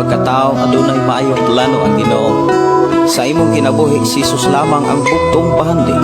pagkatao, adunay maayong plano ang Ginoo. Sa imong kinabuhi, si Jesus lamang ang bugtong bahandi.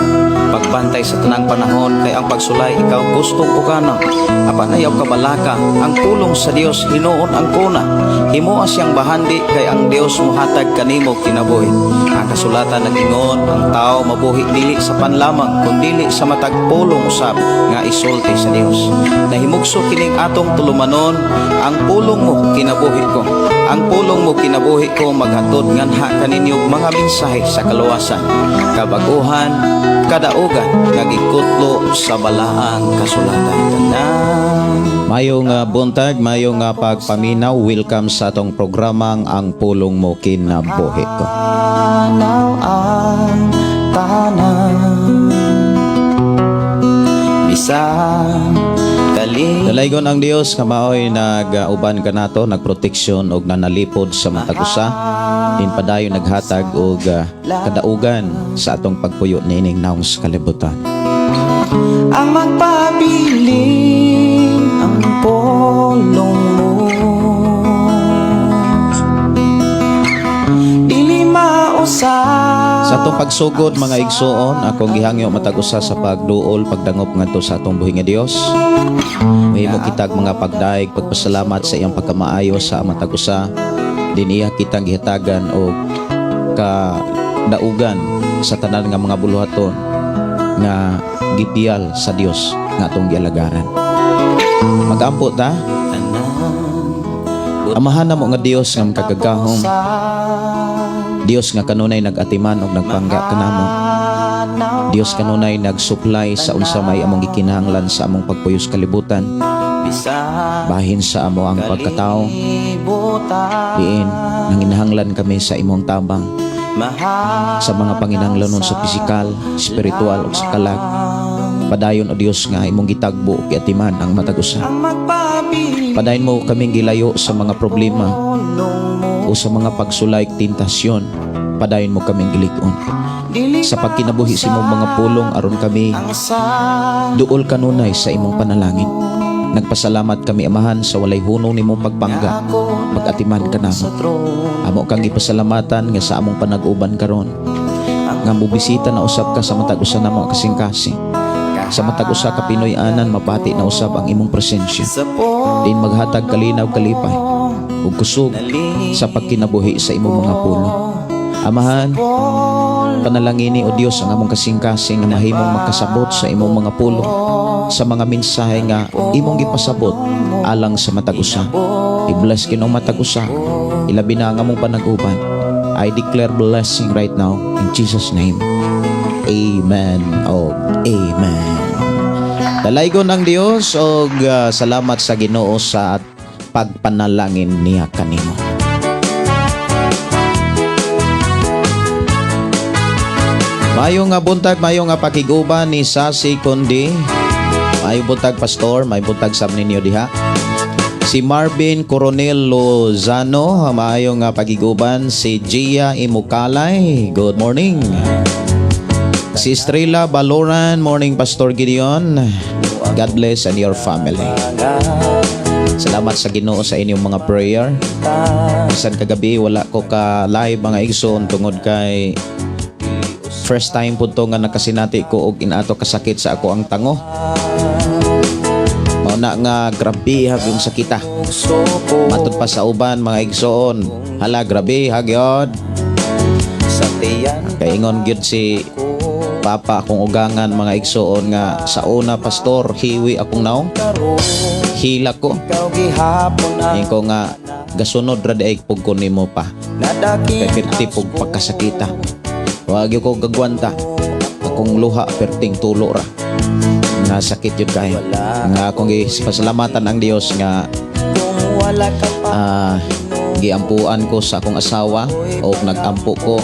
Pagbantay sa tanang panahon kay ang pagsulay ikaw gustong ukana. Apan ayaw kabalaka, ang pulong sa Dios hinuon ang kuna. Himoa siyang bahandi kay ang Dios muhatag kanimo kinabuhi. Ang kasulatan nag-ingon, ang tao mabuhi dili sa pan lamang kundili sa matag pulong usab nga isulti sa Dios. Nahimugso kining atong tulumanon, ang pulong mo kinabuhi ko. Ang pulong mo kinabuhi ko maghatod nganha kaninyo mga mensahe sa kaluwasan, kabaguhan, kadaugan nga gikutlo sa balaang kasulatan. Tanan. Mayong buntag, mayong pagpaminaw. Welcome sa atong programang Ang Pulong Mo Kinabuhi Ko. Anaw ang tanan bisan kali Dalaygon ang Dios nga maoy nag-uban kanato, nagproteksyon og nanalipod sa matag usa. Din padayon naghatag og kadaugan sa atong pagpuyo niining naong sa kalibutan. Ang magpabilin ang pulong mo, dili mausap. Sa atong pagsugod, mga igsuon, akong gihangyo matag usa sa pagduol, pagdangop ngadto sa atong buhi nga Dios. Mahimo kitag mga pagdaig, pagpasalamat sa iyang pagkamaayo sa matag usa. Din iya kitang gihatagan og kadaugan sa tanan nga mga buluhaton nga gipiyal sa Dios nga atong gialagaran. Magampo ta. Amahan namo nga Dios nga makagagahom, Dios nga kanunay nag-atiman og nagpangga kanamo. Dios kanunay nag-supply sa unsa may among gikinahanglan sa among pagpuyos kalibutan. Bahin sa amo ang pagkatao, diin nanginahanglan kami sa imong tabang sa mga panginahanglanon sa pisikal, spiritual ug sa kalag. Padayon, o Dios, nga imong gitagbo ug giatiman ang matag usa. Padayon mo kaming gilayo sa mga problema o sa mga pagsulay, tentasyon. Padayon mo kaming gilig-on sa pagkinabuhi sa imong mga pulong aron kami duol kanunay sa imong panalangin. Nagpasalamat kami, Amahan, sa walay hunong nimong pagpangga, pag-atiman kanamo. Amo kang ipasalamatan nga sa among panag-uban karon nga mobisita na usab ka sa matag usa namo kasing-kasing. Sa matag usa ka Pinoy-anan, mapati na usab ang imong presensya. Din maghatag kalinaw, kalipay ug kusog sa pagkinabuhi sa imong mga pulong. Amahan, panalangini, o Dios, ang among kasing-kasing nga mahimong makasabot sa imong mga pulong, sa mga mensahe nga imong gipasabot alang sa matag usa. I-bless kinong matag usa, ilabi na ang among panag-uban. I declare blessing right now in Jesus' name. Amen o amen. Dalaygon ang Dios og salamat sa Ginoo sa pagpanalangin niya kanimo. Mayo nga buntag, mayo nga pakiguban ni Sasi Kundi. Mayo buntag, pastor, mayo buntag sab ninyo diha. Si Marvin Coronel Lozano, maayo nga pagiguban. Si Gia Imukalay, good morning. Si Estrella Baloran, morning, Pastor Gideon. God bless and your family. Salamat sa Ginoo sa inyong mga prayer. Bisan kagabi wala ko ka live, mga igsoon, tungod kay first time po to nga nakasinati ko og inato kasakit sa ako ang tango. Mao na nga grabe ha yung sakita. Matud pa sa uban, mga igsoon. Hala, grabe ha gyud. Kay ingon gyud si Papa, akong ugangan, mga igsoon, nga sa una, "Pastor, hiwi akong naong. Hila ko." Ingon ko nga gasunod ra diay pug ko nimo pa. Kay perti pug pagkasakita. Wa gyud ko gagwanta. Akong luha perting tulo ra. Nga sakit yun kayo. Nga akong gipasalamatan ang Dios nga giampuan ko sa akong asawa o nagampo ko,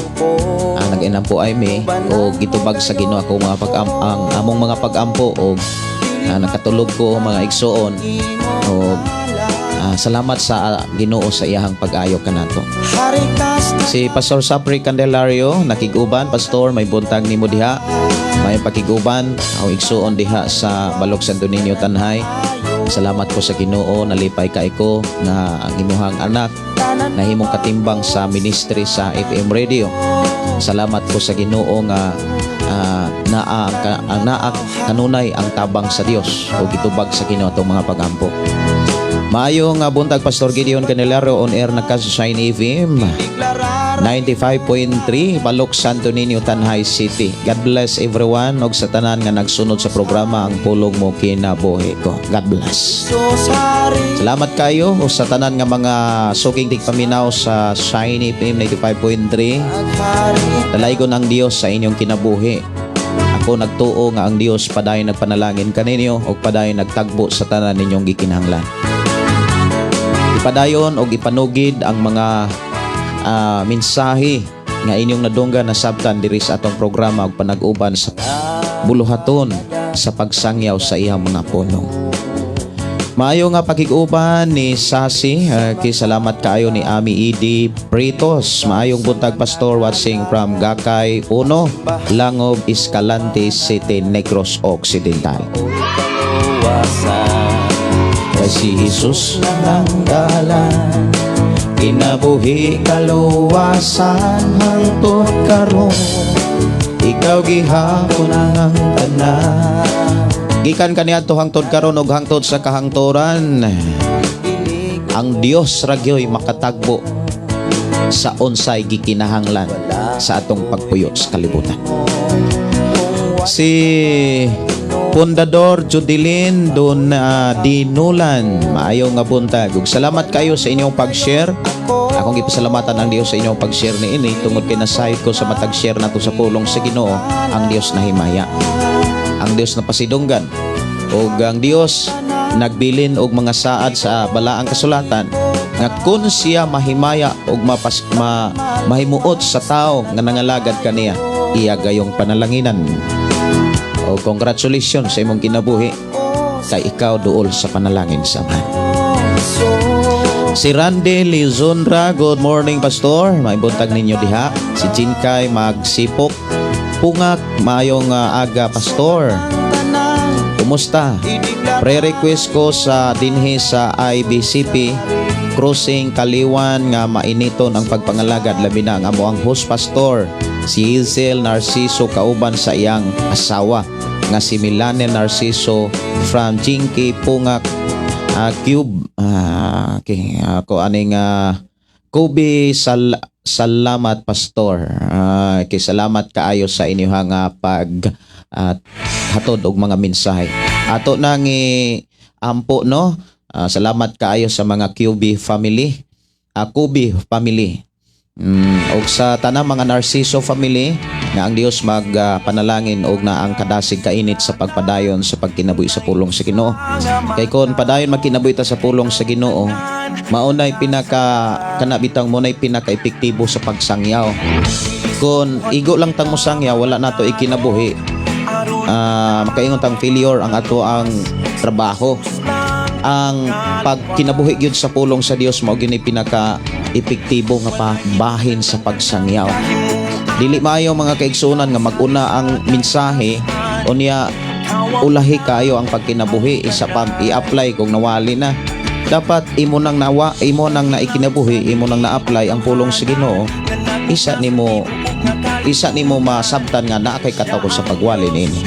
nag-inampo ay mi o gitubag sa Ginoo ako mga pag ang among mga pagampo o nakatulog ko, mga igsoon, o salamat sa Ginoo sa iyahang pag-ayo kanato. Si Pastor Sapri Candelario nakig-uban. Pastor, may buntag nimo diha. May pakiguban ang igsuon diha sa Balok Santo Niño, Tanjay. Salamat ko sa Ginoo, nalipay kay ko nga ang imuhang anak nahimong katimbang sa ministry sa FM radio. Salamat ko sa Ginoo nga naa ang naa kanunay ang tabang sa Dios o gitubag sa Ginoo atong mga pagampo. Maayo nga buntag, Pastor Gideon Canelaro, on air na ka sa Shine FM 95.3, Balok, Santo Niño, Tanjay City. God bless everyone og sa tanan nga nagsunod sa programa Ang Pulong Mo Kinabuhi Ko. God bless. Salamat kayo o sa tanan nga mga suking tigpaminaw sa Shine FM 95.3. Dalaygon ang Dios sa inyong kinabuhi. Ako nagtuo nga ang Dios padayon nagpanalangin kaninyo ug padayon nagtagbo sa tanan ninyong gikinahanglan. Ipadayon og ipanugid ang mga mensahe nga inyong nadunggan na sabtan diri sa atong programa ug panag-uban sa buluhaton sa pagsangyaw sa iyang mga pulong. Maayo nga pakig-uban ni Sasi, kay salamat kaayo ni Ami Idi Pritos. Maayong buntag, Pastor, watching from Gakay 1, Langob, Escalante City, Negros Occidental. Kay si Jesus lang ang dalan, kinabuhi, kaluwasan, hangtod karon ikaw gihapon ang tanan. Gikan kaniadto hangtod karon ug hangtod sa kahangturan, ang Dios ra gyoy makatagbo sa unsay gikinahanglan sa atong pagpuyo sa kalibutan. Si Pundador Judeline Don Dinulan, maayo nga buntag. Ug salamat kayo sa inyong pag-share. Akong gipasalamatan ang Dios sa inyong pag-share niini tungod kay nasayod ko sa matag share nato sa pulong sa Ginoo, ang Dios nahimaya. Ang Dios napasidunggan. Ug ang Dios nagbilin og mga saad sa balaang kasulatan nga kun siya mahimaya og mahimuot sa tao nga nangalagad kaniya, iya gayong panalanginan. O congratulations sa imong kinabuhi kay ikaw duol sa panalangin sa Amahan. Si Randy Lizonra, good morning, Pastor. May buntag ninyo diha. Si Jinkay Magsipok Pungak, maayong aga, Pastor. Kumusta? Pre-request ko sa dinhi sa IBCP Crossing Kaliwan nga mainiton ang pagpangalagad, labi na ang amo ang host pastor, si Hazel Narciso, kauban sa iyang asawa nga si Milane Narciso from Jinky Pungak, Cube. Okay, ako aning Kobe salamat, Pastor. Okay, salamat kaayo sa inyong pag hatod og mga mensahe. Ato nang ampo, no. Salamat kaayo sa mga QB family. Kubi family. Og sa tanang mga Narciso family nga ang Dios magpanalangin og na ang kadasig kainit sa pagpadayon sa pagkinabuhi sa pulong sa Ginoo. Kay kon padayon magkinabuhi ta sa pulong sa Ginoo, maunay pinaka kana bitang munay pinaka epektibo sa pagsangyaw. Kon igo lang tang mosangyaw, wala nato ikinabuhi, makaingon tang failure ang ato ang trabaho. Ang pagkinabuhi gyud sa pulong sa Dios mao gyud ni pinaka epektibo nga pa bahin sa pagsangyaw. Dili maayo, mga kaigsunan, nga maguna ang mensahe unya ulahi kayo ang pagkinabuhi, isa pa i-apply kung nawali na. Dapat imo nang nawa, imo nang naikinabuhi, imo nang na-apply ang pulong sa Ginoo, isa nimo masabtan nga naa kay katawo sa pagwali niini.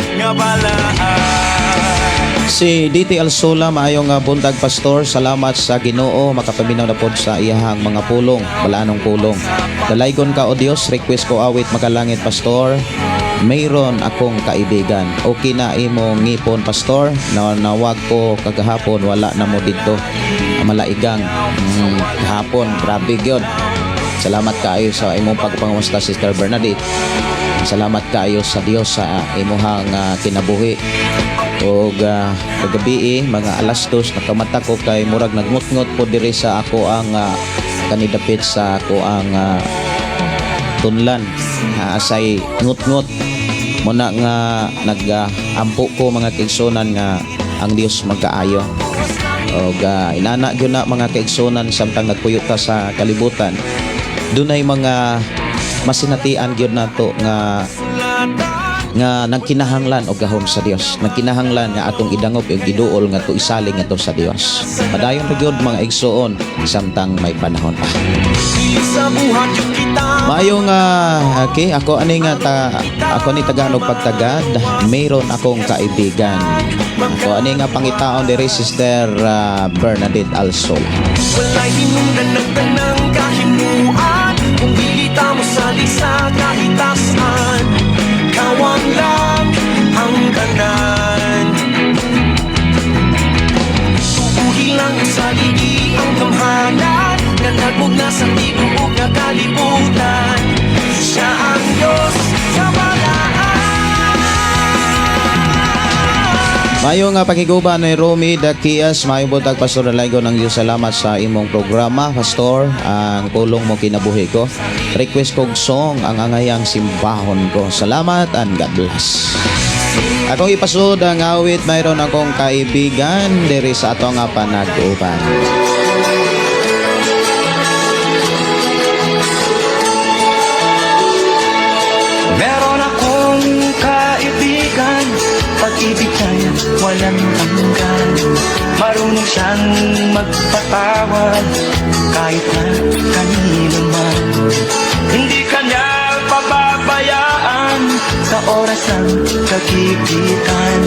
Si DT Alsola, maayong buntag, Pastor. Salamat sa Ginoo, makapaminaw na pod sa iyahang mga pulong, balaanong pulong. Dalaygon ka o Dios, request ko awit Makalangit, Pastor. Mayroon akong kaibigan. Okay na imong ngipon, Pastor. Na nawag ko kagahapon, wala na mo dito. Malaigang. Kahapon, grabe gyud. Salamat kaayo sa imong pagpangamusta, Sister Bernadette. Salamat kaayo sa Dios sa imuhang kinabuhi. Og kagabi eh, mga alas 2 nakamata ko kay murag nagngutngot po diri sa ako ang kanidapit sa ako ang tunlan. Asay ngut-ngut muna nga nag-ampo ko, mga kaigsunan, nga ang Dios magkaayo. Og inana gyud na, mga kaigsunan, samtang nagpuyo ta sa kalibutan, dunay mga masinatian gyud nato nga Nga nagkinahanglan og gahom sa Dios, nagkinahanglan nga atong idangop ug iduol nga to, isalig ngadto sa Dios. Padayon ra gyud, mga igsoon, samtang may panahon pa. Maayong okay, ako ani nga ta, ako ni tagaan og pagtagad, "Mayroon Akong Kaibigan." Ako ani nga pangitaon diri, Sister Bernadette Alsola. Walay hinungdan ng tanang kahimuan. Kung dili ta mosalig sa kahitasan, kawang lang ang tanan. Tuuhi lang sa ligi ang gamhanan nga nagmugna sa tibuok nga kalibutan. Siya ang Diyos sa balaan. Maayong nga pakiguba ni Romy Dakias. Maayong buntag, Pastor Dalaygon ng Diyos. Salamat sa imong programa, Pastor. Ang pulong mo kinabuhi ko. Request kog song, "Ang Angayang Simbahon Ko." Salamat and God bless. Akong ipasud ang awit "Mayroon Akong Kaibigan" diri sa ato nga panag-uban. Meron akong kaibigan, pag-ibig niya'y walang hanggan. Marunong siyang magpatawad kahit na kanino man. Hindi ka niya pababayaan sa oras ng kagipitan.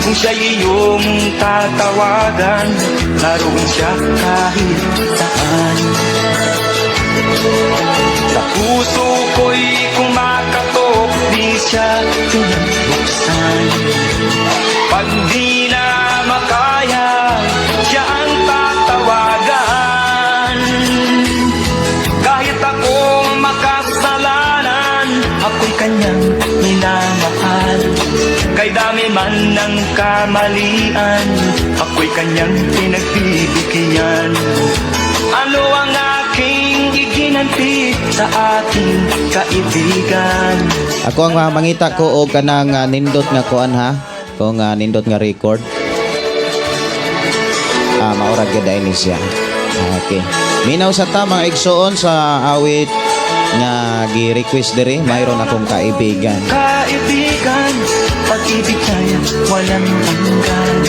Kung siya'y iyong tatawagan, naroon siya kahit saan. Sa puso ko'y kumakatok, di siya pinabuksan. Pag di na makaya, siya ang tatawagan. Kahit ako makasalanan, ako'y kanyang minamahal. Kay dami man ng kamalian, ako'y kanyang pinagbibigyan. Ano ang aking iginanti sa aking kaibigan? Ako ang mangita ko og kanang nindot nga kuan ha. Kung nindot nga record. Ah, maurag gyud ni siya. Okay. Minaw sa ta, mga igsoon, sa awit nga gi-request diri, "Mayroon Akong Kaibigan." Kaibigan, pag-ibig niya'y walang hanggan.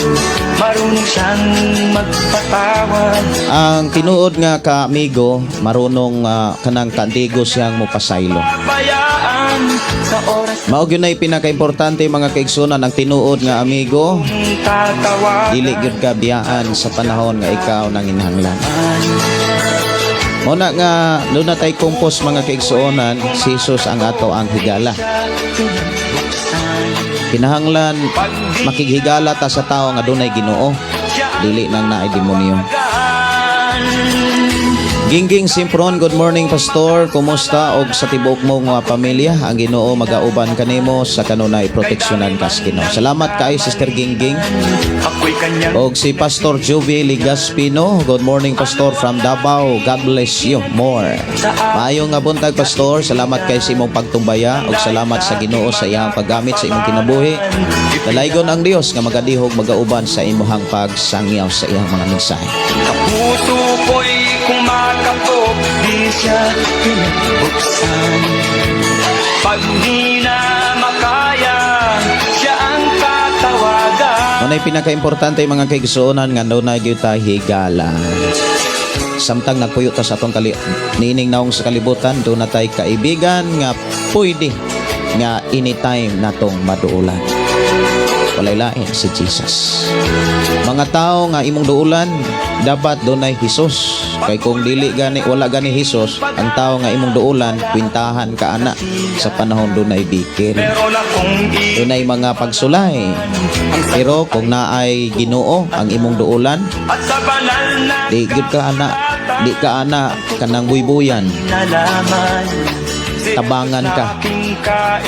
Marunong siyang magpatawad. Ang tinuod nga kaamigo, marunong kanang kandigo siyang mopasaylo. Bayaan sa oras Mao gyud nay pinakaimportante, mga kaigsunan, ang tinuod nga amigo ng tatawagan. Dili gyud ka biyaan sa panahon nga ikaw nanginahanglan. Mao na nga duna tay kumpos, mga kaigsuonan, si Jesus ang ato ang higala. Kinahanglan makighigala ta sa tao nga dunay Ginoo, dili nang naay demonyo. Gingging Simpron, good morning, Pastor. Kumusta og sa tibuok mo nga pamilya? Ang Ginoo magauban kanimo sa kanunay, proteksyonan kas Ginoo. Salamat kaayo, Sister Gingging. Ako'y kanyang Og si Pastor Juvie Ligaspino, good morning, Pastor, from Davao. God bless you more. Maayong nga buntag, Pastor. Salamat kay sa imong pagtumbaya ug salamat sa Ginoo sa iyang paggamit sa imong kinabuhi. Dalaygon ang Dios nga magadihog magauban sa imong pagsangyaw sa iyang mga mensahe. Sa puso ko'y kumakatok, di siya pinabuksan. Pag di na makaya, siya ang tatawagan. Mao nay pinakaimportante, mga kaigsuonan, nga dunay gyud ta higala. Samtang nagpuyo ta sa atong kali niining naong sa kalibutan, duna tay kaibigan nga pwede nga anytime natong maduulan. Walay lain, si Jesus. Mga tao nga imong duulan, dapat dunay Jesus. Kay kung dili gani, wala gani Jesus, ang tao nga imong duulan, kwintahan ka ana sa panahon dunay bikil. Meron akong Dunay mga pagsulay. Pero kung naay Ginoo ang imong duulan, At sa banal na di gyud ka ana, di ka ana kanang buybuyan. nalaman Tabangan ka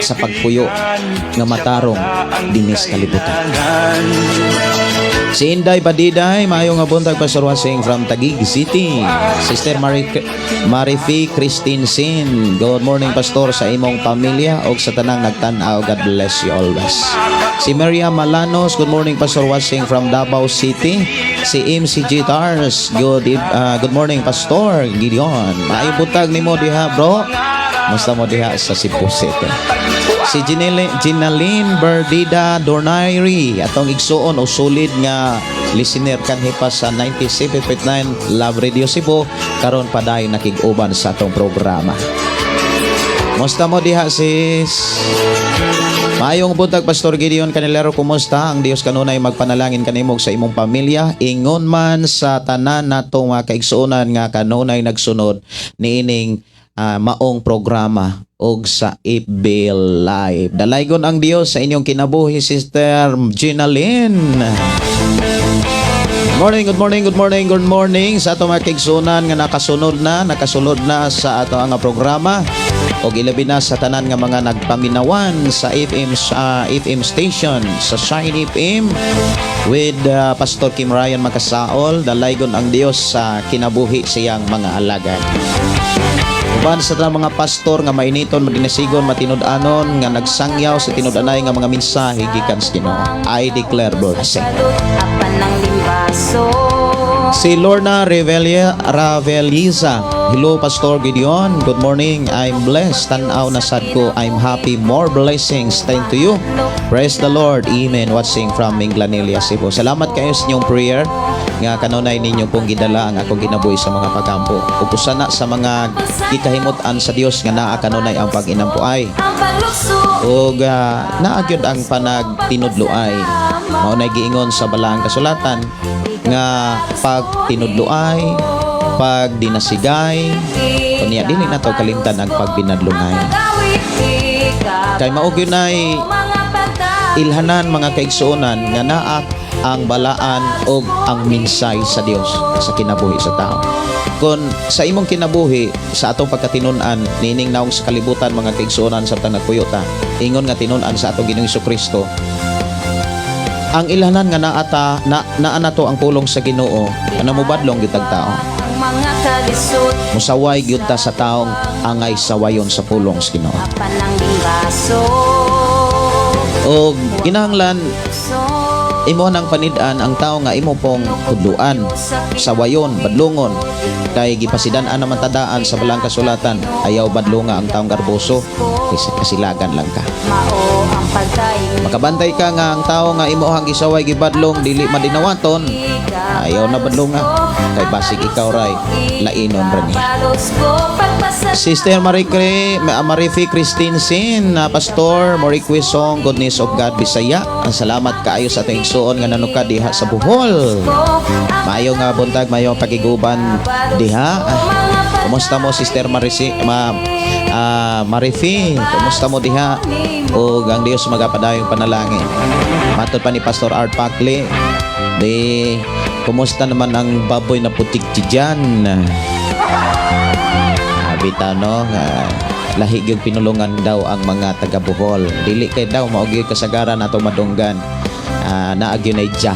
sa pagpuyo nga matarong dinis kalibutan. Si Inday Badiday, maayong nga buntag, Pastor Wasing, from Taguig City. Sister Marifi Christine Sin, good morning, Pastor, sa imong pamilya og sa tanang nagtan-aw. God bless you always. Si Maria Malanos, good morning, Pastor Wasing, from Davao City. Si MC Guitars, good morning, Pastor Gideon. Maayong buntag nimo diha, bro. Musta mo diha sa Cebu City? Si Ginaline Berdida Dornairi, atong igsuon o solid nga listener kanhi pa sa 97.9 Love Radio Cebu, karon padayon nakig-uban sa atong programa. Musta mo diha, sis? Maayong buntag, Pastor Gideon Canelero, kumusta? Ang Dios kanunay magpanalangin kanimo sa imong pamilya. Ingon man sa tanan natong mga kaigsuonan nga kanunay nagsunod niining maong programa og sa FB Live. Dalaygon ang Dios sa inyong kinabuhi, Sister Ginaline. Morning, good morning, good morning, good morning sa atong mga kaigsuonan nga nakasunod na sa ato ang programa og ilabi na sa tanan nga mga nagpaminawan sa FM station sa Shine FM with Pastor Kim Ryan Makasaol. Dalaygon ang Dios sa kinabuhi siyang mga alagad. Uban sa tanang mga pastor nga mainiton, madinasigon, matinud-anon nga nagsangyaw sa tinud-anay nga mga mensahe gikan sa Ginoo. I declare blessing. Apan ng limbaso. Si Lorna Revelia Raveliza. Hello, Pastor Gideon. Good morning. I'm blessed. Tanaw na sad ko. I'm happy. More blessings. Thank to you. Praise the Lord. Amen. Watching from Minglanilla, Cebu. Salamat kayo sa inyong prayer nga kanunay ninyo pong gidala ang akong ginabuhi sa mga pagampo. Ug usa na sa mga gikahimutan sa Dios nga naa kanunay ang pag-inampuay. Ang paglukso. Ug naa gyud ang panagtinudloay. Mao nay giingon sa balaang kasulatan nga pag tinudloay, pag dinasigay, unya dili nato kalimtan ang pagbinadlungay. Kay mao gyud nay ilhanan, mga kaigsuonan, nga naa ang balaan og ang minsay sa Dios sa kinabuhi sa tao. Kung sa imong kinabuhi, sa atong pagkatinun-an niining naong sa kalibutan, mga kaigsuonan, sa nagpuyo ta, ingon nga tinun-an sa atong Ginoong Kristo, ang ilhanan nga naata na naa nato ang pulong sa Ginoo, ano, mobadlong gyud tag tao. Ang mga kalisod. Musaway gyud ta sa taong angay sawayon sa pulong sa Ginoo. Apan ng limbaso. Og kinahanglan imo nang panid-an ang tao nga imo pong tudluan, sawayon, badlongon, kay gipasidan-an naman tadaan sa balang kasulatan, ayaw badlonga ang taong garboso kasi kasilagan lang ka. Mao ang pagkain. Makabantay ka nga ang tao nga imo ang gisaway, gibadlong, dili madinawaton, ayaw na badlonga kay basig ikaw ray lainon ra niya. Sister Maricre, Marifi Christine Sin, na Pastor, mo request song Goodness of God Bisaya. Ang salamat kaayo sa ating igsuon nga nanuka diha sa Bohol. Maayo nga buntag, maayo pagiguban diha. Kumusta mo, Sister Marisi, Marifi? Kumusta mo diha? O ang Dios magapadayong panalangin. Matod pa ni Pastor Art Pacli, di kumusta naman ang baboy na putik dyan? Bitaw no, lahi gyud pinulungan daw ang mga taga Bohol. Dili kay daw mao gyud kasagaran ato madunggan. Naa gyud nay dya.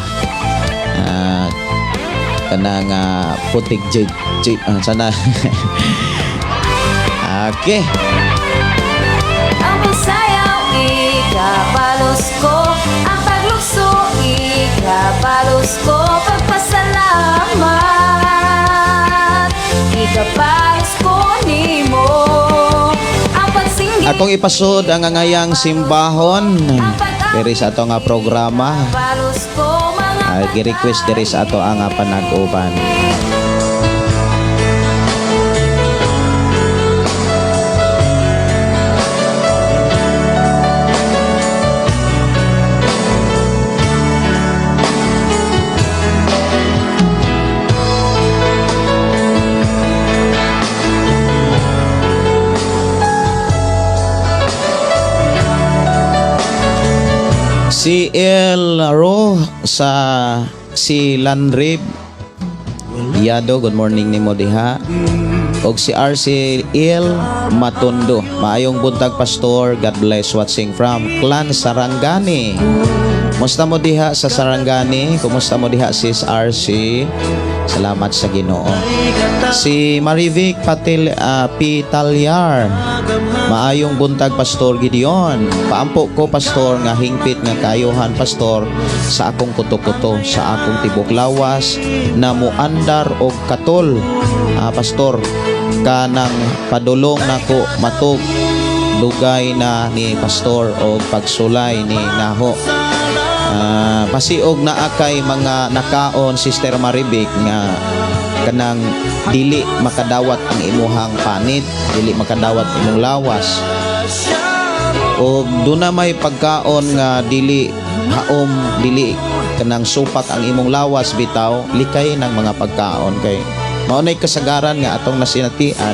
Kanang putik j, j sana. Okay. Ang pagsayaw, ikabalos ko. Ang paglukso, ikabalos ko. Pagpasalamat, ikabalos ko nimo. Ang pagsinggit. Akong ipasod ang angayang simbahon diri sa ato nga programa. Ikabalos ko mga Gi-request diri sa ato ang panag-uban. Si El Ro sa si Landrib Yado, good morning nimo diha. Og si RC Il Matondo. Maayong buntag, Pastor. God bless, watching from Clan Sarangani. Kumusta mo diha sa Sarangani? Kumusta mo diha, sis RC? Salamat sa Ginoo. Si Marivic Patil Pitalyar. Maayong buntag, Pastor Gideon. Paampo ko, Pastor, nga hingpit nga kayuhan, Pastor, sa akong kuto-kuto, sa akong tibok lawas na muandar og katol. Pastor, Kanang padulong nako matug dugay na ni pastor o pagsulay ni Naho. Pasiog naa kay mga nakaon, Sister Maribik, nga kanang dili makadawat ang imuhang panit, dili makadawat imong lawas. O duna may pagkaon nga dili haom, dili kanang supak ang imong lawas bitaw, likay ng mga pagkaon kay mao nay kasagaran nga atong nasinatian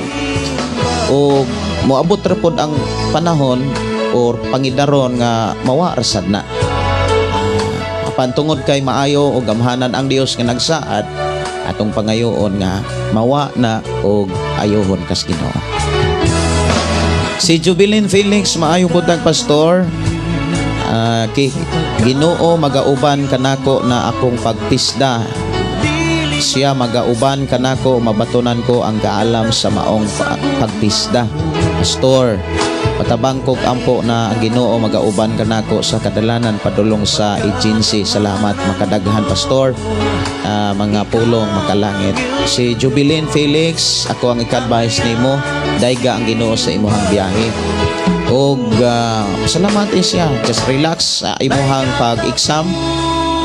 o moabot ra pod ang panahon or pangidaron nga mawa ra sad na. Apan tungod kay maayo o gamhanan ang Dios nga nagsaad, atong pangayoon nga mawa na og ayohon kas Ginoo. Si Jubilin Felix, "Maayo buntag, pastor. Ki Ginoo magauban kanako na akong pagtisda. Siya magauban kanako, mabatunan ko ang kaalam sa maong pagtisda. Pastor, patabang kog ampo na ang Ginoo magauban kanako sa kadalanan padulong sa agency. Salamat makadaghan, pastor. Mga pulong makalangit." Si Jubilin Felix, ako ang ika-advise nimo, dayga ang Ginoo sa imuhang biyahe. Og salamat siya. Just relax sa imuhang pag-exam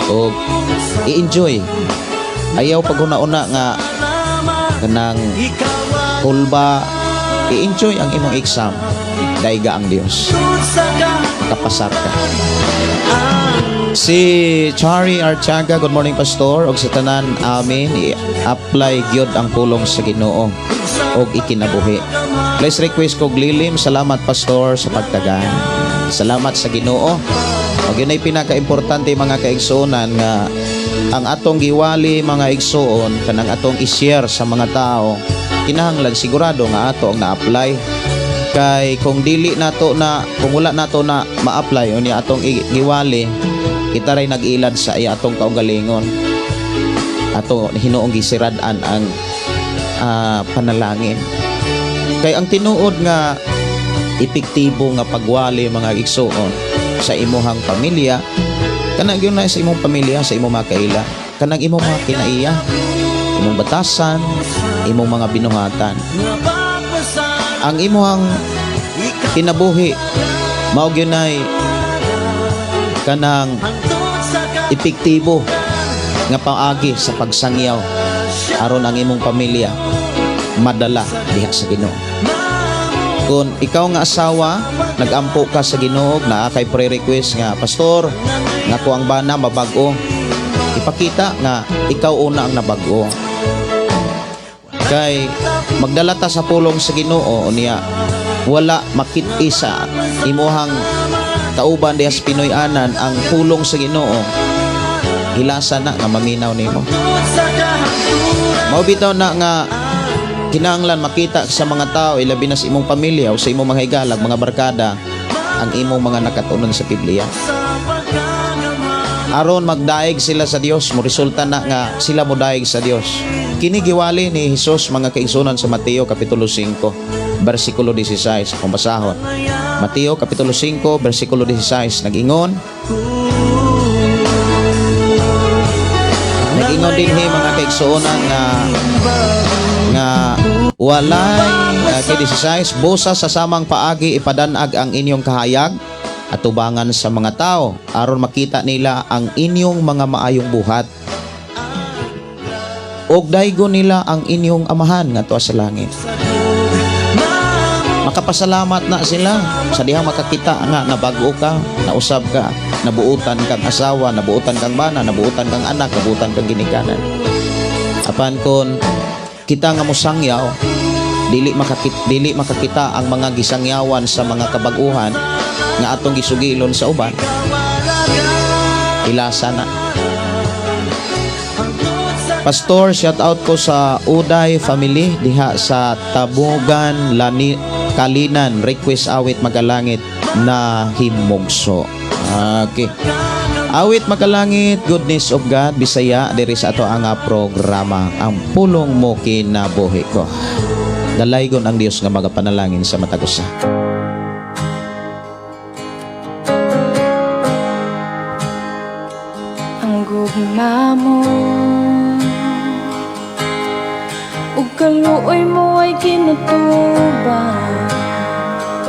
og i-enjoy. Ayaw paghuna-una nga kanang kulba, i-enjoy ang imong exam. Dayga ang Dios. Makapasar ka. Si Chari Archaga, "Good morning, pastor og sa tanan. Amen. I-apply gyud ang pulong sa Ginoo og ikinabuhi. Please request kog lilim. Salamat, pastor, sa pagtagan." Salamat sa Ginoo. Og yun ay pinaka-importante, mga kaigsuonan, nga ang atong giwali, mga igsuon, kanang atong i-share sa mga tao, kinahanglan sigurado nga ato ang na-apply, kay kung dili nato na, kung wala nato na ma-apply unya atong giwali, kita ray nag-ilad sa iya atong kaugalingon, ato hinuong gisirad-an ang panalangin. Kay ang tinuod nga epektibo nga pagwali, mga igsuon, sa imuhang pamilya, kanang gyud na sa imong pamilya, sa imong mga kaila, kanang imong mga kinaiya, imong batasan, imong mga binuhatan, ang imuhang kinabuhi mao gyud nay kanang epektibo nga paagi sa pagsangyaw aron ang imong pamilya madala diha sa Ginoo. Kung ikaw nga asawa nagampo ka sa Ginoo, naa kay pre-request nga, "Pastor, nga ko ang bana mabag-o," ipakita nga ikaw una ang nabag-o. Kay magdala ta sa pulong sa Ginoo niya, wala makit-i sa imuhang kauban diha sa Pinoy-anan ang pulong sa Ginoo, hilasa na nga maminaw nimo. Mao bitaw na nga kinahanglan makita sa mga tao, ilabi na sa imong pamilya o sa imong mga higalag, mga barkada, ang imong mga nakatunon sa Biblia. Aron magdaig sila sa Dios, mo resulta na nga sila modaig sa Dios. Kini giwali ni Hesus, mga kaigsunan, sa Mateo kapitulo 5 bersikulo 16. Kung basahon, Mateo kapitulo 5 bersikulo 16, nag-ingon dinhi, mga kaigsuonan, nga nga walay kay 16, "Busa sa samang paagi ipadanag ang inyong kahayag atubangan sa mga tao aron makita nila ang inyong mga maayong buhat og daygon nila ang inyong amahan nga tuwa sa langit." Makapasalamat na sila sa dihang makakita nga nabago ka, nausab ka, nabuutan kang asawa, nabuutan kang bana, nabuutan kang anak, nabuutan kang ginikanan. Apan kon kita nga mosangyaw, dili makakita ang mga gisangyawan sa mga kabag-uhan nga atong gisugilon sa uban, hilasa na. "Pastor, shout out ko sa Uday family diha sa Tabugan, Lani, Kalinan. Request awit Magalangit na Himugso." Okay. Awit Magalangit, Goodness of God, Bisaya, diri sa ato ang programa, Ang Pulong Mo Kinabuhi Ko. Dalaygon ang Dios nga magapanalangin sa matag usa. Ang gugma mo Ug kaluoy mo ay kinutubang.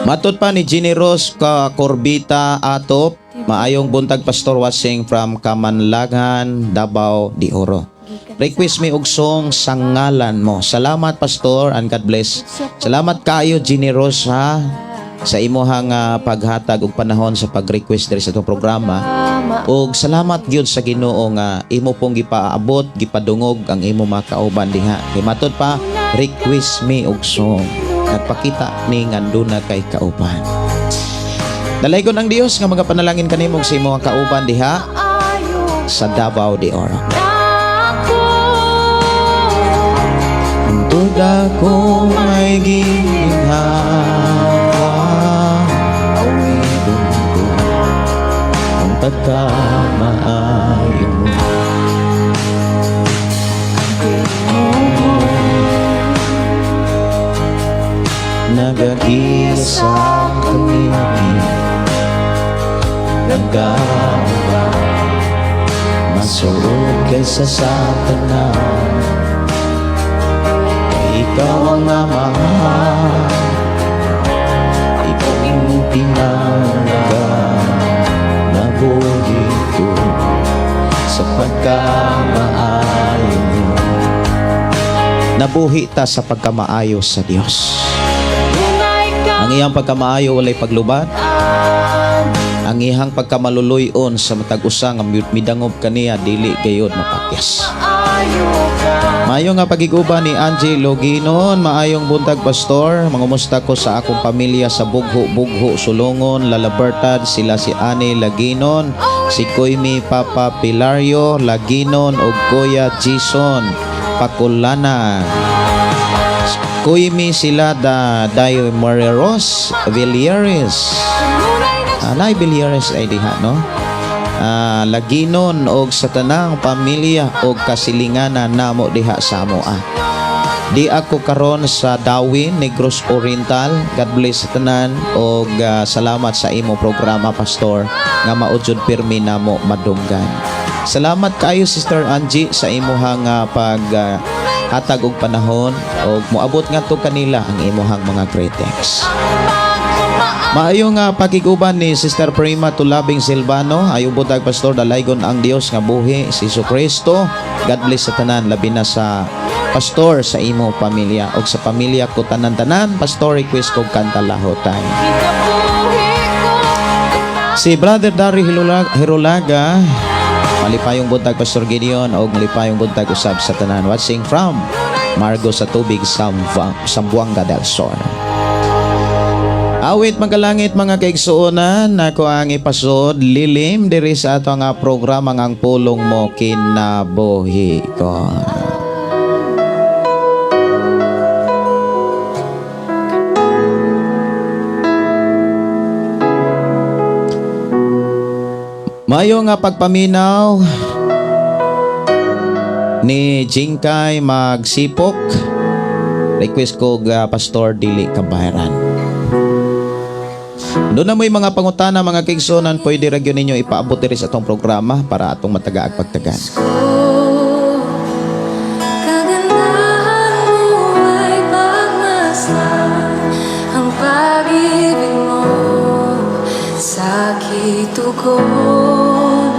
Matod pa ni Jenny Rose ka Corbita Atop, maayong buntag, Pastor, watching from Kamanlagan, Davao de Oro. Request me og song "Sa Ngalan Mo". Salamat, Pastor, and God bless. Salamat kaayo, Jenny Rose, ha, sa imuhang paghatag og panahon sa pag-request diri sa atong programa. Og salamat gyud sa Ginoo nga imo pong gipaabot, gipadungog ang imo mga kauban diha. Kay matod pa, request me og song. Nagpakita ni nga duna kay kauban. Dalaygon ang Dios nga mga panalangin kanimo sa imong kauban diha sa Davao de Oro. Ako. Hantod ako may ginhawa, awiton ko ang pagkamaayo mo. Ginoo. Nagagiya sa kami, nagkauban, masuod kaysa sa tanan. Ikaw ang Amahan, ikaw imong pinangga, nabuhi ko sa pagkamaayo mo. Nabuhi ta sa pagkamaayo sa Dios. Dunay ka. Ang iyang pagkamaayo walay paglubad. Ang iyang pagkamaluluyon sa matag usa nga midangob kaniya dili gayod mapakyas. Maayo ka. Maayo nga pagiguba ni Angie Loginon, maayong buntag, Pastor. Mangumusta ko sa akong pamilya sa Bugho, Bugho, Sulongon, Lalabertad, sila si Annie Laginon, si Koymi Papa Pilario Laginon ug Kuya Jason Pakulana. Koymi sila da Dayo Moreros Villieres. Kanunay na Anay Villieres ay diha, no? Laginon og sa tanang pamilya og kasilingana namo diha sa amoa. Di ako karon sa Dawin, Negros Oriental. God bless sa tanan og salamat sa imo programa, Pastor, nga maujud pirmi namo madunggan. Salamat kaayo, Sister Angie, sa imuhang pag hatag og panahon og moabot ngadto kanila ang imuhang mga greetings. Maayo nga pakiguban ni Sister Prima Tulabing Silvano. Ayo buntag, Pastor, dalaygon ang Dios nga buhi si Kristo. God bless sa tanan, labi na sa pastor, sa imo pamilya og sa pamilya ko tanan-tanan. Pastor, request kog kanta "Lahotay". Kinabuhi ko. Si Brother Dari Hirulaga, malipayong buntag, Pastor Gideon, og malipayong buntag usab sa tanan watching from Margo sa Tubig, Zamboanga del Sur. Awit magalangit, mga kaigsuonan, ako ang ipasod lilim diri sa ato nga programa nga "Ang Pulong Mo Kinabuhi Ko". Mayo nga pagpaminaw ni Jingkay Magsipok. Request ko ga, Pastor, "Dili Kabayaran". Doon na mo'y mga pangutana, mga kaigsuonan, pwede ra gyud ninyo ipaabot diri sa atong programa para atong matagaag pagtagan. Kagandahan mo ay pagmasdan. Ang pag-ibig mo sa kitugon,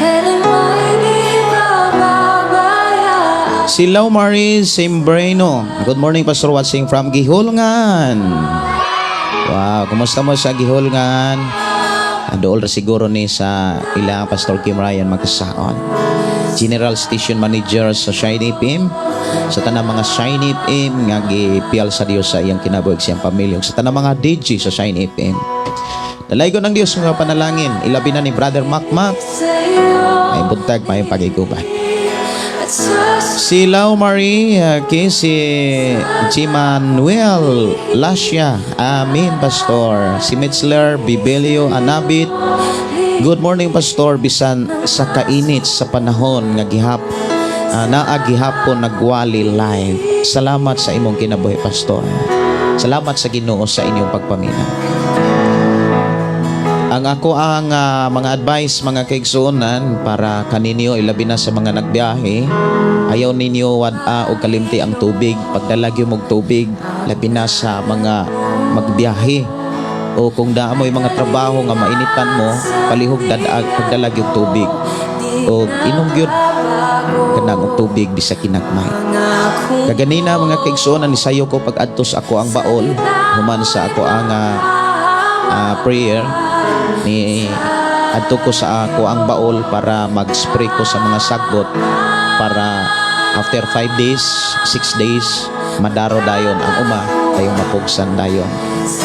kailan may di pababayaan. Si Lau Marie Sembreno. Good morning, Pastor, watching from Gihulngan. Wow, kumusta mo sa Gihulngan? Dool ra siguro ni sa ilang Pastor Kim Ryan magkasaon. General Station Manager sa Shiny FM. Sa tanang mga Shiny FM nga gipiyal sa Dios sa iyang kinabuhi siyang pamilya. Ug sa tanang mga DJ sa Shiny FM. Dalaygon ang Dios nga panalangin. Ilabi na ni Brother Mac Mac. Sa'yo Ay buntag, may pagiguban. at sa Si Lau Marie, okay, si Manuel Lasya. Amen, Pastor. Si Mitzler Bibelio Anabit. Good morning, Pastor. Bisan sa kainit sa panahon nga gihap, naa gihapon nagwali live. Salamat sa imong kinabuhi, Pastor. Salamat sa Ginoo sa inyong pagpaminaw. Ang ako ang mga advice, mga kaigsuonan, para kaninyo, ilabi na sa mga nagbiyahe, ayaw ninyo wad-a og kalimti ang tubig. Pagdala gyud mog tubig, labi na sa mga magbiyahe o kung naa mo'y mga trabaho nga mainitan mo, palihog dad-ag, pagdala gyud tubig o inom gyud kanang og tubig bisag kinagmay. Kaganina, mga kaigsuonan, nisayo ko pag adto sa ako ang baol human sa ako ang prayer ni adto ko sa ako ang baol para mag-spray ko sa mga sagbot para after 5 days, 6 days, madaro dayon ang uma, tayong mapugsan dayon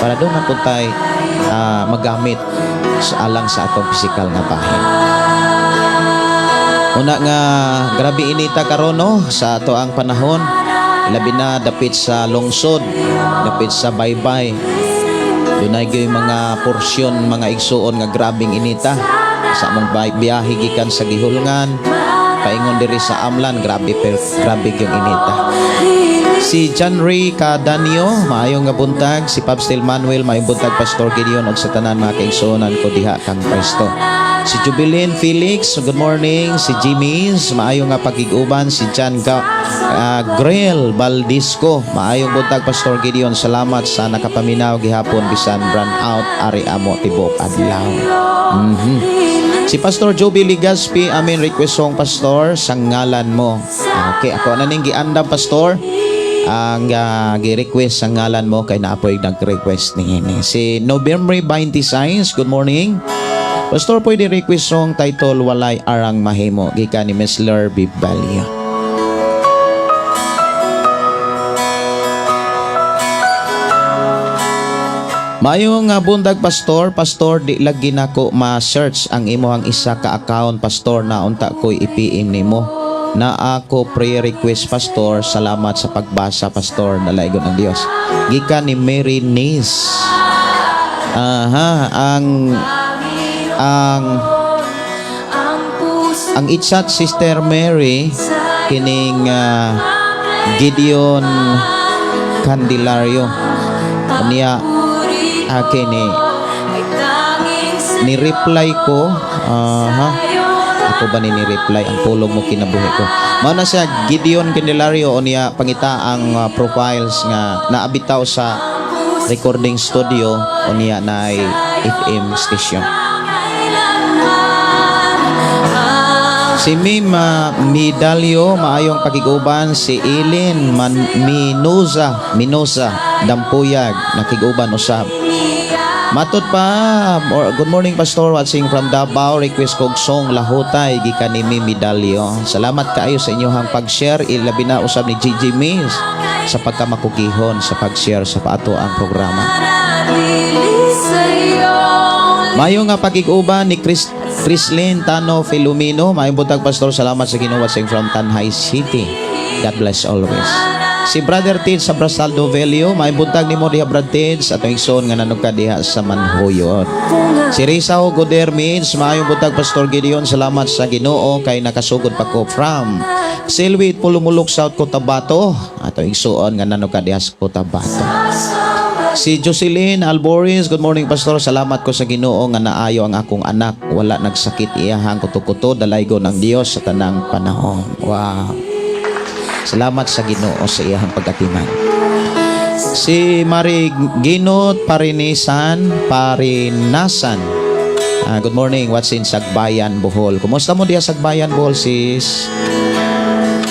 para doon na po tay magamit sa alang sa atong pisikal nga bahin. Una nga grabe inita karon, no, sa ato ang panahon, labi na dapit sa lungsod, dapit sa baybay. Dunay gyud mga porsyon, mga igsuon, nga grabing inita. Sa among biyahe gikan sa Guihulngan paingon diri sa Amlan, grabe, pero grabe gyud inita. Si John Ray Cadanio, maayong nga buntag. Si Pabstil Manuel, maayong buntag, Pastor Gideon ug sa tanan mga kaigsuonan ko diha kang Kristo. Si Jubilin Felix, good morning. Si Jimmy's, maayong nga pagkig-uban. Si John Grill Baldisco, maayong buntag, Pastor Gideon. Salamat sa nakapaminaw gihapon bisan brownout out ari amo tibok adlaw. Si Pastor Joby Ligaspi, amin request song, Pastor, sa ngalan mo. Okay, ako na ning giandam, Pastor. Ang gi-request sa ngalan mo kay naapoy nag-request ni ini. Si November 26, good morning. Pastor, pwede request song title "Walay Arang Mahimo" gikan ni Mesler Bibalio. Maayong nga buntag, Pastor. Pastor, di lagi nako ma-search ang imong isa ka account, Pastor, na unta ko'y i-PM nimo. Na ako prayer request, Pastor. Salamat sa pagbasa, Pastor. Nalaygon ang Dios. Gikan ni Mary Nis. Aha, ang Ang puso ang itsat, Sister Mary, kining Gideon Candelario. Niya kini ay tanging ni reply ko, aha, ako ba ni ni-reply ang Pulong Mo Kinabuhi Ko. Mao na siya Gideon Candelario. Unya pangita ang profiles nga naabitaw sa recording studio, unya na FM station. Si Mima Midalio, maayong pakiguban. Si Ilin Man Minoza, Minoza Dampuyag, nakiguban usab. Matod pa, or, good morning, Pastor, watching from Davao, request kog song "Lahutay" gikan ni Mimi Dalio. Salamat kaayo sa inyong pag-share, ilabi na usab ni Gigi Mills sa pagkamakugihon sa pag-share sa paato ang programa. Mayo nga pakig-uban ni Chris Chrislyn Tano Filomeno. Maayong buntag, Pastor. Salamat sa Ginoo, watching from Tanjay City. God bless always. Si Brother Tid sa Brasaldo Velio, maayong buntag nimo diha, Brad Tids, atong igsoon nga nanog ka diha sa Manhuyon. Si Risa Goder Mids, maayong buntag, Pastor Gideon, salamat sa Ginoo kay nakasugod pa ko from Silwit, Pulumulok, South Cotabato. Atong igsoon nga nanog ka diha sa Cotabato. Si Jocelyn Alboris, good morning, Pastor. Salamat ko sa Ginoo nga naayo ang akong anak. Wala nagsakit iyahang kuto-kuto, dalaygon ang Dios sa tanang panahon. Wow. Salamat sa Ginoo sa iyahang pagatiman. Si Mari Ginot Parinisan, Parinasan. Ah, good morning, watching Sagbayan, Bohol. Kumusta mo diya Sagbayan, Bohol, sis?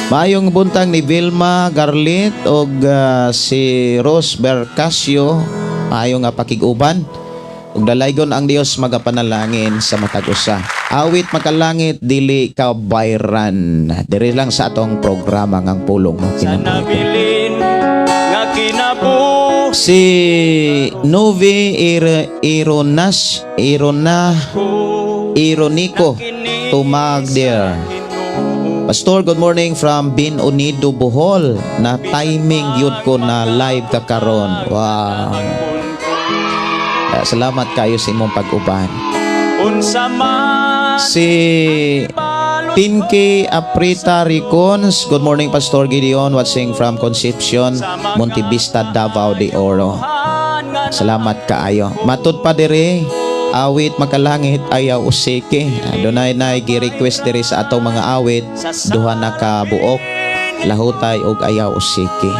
Maayong buntag ni Vilma Garlit og si Rose Bercasio. Maayong nga pakig-uban. Ug dalaygon ang Dios magapanalangin sa matag usa. Awit "Makalangit Dili Ka Bayran." Diri lang sa atong programa ngang Pulong Mo Sa Kinabuhi Ko. Nabilin nga kinabuhi Si Novi Ironas Irona ko Ironico Tumagdir. Pastor, good morning from Bin Unido, Bohol. Na timing yun ko na live ka karon. Wow. Salamat kayo sa imong pag-uban. Unsa man Si Pinky Aprita Ricons, good morning, Pastor Gideon, watching from Concepcion, Montevista, Davao de Oro. nga Salamat kaayo. Matud pa dire, Awit Makalangit, Ayaw Usiki. Dunay na gi-request diri sa atong mga awit, duha na ka buok, Lahutay ug Ayaw Usiki.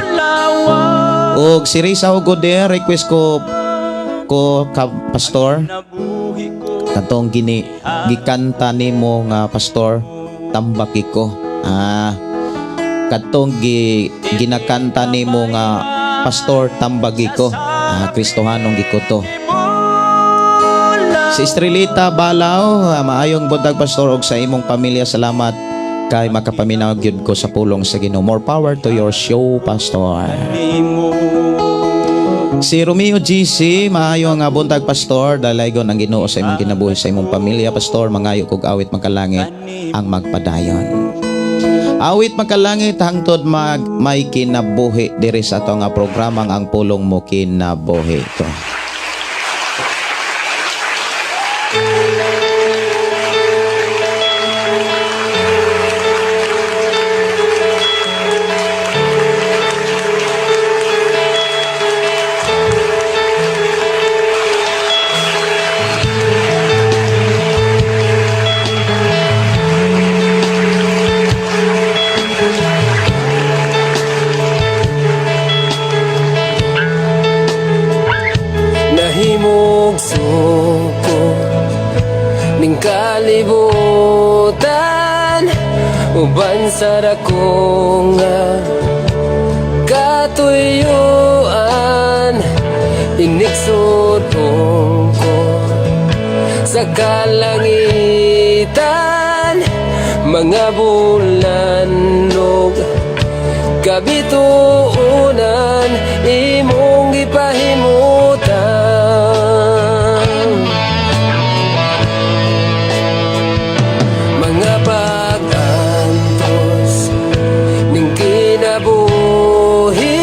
Og si Risa Hugoder, request ko ka, pastor, katong gini gikanta nimo nga, pastor, Tambaki Ko. Katong ginakanta nimo nga, pastor, Tambagi Ko. Kristohanong gikuto. Si Estrelita Balaw, maayong buntag, pastor, og sa imong pamilya. Salamat kay makapaminaw gyud ko sa pulong sa Ginoo. More power to your show, pastor. Si Romeo GC, maayong nga buntag, pastor, dalaygon ang Ginoo sa imong kinabuhi, sa imong pamilya, pastor. Mangayo kog Awit Makalangit, Ang Magpadayon. Awit Makalangit hangtod mag may kinabuhi diri sa ato nga programang Ang Pulong Mo Kinabuhi Ko. Nahimugso ko ning kalibutan uban sa dako nga katuyuan. Inigsudong ko sa kalangitan mga bulan ug kabituonan imong gipahimutan. Mga pag-antos ning kinabuhi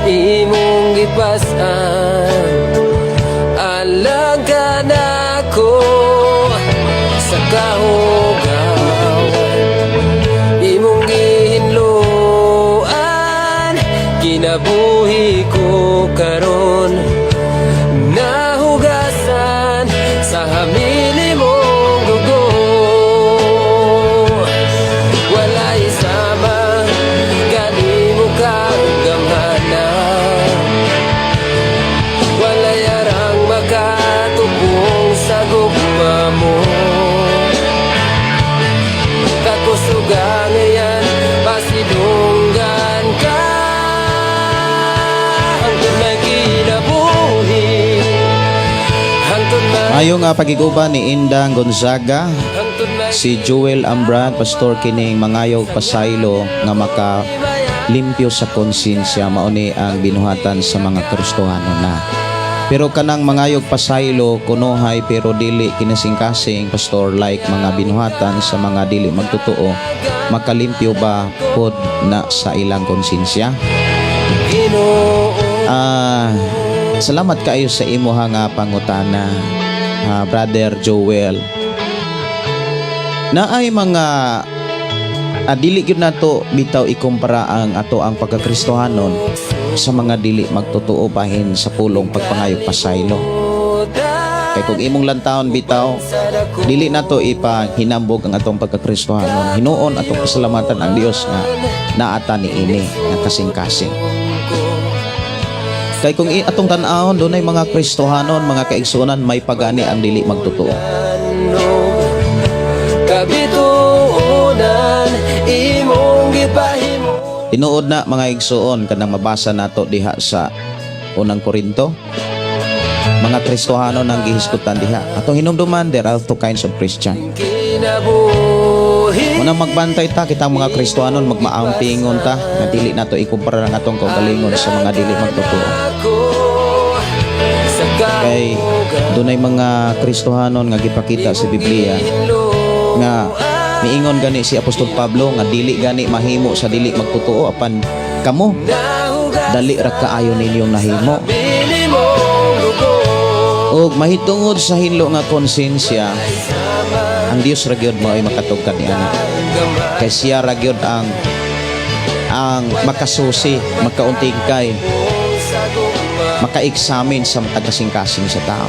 imong gipas-an alang kanako. Sa kahugawan imong gihinloan kinabuhi ko karon, nahugasan sa hamili mong dugo. Walay sama kanimo kagamhanan, walay arang makatubong sa gugma mo. Kakusuga ngayan, pasidunggan ka hangtod may kinabuhi, hangtod may Maayong nga pagiguba ni Indang Gonzaga, hangtod may si Joel Ambrad, pastor, kining mangayog pasaylo nga maka limpyo sa konsensya, mauni ang binuhatan sa mga Kristohano na. Pero kanang mangayog pasaylo kunohay pero dili kinasing-kasing, pastor, like mga binuhatan sa mga dili magtotoo, makalimpyo ba pod na sa ilang konsensya? Ginoo. Salamat kaayo sa imuha nga pangutana, Brother Joel. Naay mga dili gyud nato bitaw ikumpara ang ato ang pagkakristohanon sa mga dili magtotoo bahin sa pulong pagpangayog pasaylo. Kay kung imong lantawon bitaw, dili nato ipahinambog ang atong pagkakristohanon. Hinuon atong pasalamatan ang Dios nga naata ni ini nga kasing-kasing. Kay kung atong tan-awon, dunay mga Kristohanon, mga kaigsuonan, may pagani ang dili magtotoo. Kabituonan imong gipahimo. Tinuod na, mga igsuon, kanang mabasa nato diha sa Unang Korinto. Mga Kristohanon ang gihisgutan diha. Atong hinumduman, there are two kinds of Christian. Kinabuhi. Unang magbantay ta kitang mga Kristohanon, magmaampingon ta nga dili nato ikumpara ang atong kaugalingon sa mga dili magtotoo. Ako sa Kay dunay mga Kristohanon nga gipakita sa Biblia nga miingon gani si Apostol Pablo nga dili gani mahimo sa dili magtotoo, apan kamo dali ra kaayo ninyong nahimo. Bili mong dugo. Og mahitungod sa hinlo nga konsensya, ang Dios ra gyud mao'y makatugkad niana. Kay siya ra gyud ang makasusi, makauntingkay. maka-examine sa matag kasing-kasing sa tao.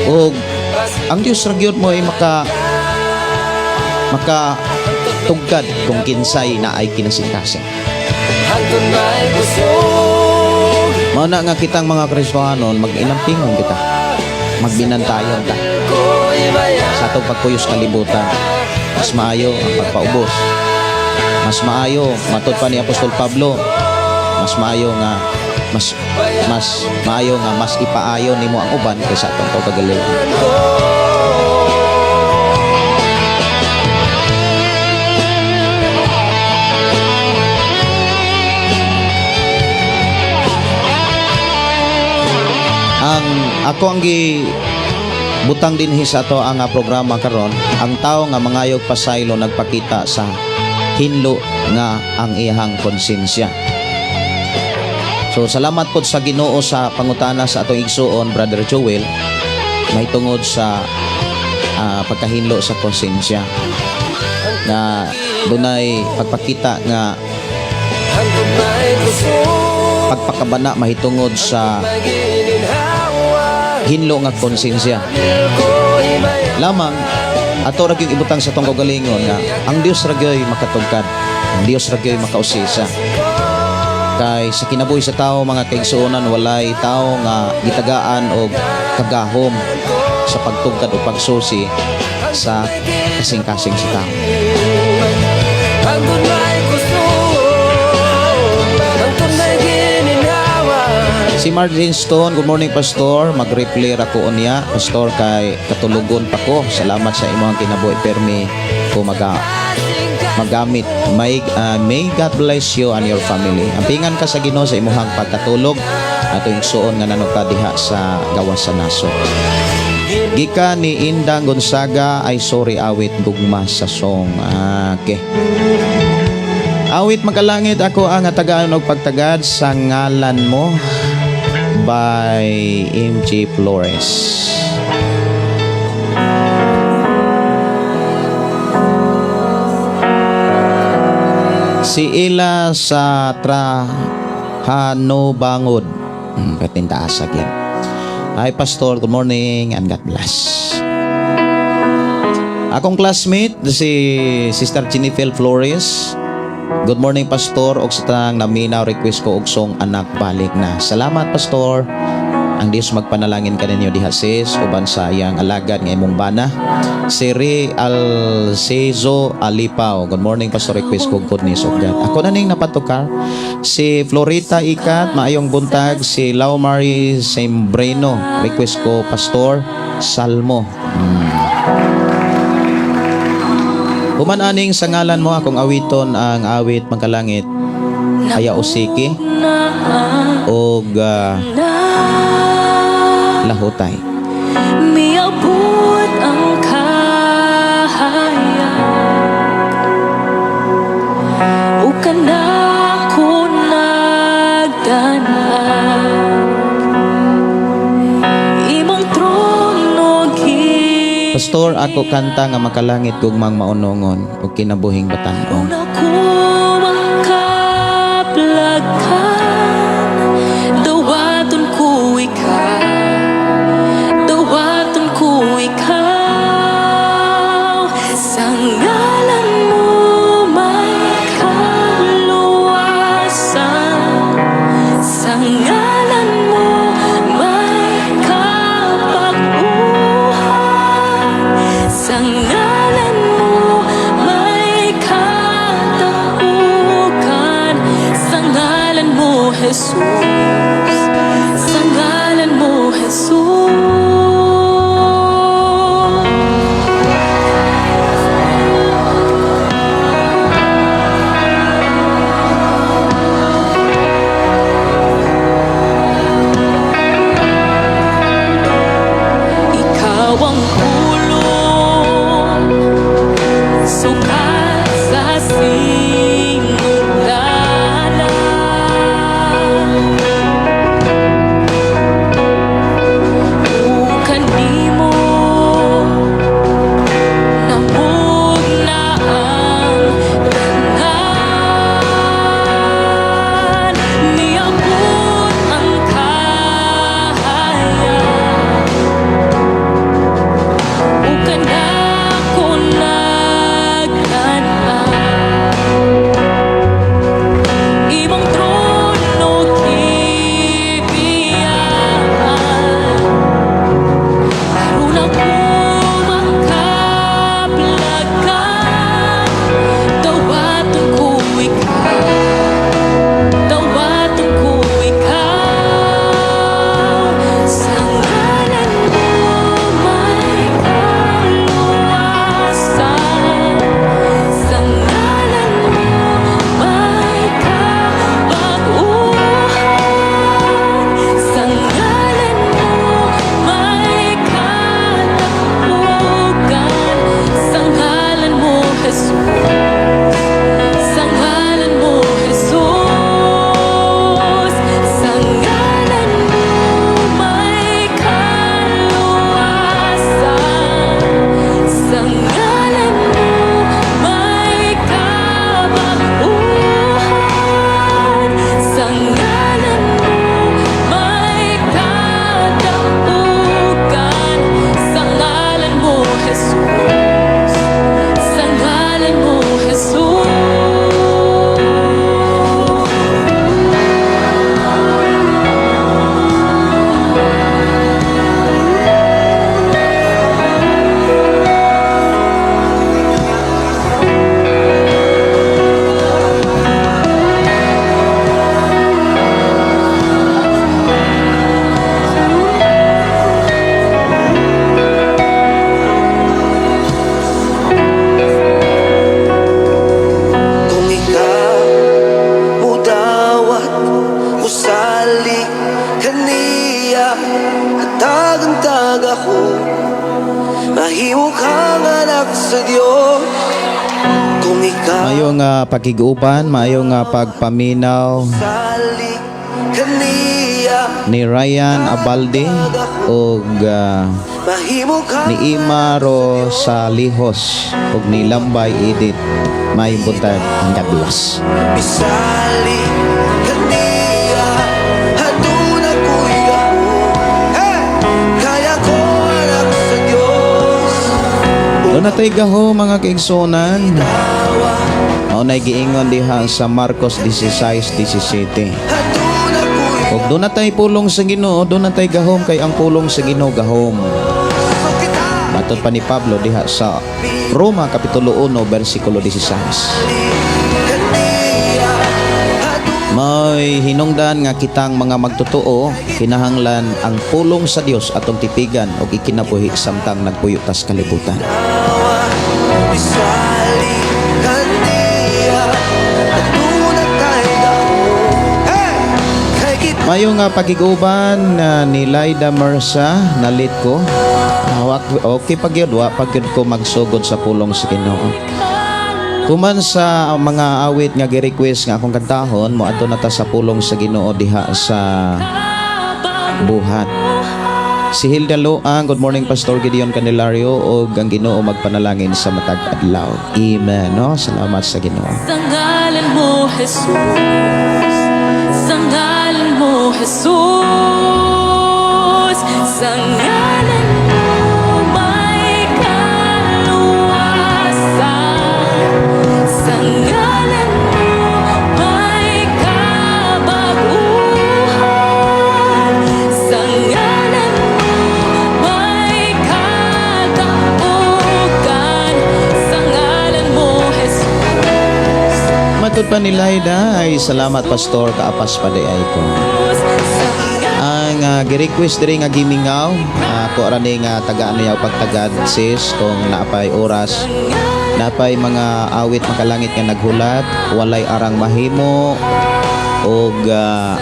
O ang Dios ra gyud mo ay maka tugkad kung kinsay na ay kinasing-kasing. Mao na nga kitang mga Kristohanon, mag-inampingon kita. Magbinantayon ta. Sa atong pagpuyos kalibutan, mas maayo ang pagpaubos. Mas maayo, matod pa ni Apostol Pablo, mas maayo nga mas ipaayo nimo ang uban kaysa atong kaugalingon. Ang ako ang gi butang dinhi sa ato ang programa karon, ang tao nga mangayog pasaylo nagpakita sa hinlo nga ang iyang konsensya. So salamat pod sa Ginoo sa pangutana sa atong igsuon, Brother Joel, mahitungod sa pagkahinlo sa konsensya na dunay pagpakita nga pagpakabana mahitungod sa hinlo nga konsensya. Lamang ato ra gyud ibutang sa atong kaugalingon nga ang Dios ra gyud makatugkad, ang Dios ra gyud makausisa. Kay sa kinabuhi sa tao, mga kaigsuonan, walay tao nga gitagaan og kagahom sa pagtugkad o pagsusi sa kasing-kasing sa tao. Hangtod may kusog, hangtod may gininhawa. Si Margin Stone, good morning, Pastor. Mag-replay ra ko unya, Pastor, kay katulugon pa ko. Salamat sa imong kinabuhi, permi ko magamit. May God bless you and your family. Ampingan ka sa Ginoo sa imuhang pagkatulog. Ato igsuon nga nanog ka diha sa gawas sa nasod. Gika ni Indang Gonzaga ay sorry, awit gugma sa song. Ah, okay. Awit makalangit, ako ang tagaan og pagtagad sa ngalan mo by MG Flores. Si Ila sa Trahano Bangod. Patintaasag yan. Hi, Pastor, good morning and God bless. Akong classmate, si Sister Jennifer Flores. Good morning, Pastor, og sa tanang naminaw, request ko og song "Anak Balik Na". Salamat, Pastor. Ang Dios magpanalangin kaninyo diha, sis, uban sa iyang alagad nga imong bana. Si Ray Alcezo Alipaw. Good morning, Pastor, request ko "Goodness of God". Ako na ning napatukar. Si Florita Ikat, maayong buntag. Si Lau Marie Sembreno, request ko, Pastor, "Salmo". Human aning sa ngalan mo, akong awiton ang awit magkalangit Aya Usiki og "Lahutay". Miabot ang kahayag ug kanako nagdanag imong trono. Pastor, ako kanta nga "Makalangit gugmang maunongon ug kinabuhing batan-ong". Una ko makaplagan, dawaton ko ikaw, dawaton ko ikaw. Sa ngalan mo may kaluwasan, sa ngalan mo may kapag-uhan, sa ngalan mo may kataukan, sa ngalan mo, Jesus, sa ngalan mo, Jesus. Ikaw ang pulong, sukat sa sinugdanan. gahom. Mahimo kang anak sa Diyos kung ikaw Maayong pakig-uban, maayong pagpaminaw salik kaniya. Ni Ryan Abalde ug Mahimo kang ni Ima Rosalihos ug ni Lambay Edith. Maayong buntag and God bless. Misali kaniya. Aduna ko'y gahom. Hey! Kaya ko anak sa Diyos. Doon natay gahom, mga kaigsunan. Mao nay giingon diha sa Marcos 16:17. Aduna ko'y Ug doon natay pulong sa Ginoo, doon natay gahom kay ang pulong sa Ginoo gahom. kita. Matod pa ni Pablo diha sa Roma Kapitulo 1 versikulo 16. Kaniya. May hinungdan nga kitang mga magtotoo kinahanglan ang pulong sa Dios atong tipigan ug ikinabuhi samtang nagpuyo tas kalibutan. Misali kaniya. Aduna tay gahom. Hey! Kay kita. Mayo nga pakiguban ni Laida Mersa, nalit ko. Okay pag yun, wa pag yun ko magsugod sa pulong sa Ginoo. Kuman sa mga awit nga gi-request nga akong kantahon, moadto na ta sa pulong sa Ginoo diha sa buhat. Si Hilda Loang, good morning, Pastor Gideon Candelario, ug ang Ginoo magpanalangin sa matag adlaw. Amen. No? Salamat sa Ginoo. Sa ngalan mo, Jesus. Sa ngalan mo, Jesus. Sa ngalan mo may kaluwasan. Sa ngalan mo may kabaguhan. Sa ngalan mo may kadaugan. Sa ngalan mo, Jesus. Matod pa ni Laida ay salamat, Pastor, kaapas pa di ay ko. Ang gi-request diri nga gimingaw, ako ra ni nga tagaan niya pagtagad, sis, kung naapay oras. Napay mga awit makalangit nga naghulat, walay arang mahimo og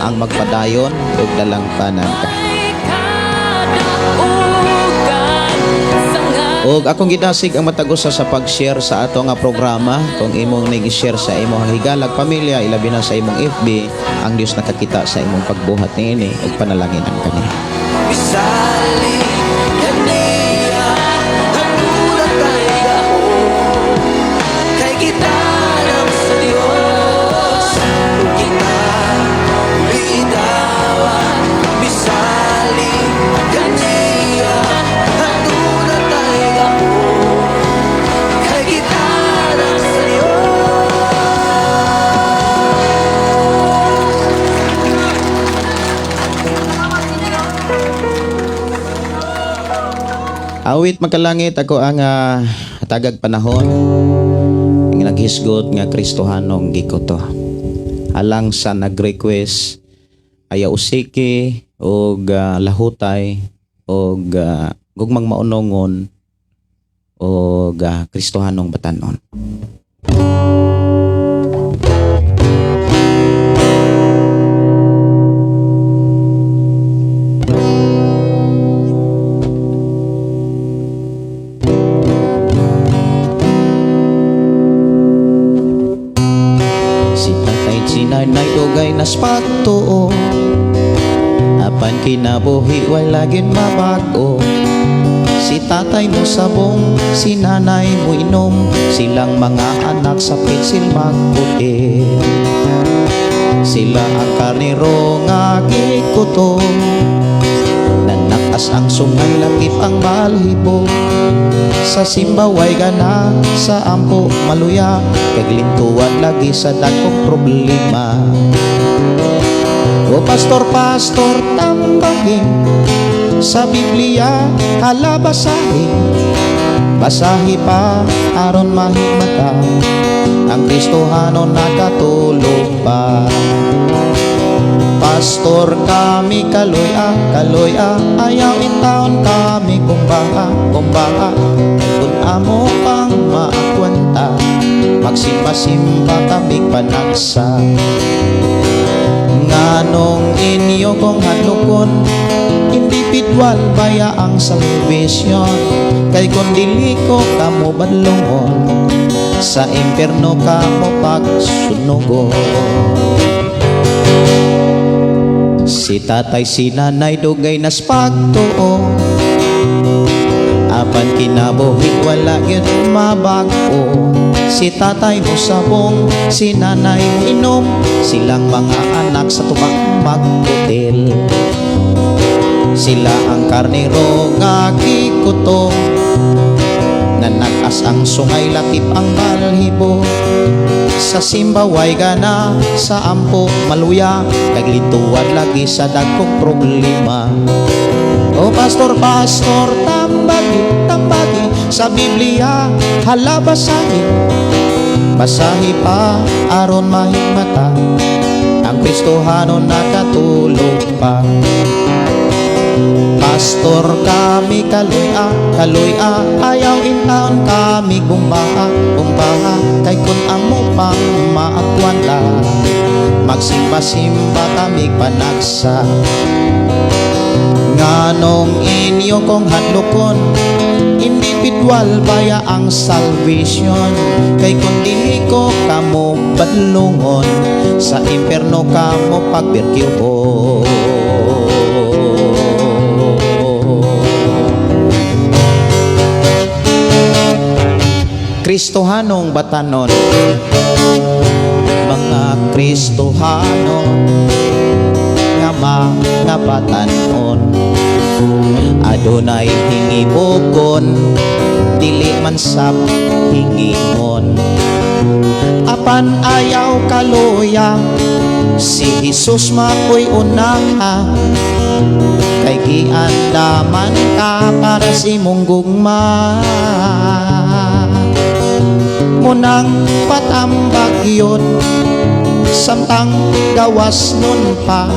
ang magpadayon og dalang panan ka. Kadaugan sa ngalan Og akong gidasig ang matag usa sa pag-share sa ato nga programa. Kung imong ning i-share sa imong higalag pamilya, ilabi na sa imong FB, ang Dios nakakita sa imong pagbuhat niini ug panalanginan kaniya. Misali kaniya. Aduna tay gahom. Kay kita lang sa Diyos. Ug kita bitawa. Misali kaniya. Aduna tay gahom. Kay kita lang sa Diyos. Awit makalangit, ako ang tagag panahon ang naghisgot nga Kristohanong gikoto. Alang sa nag-request ayaw usiki og lahutay og gugmang maunongon og Kristohanong batanon. Si tatay, si nanay dugay nas pagtuo, apan kinabuhi wala gid mabago. Si tatay mo sabong, si nanay mo inom, silang mga anak sa pitsil magputi. Sila ang karnero nga gikutom, Nanakas ang sungay, lakip ang balhibo. Sa simbaway gana, sa ampo maluya, kay gilintuan lagi sa dagkong problema. O pastor, pastor, tambahin sa Biblia, hala basahin. Basahi pa aron mahimata, ang Kristohano nakatulog pa. Pastor kami kaloy-a, kaloy-a, ayaw intaon kami kumbaha, kumbaha. Kung amo pang maakwenta, magsimba-simba kami panagsa. Nganong inyo kong hadlokon, Individual baya ang salvation? Kay kung dili ko kamo badlongon, sa impierno kamo pagsunugon. Si tatay, si nanay, dugay nas pagtuo, apan kinabuhi wala gyud mabag-o. Si tatay mo sabong, si nanay mo inom, silang mga anak sa tuba magkutil. Sila ang karnero nga gikuto, nga nag-as ang sungay, lakip ang balhibo. Sa simbaway gana, sa ampo maluya, kag lituwad lagi sa dagkong problema. O pastor, pastor, tambagi, tambagi sa Biblia, hala basahi, basahi pa aron mahigmata ang Kristohano nakatulog pa. Pastor kami kaluy-a, kaluy-a, ayaw intaon kami gumbaha, gumbaha, kay kun amo pang maatwala, magsimba-simba kami panagsa. Nganong inyo kong hadlokon? Individual baya ang salvation? Kay kung dili ko kamo badlungon, sa impierno kamo pagbirkyuhon. Kristohanong batanon, mga Kristohanon nga mga batanon, adunay hingibugon, dili man sab hingingon. Apan ayaw kaluya, si Jesus makoy unaha, kay giandaman ka para sa imong gugma. Munang patambag yun samtang gawas nun pa,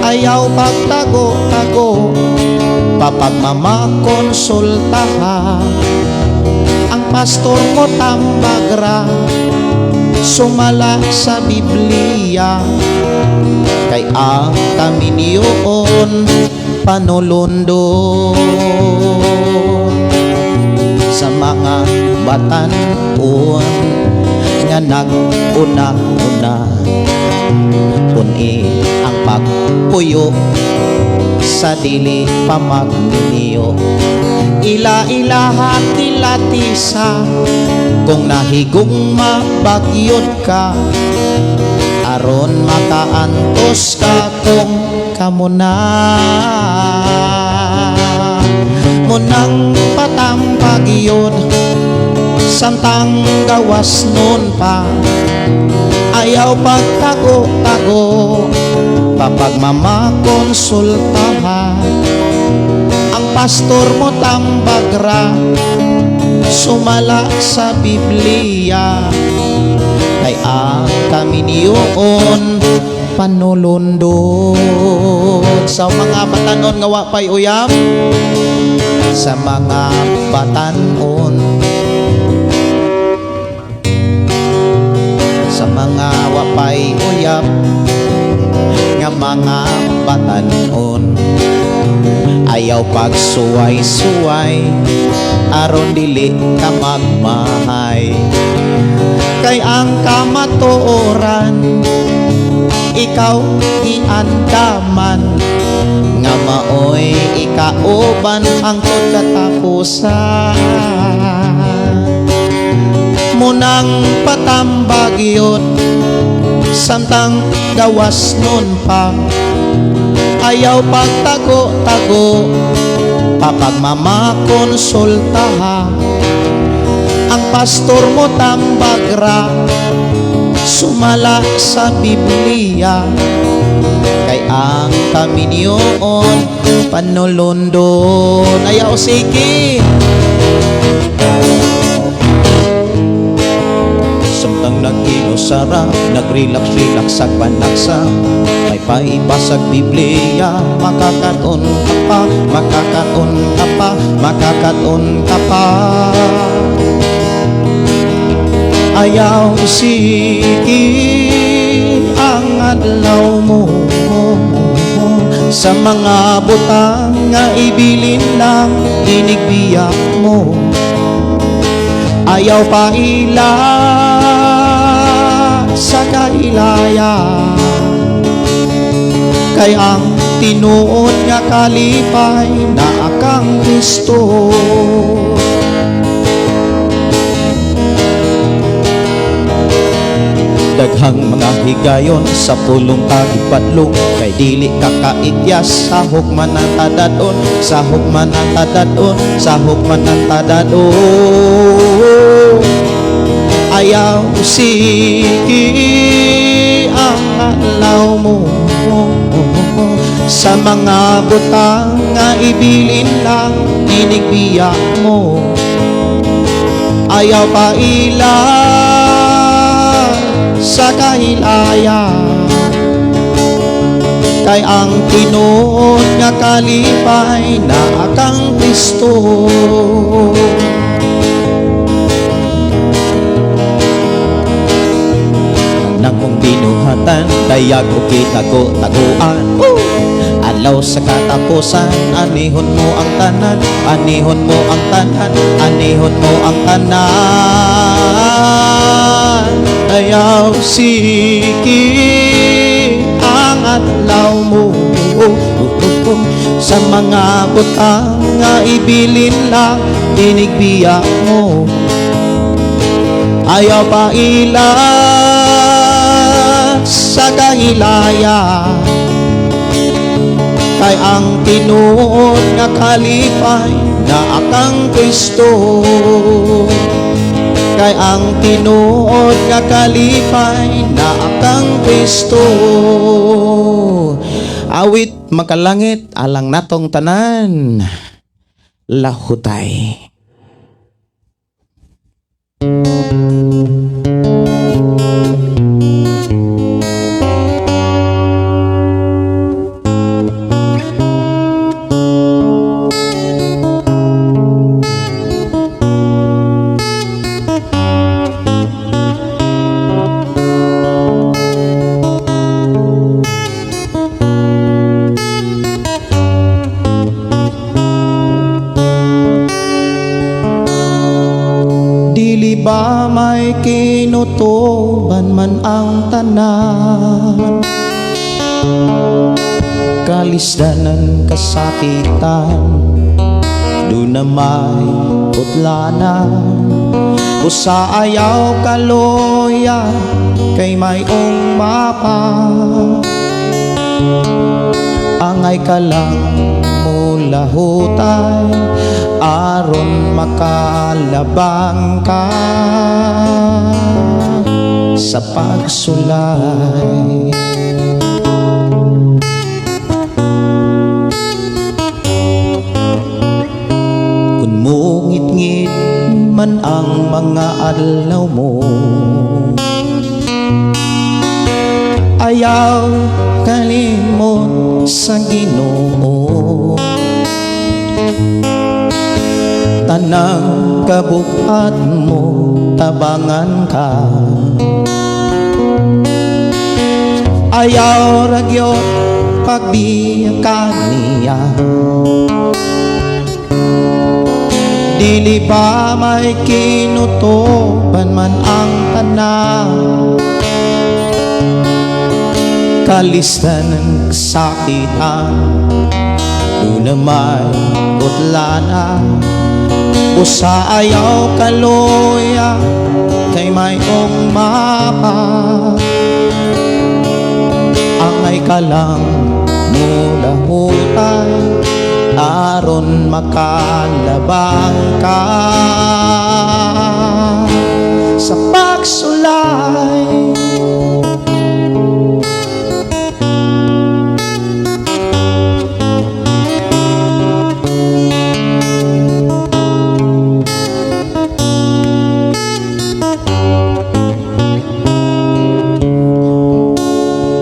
ayaw pagtago-tago, papagmamakonsultaha. Ang pastor mo tambagra, sumala sa Biblia, kay ang kami niyoon panulundon. Sa mga batanon nga nag-una-una, puni ang pagpuyo sa dili pa magninyo. Ila-ilaha kilatisa kung nahigugma bagyod ka, aron makaantos ka kung kamo na. Munang patambag yun samtang gawas nun pa, ayaw pagtago-tago, papagmamakonsultaha. Ang pastor mo tambagra, sumala sa Biblia, kay ang kami niyoon panulundon. Sa mga batanon nga wa pay uyab, sa mga batanon, sa mga wapay uyab nga mga batanon, ayaw pagsuway-suway aron dili ka magmahay, kay ang kamatuoran ikaw giandaman nga maoy ikauban hangtod katapusan. Munang patambag yun samtang gawas nun pa, ayaw pagtago-tago, papagmamakonsultaha. Ang pastor mo tambagra, sumala sa Biblia, kay ang kami niyoon panulundon. Ayaw sige. Samtang nag-inusara, nag-relax-relax sa panaksa, may paibasag Biblia, makakaton ka pa, makakaton ka pa, makakaton ka pa. Ayaw isiki ang adlaw mo. Sa mga butang nga ibilin lang, inigbiyak mo. Ayaw pa ila sa kahilayan, kay ang tinuod nga kalipay naa kang Kristo. Daghang mga higayon sa pulong kagibadlong, kay dili ka kaikyas, sahog man ang tadadon, sahog man ang tadadon, sahog man ang tadadon. Ayaw sige ang adlaw mo sa mga butang nga ibilin lang, inigbiya mo. Ayaw pa ila sa kahilayan, kay ang tinuod nga kalipay naa kang Kristo. Nang mong binuhatan, dayag o kitago-taguan. Adlaw sa katapusan, anihon mo ang tanan, anihon mo ang tanan, anihon mo ang tanan. Ayaw sige ang adlaw mo sa mga butang nga ibilin lang, inigbiya mo. Ayaw pa ila sa kahilayan, kay ang tinuod nga kalipay naa kang Kristo, kay ang tinuod nga kalipay naa kang Kristo. Awit makalangit alang natong tanan, lahutay. Dili ba may kinutuban man ang tanan, kalisdanan, kasakitan, duna may putlanan? Busa ayaw kaluya kay mayong mapa. Angay ka lang mulahutay aron makalabang ka sa pagsulay. Kung mungit-ngit man ang mga adlaw mo, ayaw kalimot sa Ginoo. Tanang kabukat mo, tabangan ka. Ayaw ragyot pagbiya ka niya. Dili ba may kinutuban man ang tanan, kalisdan ng kasakitan, duna may putlana? Busa ayaw kaluya kay mayong mapa. Angay ka lang mulahutay aron makalabang ka sa pagsulay.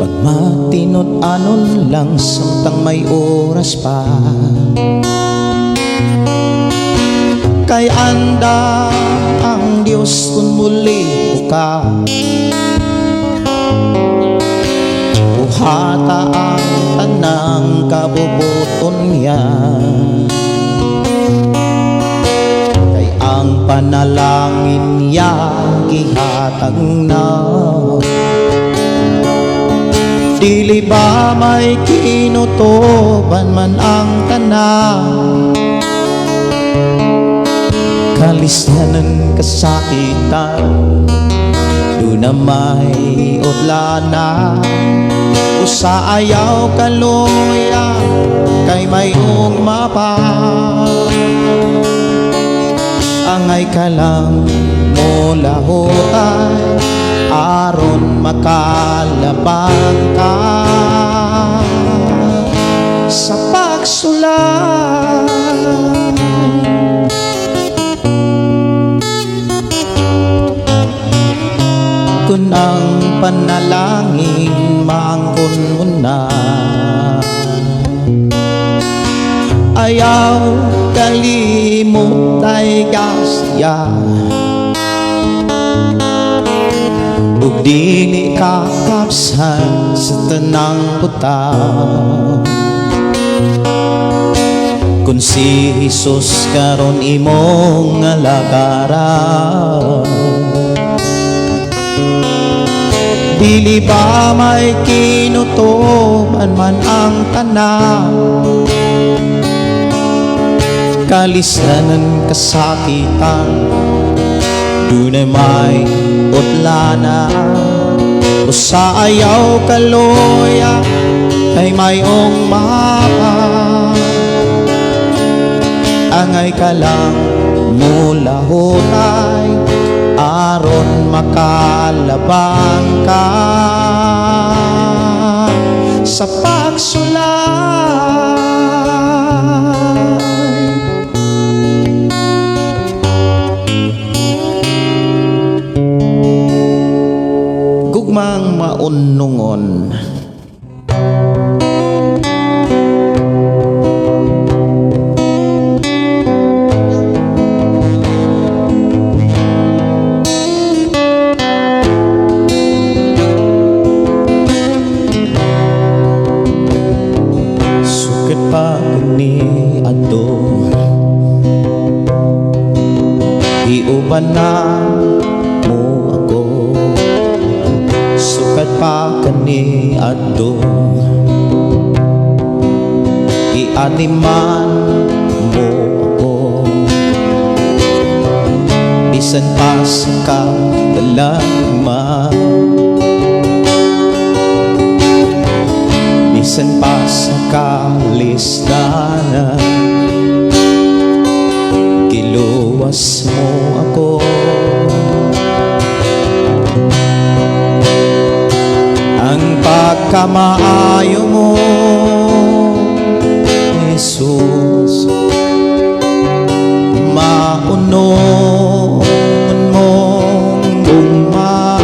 Pagmatinud-anon lang samtang may oras pa, kay anda ang Diyos kung muli ka. Buhata ang tanang kabubuton niya, kay ang panalangin niya gihatag na. Dili ba may kinutuban man ang tanan, kalisdanan, kasakitan, duna may utlana? Usa ayaw kaluya kay may ugma pa. Angay ka lang molahutay aron makalabang ka sa pagsulay. Kung ang panalangin maangkon mo na, ayaw kalimot ay gasya ug dili ka kapsan sa tanang butang, kung si Jesus karon imong alagaran. Dili ba may kinutuban man ang tanan, kalisdanan, kasakitan, dunay may utlana? Usa ayaw kaluya kay mayong mapa. Angay ka lang mulahutay aron makalabang ka sa pagsulay. Gugmang maunungon. Sukad pa ni adto, giuban na mo ako. Sukad pa kani adto, giatiman mo ako. Bisan pa sa katalagman, bisan pa sa kalisdanan, giluwas mo ako. Ang pagkamaayo mo, Jesus, maunungon mong gugma,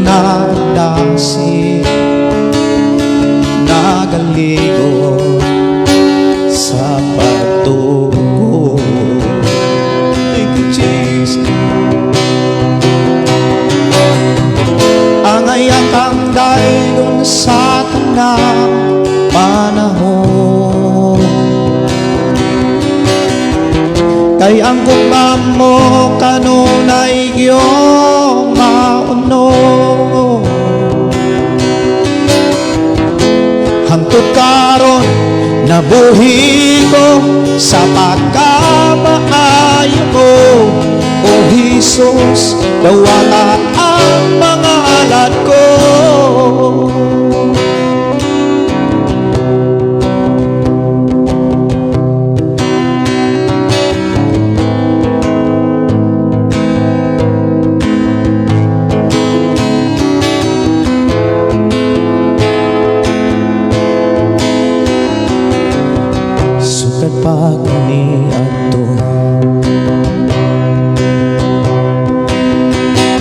nagdasig, nagaligo sa pagtuo. Thank you, Jesus. Angay kang daygon sa tanang panahon, kay ang gugma mo kanunay iyong mauno. Hangtod karon nabuhi ko sa pagkamaayo mo. O Jesus, dawata ang mga alat ko. Sukad pa kani adto,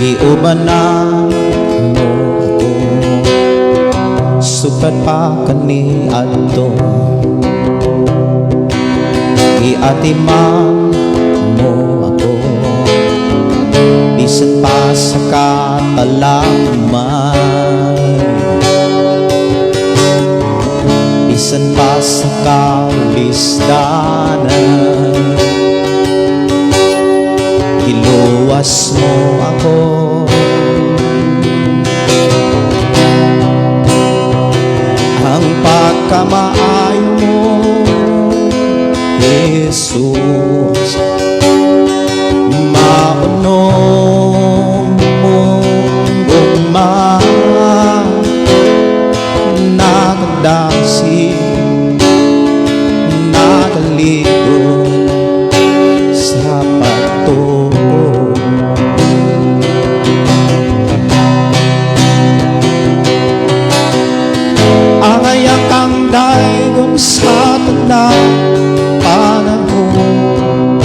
giuban na mo ako. Sukad pa kani adto, giatiman mo ako. Bisan pa sa katalagman, Bisan pa sa kalisdanan, giluwas mo ako. Ang pagkamaayo mo, Jesus, maunong mong gugma, nakadasi, nakalikod sa pagtuo. Angay kang daygon sa tanang panahon,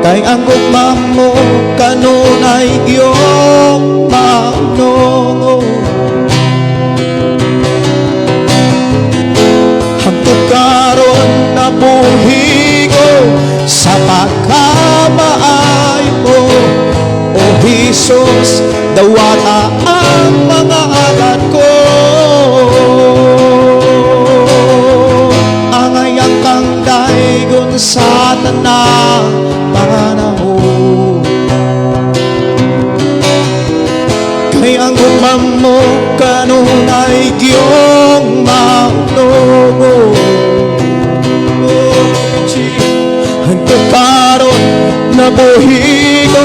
kay ang gugma mo kanunay giyong maunong. Hangtod karon nabuhi ko sa pagkamaayo mo, O Jesus, dawata ang mga alad ko. Angay kang daygon sa tanang panahon, kay ang gugma mo kanunay giyong maunong. Hangtod karon nabuhi ko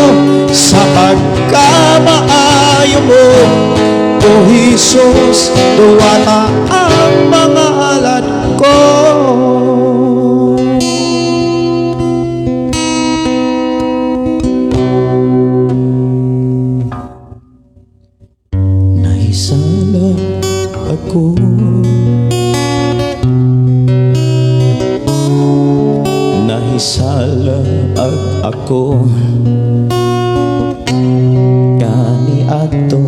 sa pagkamaayo mo, O Jesus, duwata ang mga alad ko. Nahisala ako, nahisala ag ako kani ato,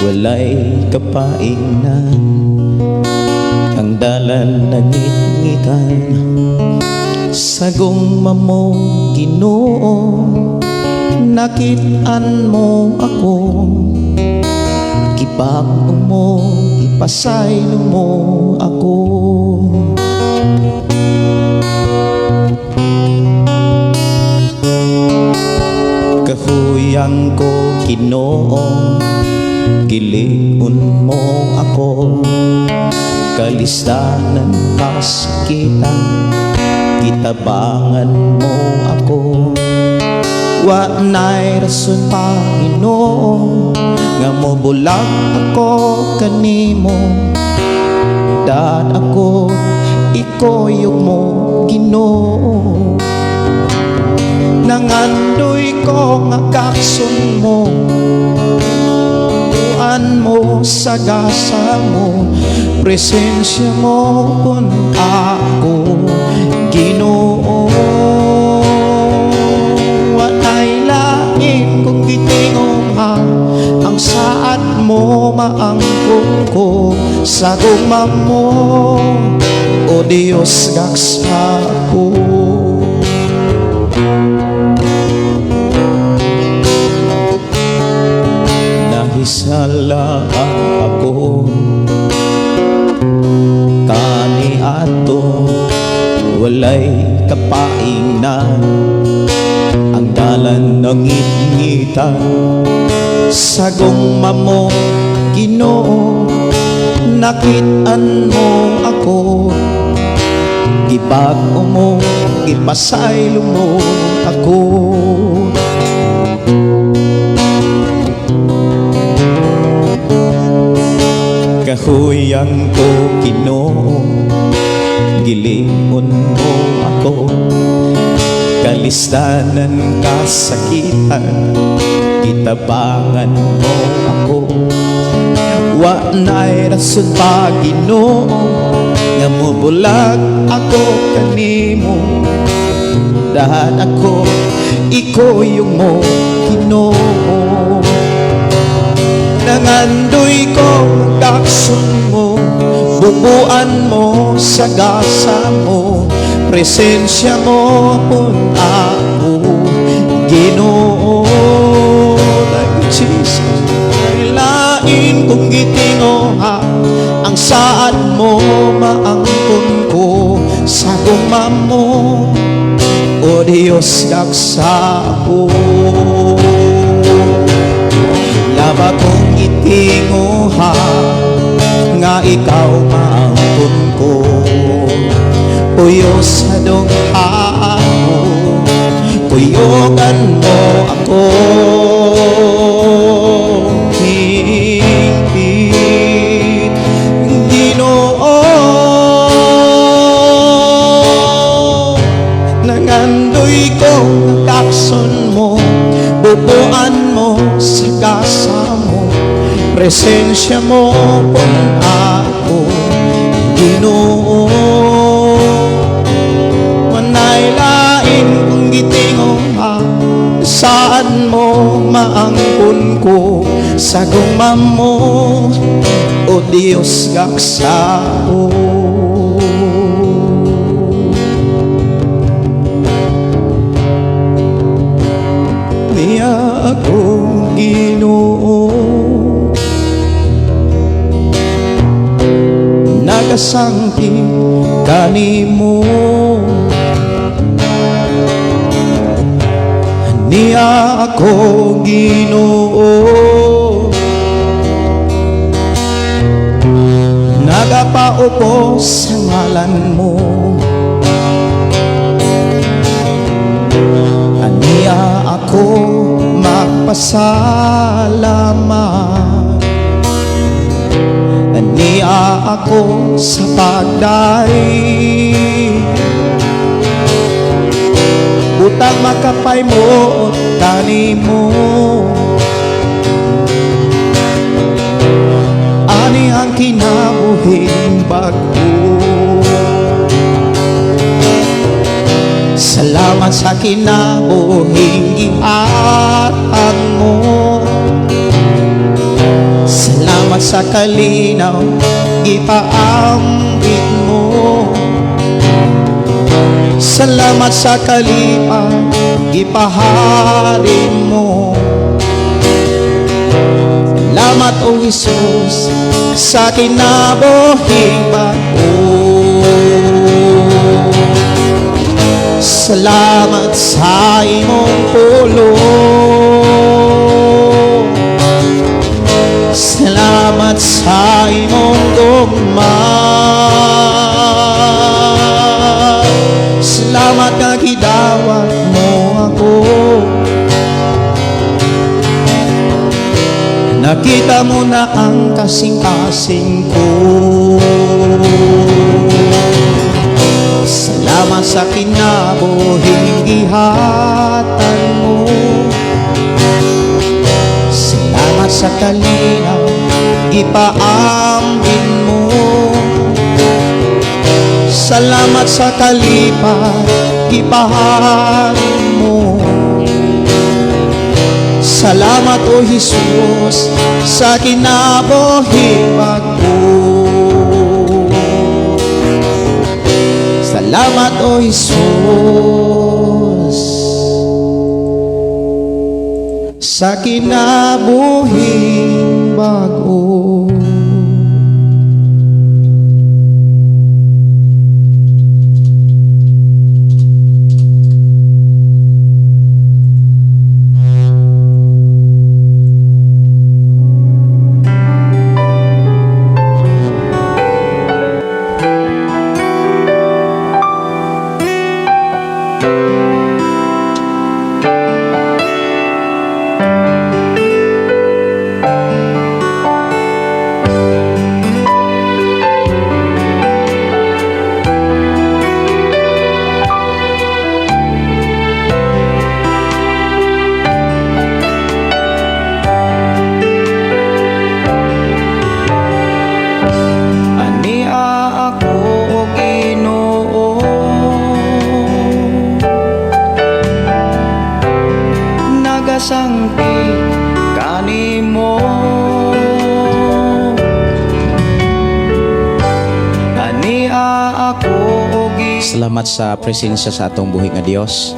walay kapaingnan, ang dalan nangitngitan sa gugma mo, Ginoo. Nakit-an mo ako, gibag-o mo, gipasaylo mo ako. Kahuyang ko, Ginoo, gilig-on mo ako. Kalisdanan kasakitan, gitabangan mo ako. Wa na'y rason, Panginoon, nga mobulag ako kanimo. Dad ako, ikuyog mo, Ginoo. Nangandoy ko nga gakson mo, Buan mo sa gasa mo, presensya mo kun ako, Ginoo. Walay lain kung gitingog ang saad mo, maangkon ko sa gugma mo, O Dios, gaksa ko. Nahisala ako kani ato, walay kapaingnan, ang dalan nangitngitan sa gugma mo, Ginoo. Nakit-an mo ako, gibag-o mo, gipasaylo mo ako. Kahuyang ko, Ginoo, gilig-on mo ako. Kalistanan kasakitan, gitabangan mo ako. Wa na'y rason pa, Ginoo, nga mobulag ako kanimo. Dahan ako, ikuyog mo, Ginoo. Nangandoy ko gakson mo, bubuan mo sa gasa mo, presensya mo kun ako, Ginoo. Thank you, Jesus. Ay lain kong gitingoha Ang saad mo, maangkon ko sa gugma mo, O Diyos, gaksa ko. Laba kong gitinguha nga ikaw maangkon ko. Puyo sa dungha ko, kuyogan mo ako. Hingpit, Ginoo, nangandoy ko kakson mo, bubuan mo sa gasa mo, presensya mo kung ako, Ginoo. Manay lain kong gitinguha, saad mo, maangkon ko sa gugma mo, O Diyos, gaksa ko. Niya ako, Ginoo, nagasangkit kanimo. Niya ako, Ginoo, nagapaupo sa ngalan mo. Aniya ako magpasalamat, aniya ako sa pagdaig. Butang makapay mo kanimo, ani ang kinabuhing bag-o. Salamat sa kinabuhing gihatag mo. Salamat sa kalinaw gipaambit mo. Salamat sa kalipay gipahari mo. Salamat, O Jesus, sa kinabuhing bag-o. Salamat sa imong pulong. Salamat sa imong gugma. Salamat nga gidawat mo ako. Nakita mo na ang kasing-kasing ko. Salamat sa kinabuhing gihatag mo. Salamat sa kalinaw gipaambit mo. Salamat sa kalipay gipahari mo. Salamat, O Jesus, sa kinabuhing bag-o. Salamat, O Jesus, sa kinabuhing bag-o. Ania ako, Ginoo, nagasangpi kanimo. Ania ako, Ginoo. Salamat sa presensya sa atong buhi nga Dios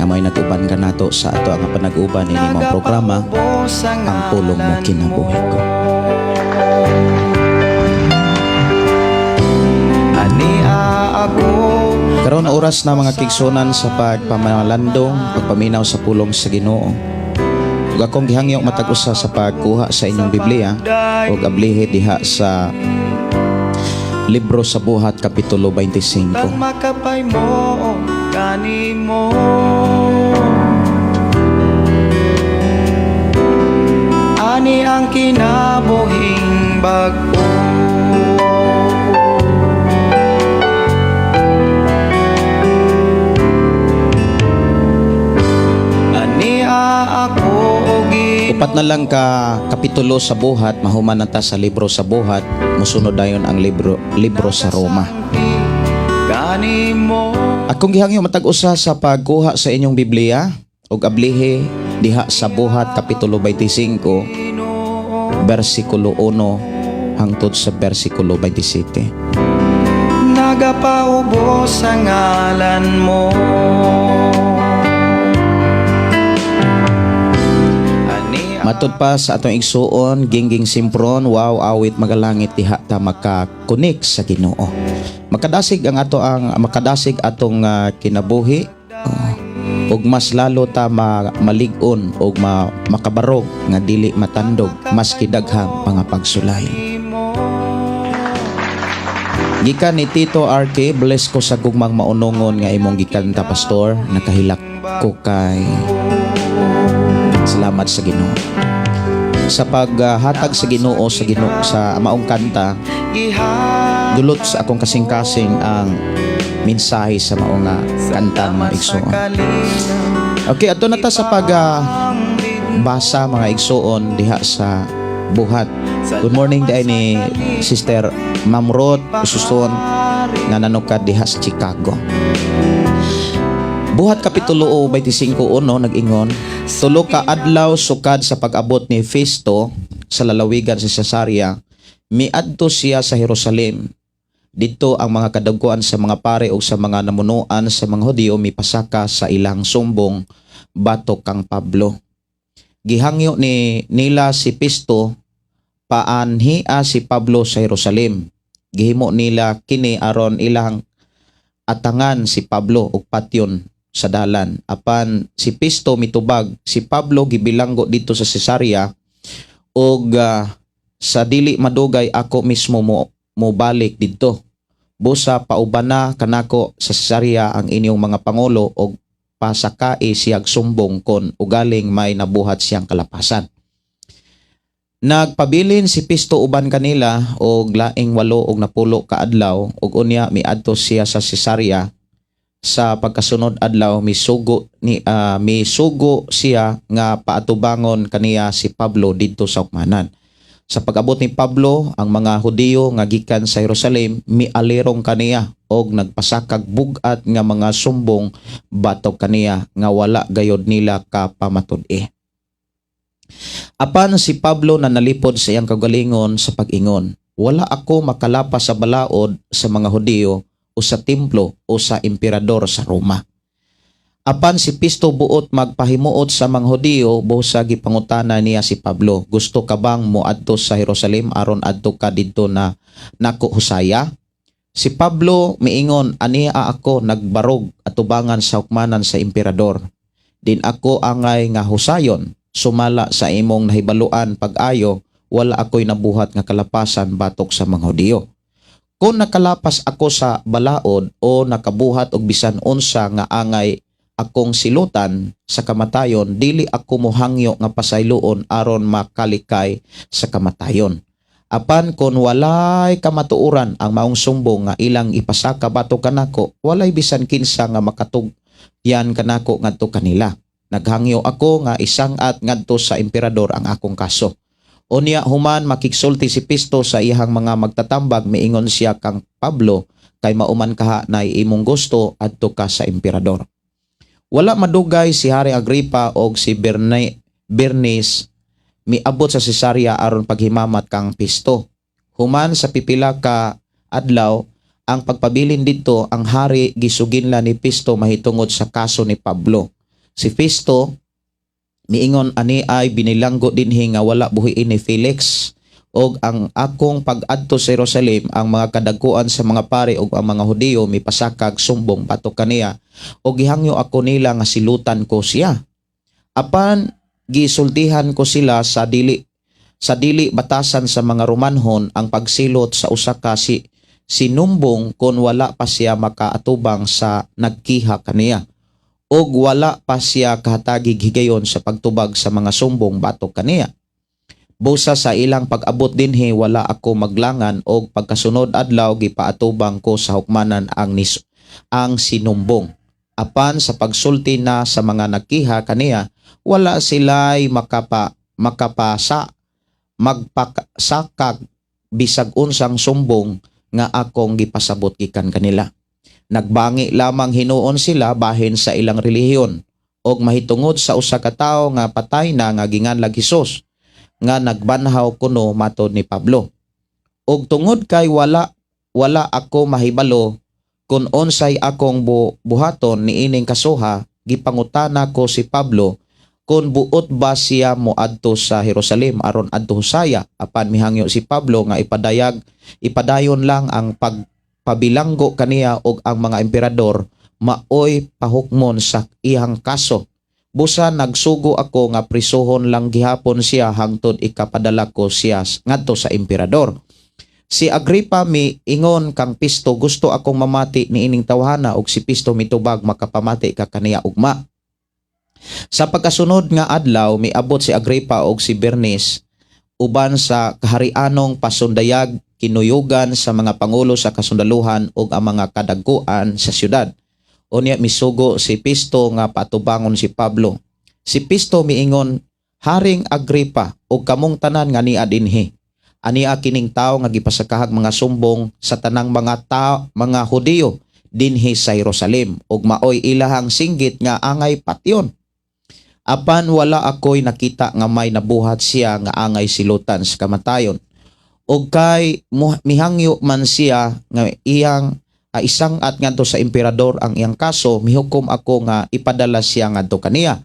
nga may nag-uban ka nato sa ato ang panag-uban ini mong programa, Nagapaubo sa Ang Pulong Mo ngalan Kinabuhi Ko. mo. ako. Karon oras na, mga kaigsuonan, sa pagpamalandong, pagpaminaw sa pulong sa Ginoo. Ug akong gihangyo matag usa sa pagkuha sa inyong Biblia ug ablihi diha sa libro sa Buhat, kapitulo 25. Tang makapay mo kanimo. Ani ang kinabuhing bag-o. Ani ako og Upat na lang ka kapitulo sa Buhat, mahuman na ta sa libro sa Buhat, musunod dayon ang libro libro sa Roma. Kanimo. Akong gihangyo matag usa sa pagkuha sa inyong Biblia ug ablihi diha sa Buhat kapitulo 25, bersikulo 1 hangtod sa bersikulo 27. Nagapaubos sa ngalan mo. Ani Matud pa sa atong igsuon, Gingging Simpron, wow, awit magalangit, diha ta makakunik sa Ginoo. Makadasig ang ato ang makadasig atong kinabuhi, oh, ug mas lalo ta malig-on ug makabarog nga dili matandog maski daghang mga pagsulay. Mo. Gikan ni Tito RK, bless ko sa gugmang maunongon nga imong gikanta, pastor, nakahilak ko kay salamat sa Ginoo. Sa paghatag sa Ginoo sa maong kanta, dulot sa akong kasing-kasing ang mensahe sa maong nga kanta, mga igsoon. Okay, ato na ta sa pag basa, mga igsoon, diha sa Buhat. Good morning diay ni Sister Mamrot Susun nga nanukad diha sa Chicago. Buhat kapitulo 25:1 nag-ingon, 3 ka adlaw sukad sa pag-abot ni Festo sa lalawigan sa Cesarea, miadto siya sa Jerusalem. Didto ang mga kadagkuan sa mga pare o sa mga namunuan sa mga Hudiyo mipasaka sa ilang sumbong batok kang Pablo. Gihangyo ni nila si Festo paanhia si Pablo sa Jerusalem. Gihimo nila kini aron ilang atangan si Pablo ug patyon sa dalan. Apan si Festo mitubag, si Pablo gibilanggo didto sa Cesarea ug sa dili madugay ako mismo mo mobalik didto. Busa paubana kanako sa Cesarea ang inyong mga pangulo og pasakai siyag sumbong kon ugaling may nabuhat siyang kalapasan. Nagpabilin si Pisto uban kanila og laing 80 ka adlaw ug unya miadto siya sa Cesarea. Sa pagkasunod adlaw misugo siya nga paatubangon kaniya si Pablo didto sa hukmanan. Sa pag-abot ni Pablo, ang mga Hudiyo nga gikan sa Jerusalem mialirong kaniya og nagpasakag bug-at nga mga sumbong batok kaniya nga wala gayod nila kapamatud-i. Apan si Pablo na nalipod sa iyang kaugalingon sa pag-ingon, "Wala ako makalapas sa balaod sa mga Hudiyo o sa templo o sa emperador sa Roma." Apan si Pisto buot magpahimuot sa mga Hudiyo, busa gipangutana niya si Pablo, "Gusto ka bang moadto sa Jerusalem aron adto ka didto na nako husaya?" Si Pablo miingon, "Ania ako nagbarog atubangan sa hukmanan sa emperador. Din ako angay nga husayon, sumala sa imong nahibaluan pag-ayo, wala ako'y nabuhat nga kalapasan batok sa mga Hudiyo. Kung nakalapas ako sa balaod o nakabuhat og bisan unsa nga angay akong silutan sa kamatayon, dili ako mohangyo nga pasayloon aron makalikay sa kamatayon. Apan kon walay kamatuoran ang maong sumbong nga ilang ipasaka batok kanako, walay bisan kinsa nga makatugyan kanako ngadto kanila. Naghangyo ako nga isang-at ngadto sa emperador ang akong kaso." Unya human makigsulti si Pisto sa iyang mga magtatambag, miingon siya kang Pablo, "Kay mauman kaha na imong gusto, adto ka sa emperador." Wala madugay si Hari Agripa og si Bernice miabot sa Cesarea aron paghimamat kang Pisto. Human sa pipila ka adlaw ang pagpabilin didto, ang hari gisuginla ni Pisto mahitungod sa kaso ni Pablo. Si Pisto miingon, "Ani ay binilanggo dinhi nga wala buhiin ni Felix." Og ang akong pag-adto sa Jerusalem, ang mga kadagkuan sa mga pari ug ang mga Hudiyo mipasakag sumbong batok kaniya ug gihangyo ako nila nga silutan ko siya. Apan gisultihan ko sila sa dili batasan sa mga Romanhon ang pagsilot sa usa ka si sinumbong kon wala pa siya makaatubang sa nagkiha kaniya ug wala pa siya kahatagig higayon sa pagtubag sa mga sumbong batok kaniya. Busa sa ilang pag-abot dinhi, wala ako maglangan og pagkasunod adlaw gipaatubang ko sa hukmanan ang sinumbong. Apan sa pagsulti na sa mga nagkiha kaniya, wala sila'y makapasa magpasakag bisag unsang sumbong nga akong gipasabot gikan kanila. Nagbangi lamang hinuon sila bahin sa ilang relihiyon og mahitungod sa usa ka tawo nga patay na nga ginganlag Hesus nga nagbanhaw kuno matod ni Pablo. Og tungod kay wala wala ako mahibalo kung unsay akong buhaton niining kasuha, gipangutana ko si Pablo kung buot ba siya moadto sa Jerusalem aron adto husaya. Apan mihangyo si Pablo nga ipadayon lang ang pagpabilanggo kaniya og ang mga emperador maoy pahukmon sa iyang kaso. Busa nagsugo ako nga prisuhon lang gihapon siya hangtod ikapadala ko siya ngadto sa emperador. Si Agripa mi ingon kang Pisto, "Gusto akong mamati niining tawhana." Og si Pisto mitubag, "Makapamati ka kaniya ugma." Sa pagkasunod nga adlaw, miabot si Agripa og si Bernice uban sa kaharianong pasundayag, kinuyugan sa mga pangulo sa kasundaluhan ug ang mga kadagkuan sa syudad. Unya misugo si Pisto nga patubangon si Pablo. Si Pisto miingon, "Haring Agripa ug kamong tanan nga nia dinhi. Ania kining tawo nga gipasakahag mga sumbong sa tanang mga tao, mga Hudiyo dinhi sa Jerusalem ug maoy ilahang singgit nga angay patyon. Apan wala ako'y nakita nga may nabuhat siya nga angay silutan sa kamatayon. Og kay mihangyo man siya nga iyang isang-at ngadto sa emperador ang iyang kaso, mihukom ako nga ipadala siya ngadto kaniya.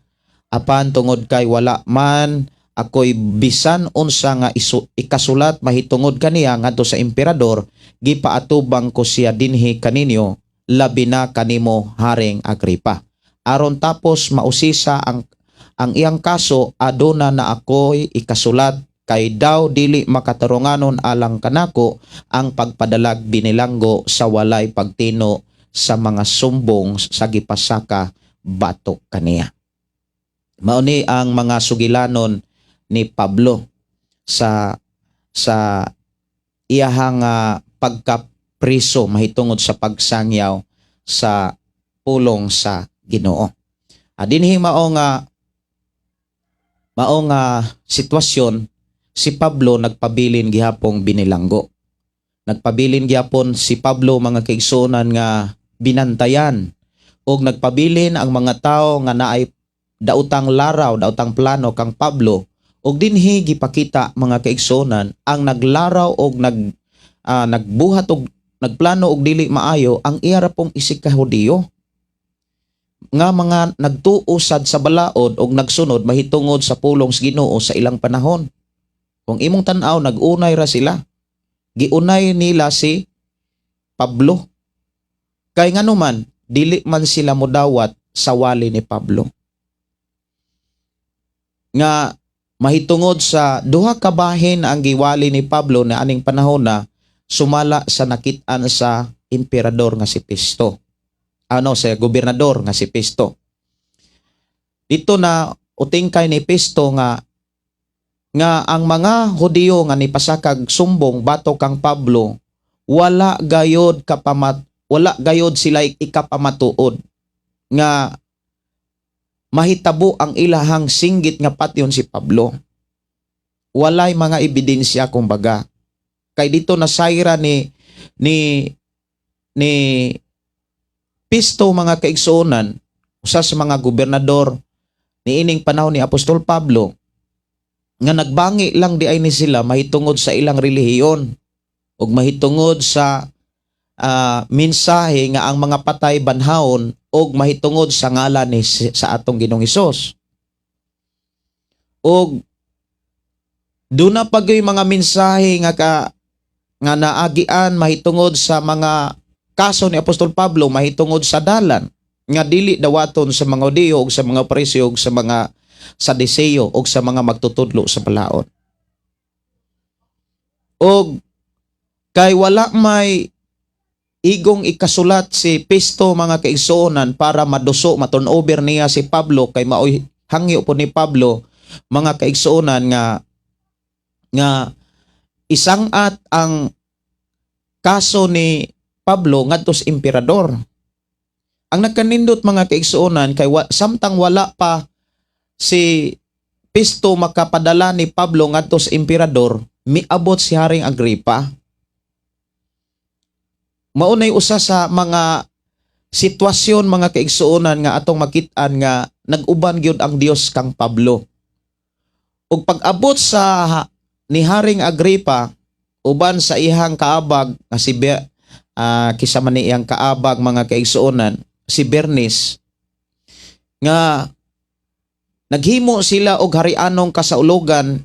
Apan tungod kay wala man ako'y bisan unsa nga ikasulat mahitungod kaniya ngadto sa emperador, gipaatubang ko siya dinhi kaninyo, labi na kanimo, Haring Agripa. Aron tapos mausisa ang iyang kaso, aduna na ako'y ikasulat, kay daw dili makatarunganon alang kanako ang pagpadalag binilanggo sa walay pagtino sa mga sumbong sa gipasaka batok kaniya." Mao ni ang mga sugilanon ni Pablo sa iyahang pagkapriso mahitungod sa pagsangyaw sa pulong sa Ginoo. Dinhi mao nga sitwasyon, si Pablo nagpabilin gihapong binilanggo. Nagpabilin gihapon si Pablo, mga kaigsuonan, nga binantayan og nagpabilin ang mga tao nga naay daotang laraw, daotang plano kang Pablo. Og dinhi gipakita, mga kaigsuonan, ang naglaraw og nagbuhat og nagplano og dili maayo ang iya ra pong isig ka Hudiyo nga mga nagtuo sad sa balaod og nagsunod mahitungod sa pulong sa Ginoo sa ilang panahon. Kung imong tan-aw, nag-unay ra sila. Giunay nila si Pablo. Kay nganuman, dili man sila modawat sa wali ni Pablo. Nga mahitungod sa duha ka bahin ang giwali ni Pablo na aning panahon na sumala sa nakit-an sa emperador nga si Pisto. Ano, sa gobernador nga si Pisto. Dito na utingkay ni Pisto nga nga ang mga Hudiyo nga nipasakag sumbong batok kang Pablo, wala gayod sila ikapamatuod nga mahitabo ang ilahang singgit nga patyon si Pablo. Walay mga ebidensya kumbaga. Kay dito nasayra ni Pisto, mga kaigsuonan, usa sa mga gobernador niining panahon ni Apostol Pablo, nga nagbangi lang di ay ni sila mahitungod sa ilang relihiyon ug mahitungod sa mensahe nga ang mga patay banhawon ug mahitungod sa ngalan ni sa atong Ginoong Hesus. Og Duna pa gyud mga mensahe nga naagian mahitungod sa mga kaso ni Apostol Pablo mahitungod sa dalan nga dili dawaton sa mga Hudiyo ug sa mga Pariseo ug sa mga Sadiseo ug sa mga magtutudlo sa balaod. Og kay wala may igong ikasulat si Pisto, mga kaigsuonan, para maduso, ma-turn over niya si Pablo, kay maoy hangyo po ni Pablo, mga kaigsuonan, nga isang-at ang kaso ni Pablo ngadto sa emperador. Ang nagkanindot, mga kaigsuonan, kay samtang wala pa si Pisto makapadala ni Pablo ngadto sa emperador, miabot si Haring Agripa. Maunay usa sa mga sitwasyon, mga kaigsuonan, nga atong makit-an nga nag-uban gyud ang Dios kang Pablo. Ug pag-abot sa ni Haring Agripa uban sa iyang kaabag nga si kisa man ni iyang kaabag, mga kaigsuonan, si Bernice, nga naghimo sila og harianong kasaulogan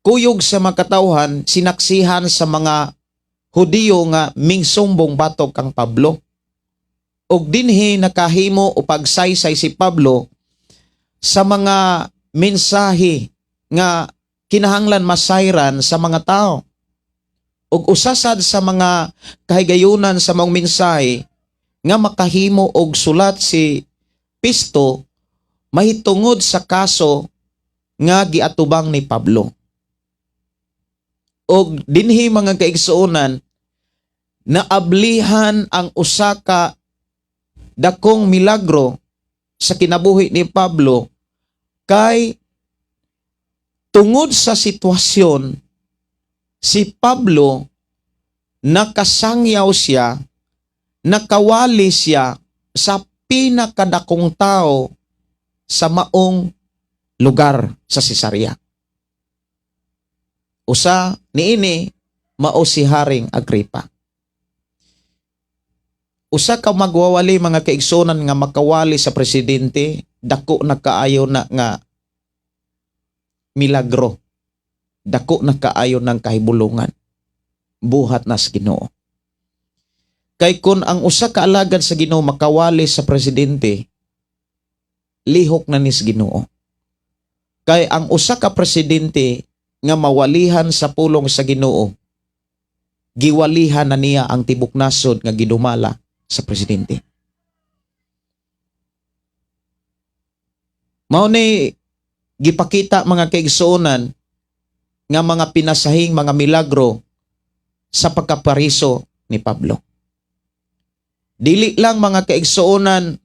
kuyog sa makatawhan, sinaksihan sa mga Hudiyo nga mingsumbong batok kang Pablo. Og dinhi nakahimo o pagsaysay si Pablo sa mga mensahe nga kinahanglan masayran sa mga tao. Og usasad sa mga kahigayunan sa mga mensahe nga makahimo og sulat si Pisto mahitungod sa kaso nga giatubang ni Pablo. Og dinhi, mga kaigsuonan, naablihan ang usa ka dakong milagro sa kinabuhi ni Pablo, kay tungod sa sitwasyon, si Pablo nakasangyaw siya, nakawali siya sa pinakadakong tao sa maong lugar sa Cesarea. Usa niini mao si Haring Agripa. Usa ka magwawali, mga kaigsunan, nga makawali sa presidente, dako na kaayo na nga milagro. Dako na kaayo ng kahibulungan. Buhat na sa Ginoo. Kay kun ang usa ka alagad sa Ginoo makawali sa presidente, lihok na ni sa Ginoo. Kay ang usa ka presidente nga mawalihan sa pulong sa Ginoo, giwalihan na niya ang tibok nasod nga gidumala sa presidente. Mao ni gipakita, mga kaigsuonan, nga mga pinasahing mga milagro sa pagkapariso ni Pablo. Dili lang, mga kaigsuonan,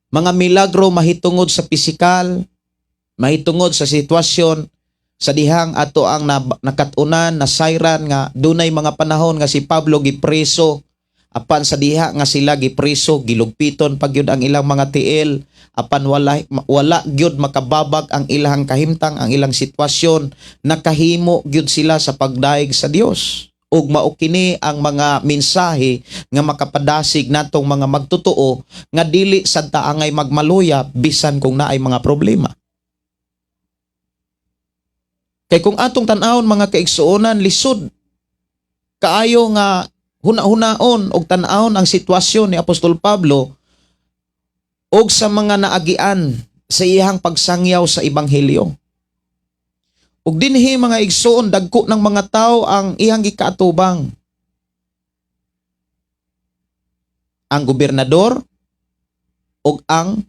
mga milagro mahitungod sa pisikal, mahitungod sa sitwasyon sa dihang ato ang nakatunan, nasayran nga dunay mga panahon nga si Pablo gipreso, apan sa diha nga sila gipreso, gilugpiton pa gyud ang ilang mga tiil, apan wala wala gyud makababag ang ilang kahimtang, ang ilang sitwasyon. Nakahimo gyud sila sa pagdayeg sa Dios, ug mao kini ang mga mensahe nga makapadasig natong mga magtotoo nga dili sad ta angay magmaluya bisan kung naay mga problema. Kay kung atong tan-awon, mga kaigsuonan, lisod kaayo nga huna-hunaon og tan-awon ang sitwasyon ni Apostol Pablo og sa mga naagian sa iyang pagsangyaw sa ebanghelyo. Ug dinhi, mga igsoon, dagko ng mga tao ang iyang gikaatubang. Ang gobernador ug ang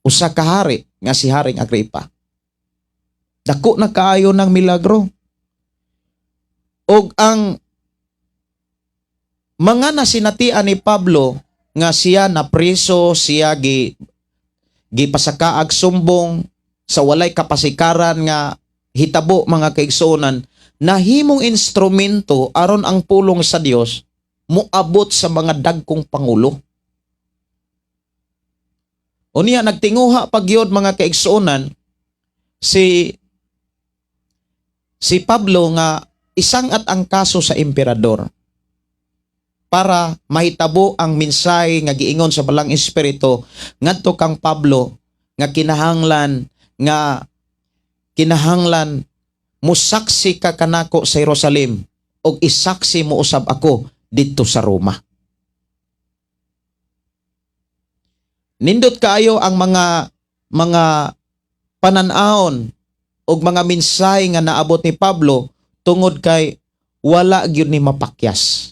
usa ka hari nga si Haring Agripa. Dako na kaayo ng milagro. Og ang mga nasinatian ni Pablo nga siya napreso, siya gipasakaag sumbong sa walay kapasikaran nga hitabo, mga kaigsuonan, nahimong instrumento aron ang pulong sa Dios moabot sa mga dagkong pangulo. Unya nagtinguha pagyod, mga kaigsuonan, si Pablo nga isang-at ang kaso sa emperador para mahitabo ang mensahe nga giingon sa Balang Espiritu ngadto kang Pablo nga kinahanglan nga Kinahanglan musaksi ka kanako sa Jerusalem ug isaksi mo usab ako didto sa Roma. Nindot kaayo ang mga panan-awon ug mga mensahe nga naabot ni Pablo tungod kay wala gyud ni mapakyas.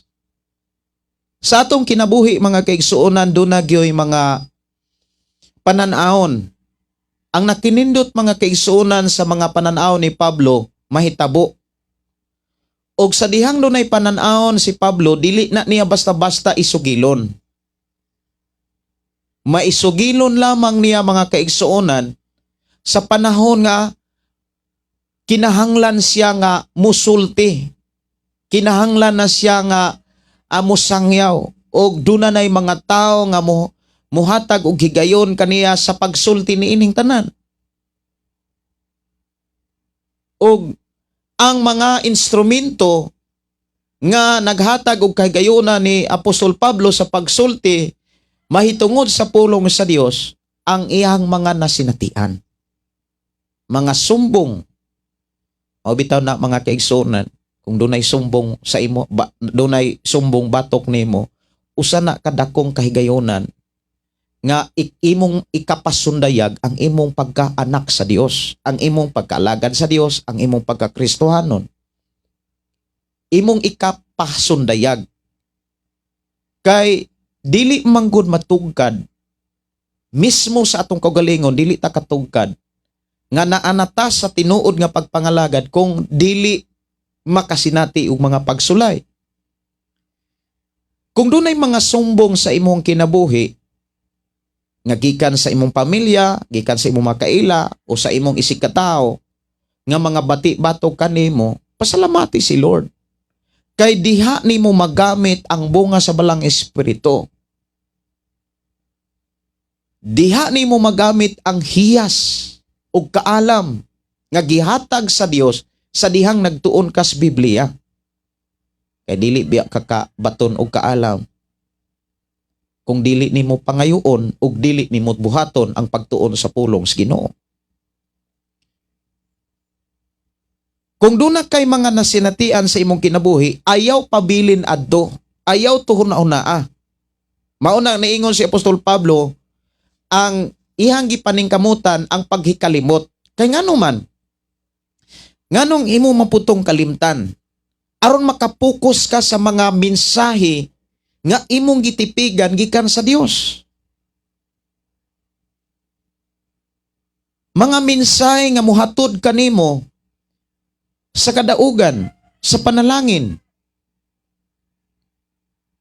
Sa atong kinabuhi, mga kaigsuonan, duna gyoy mga panan-awon. Ang nakinindot, mga kaigsuonan, sa mga panan-aw ni Pablo mahitabo. Og sa dihang dunay panan-awon si Pablo, dili na niya basta-basta isugilon. Maisugilon lamang niya, mga kaigsuonan, sa panahon nga kinahanglan siya nga musulti. Kinahanglan na siya nga musangyaw og duna nay mga tawo nga mo muhatag og higayon kaniya sa pagsulti niining tanan. Og ang mga instrumento nga naghatag og kahigayuna ni Apostol Pablo sa pagsulti mahitungod sa pulong sa Dios, ang iyang mga nasinatian. Mga sumbong. O bitaw na, mga kaigsuonan, kung dunay sumbong sa imo ba, dunay sumbong batok nimo, usa na kadakong kahigayonan nga imong ikapasundayag ang imong pagkaanak sa Dios, ang imong pagkaalagad sa Dios, ang imong pagkakristohanon. Imong ikapasundayag. Kay dili manggod matugkad mismo sa atong kaugalingon, dili ta katugkad nga naanata sa tinuod nga pagpangalagad kung dili makasinati og mga pagsulay. Kung dunay mga sumbong sa imong kinabuhi nga gikan sa imong pamilya, gikan sa imong mga kaila o sa imong isig katao nga mga bati-batok kanimo, pasalamati si Lord. Kay diha nimo magamit ang bunga sa Balaang Espiritu. Diha nimo magamit ang hiyas ug kaalam nga gihatag sa Dios sa dihang nagtuon kas Biblia. Kay dili biya ka kabaton og kaalam kung dili nimo pangayoon ug dili nimo buhaton ang pagtuon sa pulong sa Ginoo. Kung duna kay mga nasinatian sa imong kinabuhi, ayaw pabilin adto, ayaw tuhuna-hunaa. Mao na niingon si Apostol Pablo, ang ihang gipaningkamutan ang paghikalimot. Kay ngano man? Nganong imo maputong kalimtan? Aron makapokus ka sa mga mensahe nga imong gitipigan gikan sa Dios. Mga mensahe nga muhatod kanimo sa kadaugan, sa panalangin.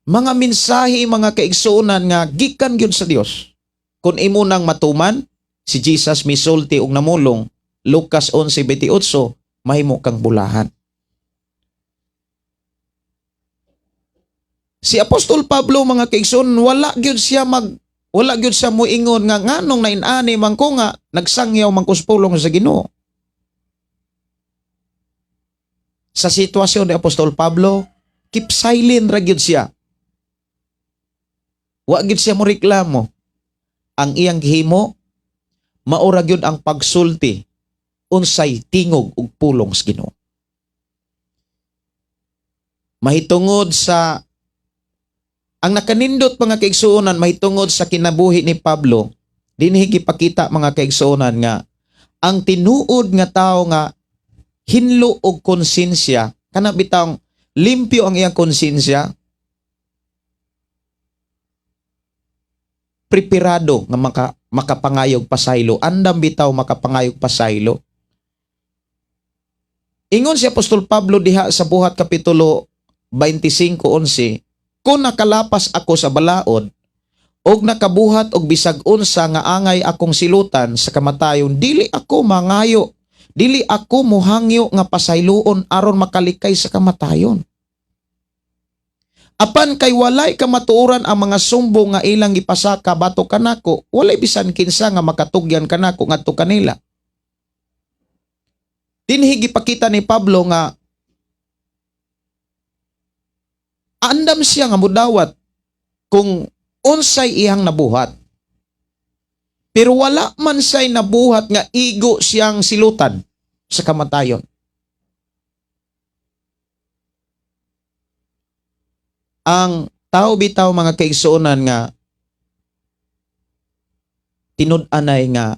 Mga mensahe, mga kaigsuonan, nga gikan gyud sa Dios. Kung imo nang matuman, si Jesus misulti og namulong, Lucas 11:28, mahimo kang bulahan. Si Apostol Pablo, mga kaigsuonan, wala gyud siya moingon nga nganong nainani man ko nga nagsangyaw man ko sa pulong sa Ginoo. Sa sitwasyon ni Apostol Pablo, keep silent ra gyud siya. Wa gyud siya mo reklamo. Ang iyang gihimo, maura gyud ang pagsulti unsay tingog ug pulong sa Ginoo. Mahitungod sa ang nakanindot, mga kaigsuonan, mahitungod sa kinabuhi ni Pablo, dinhi gipakita, mga kaigsuonan, nga ang tinuod nga tawo nga hinlo og konsensya, kana bitang limpyo ang iyang konsensya, preparado nga makapangayog pasaylo, andam bitaw makapangayog pasaylo. Ingon si Apostol Pablo diha sa Buhat kapitulo 25:11, "Kung nakalapas ako sa balaod og nakabuhat og bisag unsa nga angay akong silutan sa kamatayon, dili ako mangayo, dili ako muhangyo nga pasayloon aron makalikay sa kamatayon. Apan kay walay kamatuoran ang mga sumbong nga ilang gipasaka batok kanako, walay bisan kinsa nga makatugyan kanako ngadto kanila." Dinhi gipakita ni Pablo nga andam siya nga mudawat kung unsay iyang nabuhat. Pero wala man siya'y nabuhat nga igo siyang silutan. sa kamatayon. Ang tao bitaw, mga kaigsuonan, nga tinud-anay nga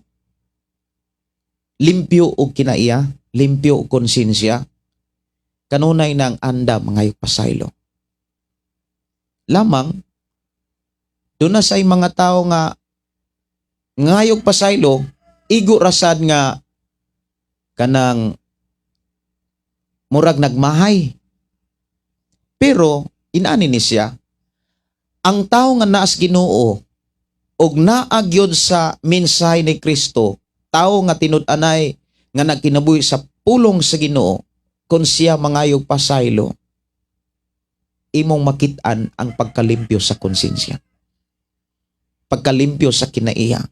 limpyo og kinaiya, limpyo og konsensya, kanunay nang andam mangayog pasaylo. Lamang, duna say mga tao nga ngayog pasaylo, igo rasad nga kanang murag nagmahay. Pero inani ni siya, ang tao nga naas Ginoo og naa gyud sa mensahe ni Kristo, tao nga tinud-anay nga nagkinabuhi sa pulong sa Ginoo, kung siya mangayog pasaylo, imong makit-an ang pagkalimpyo sa konsensya. Pagkalimpyo sa kinaiya.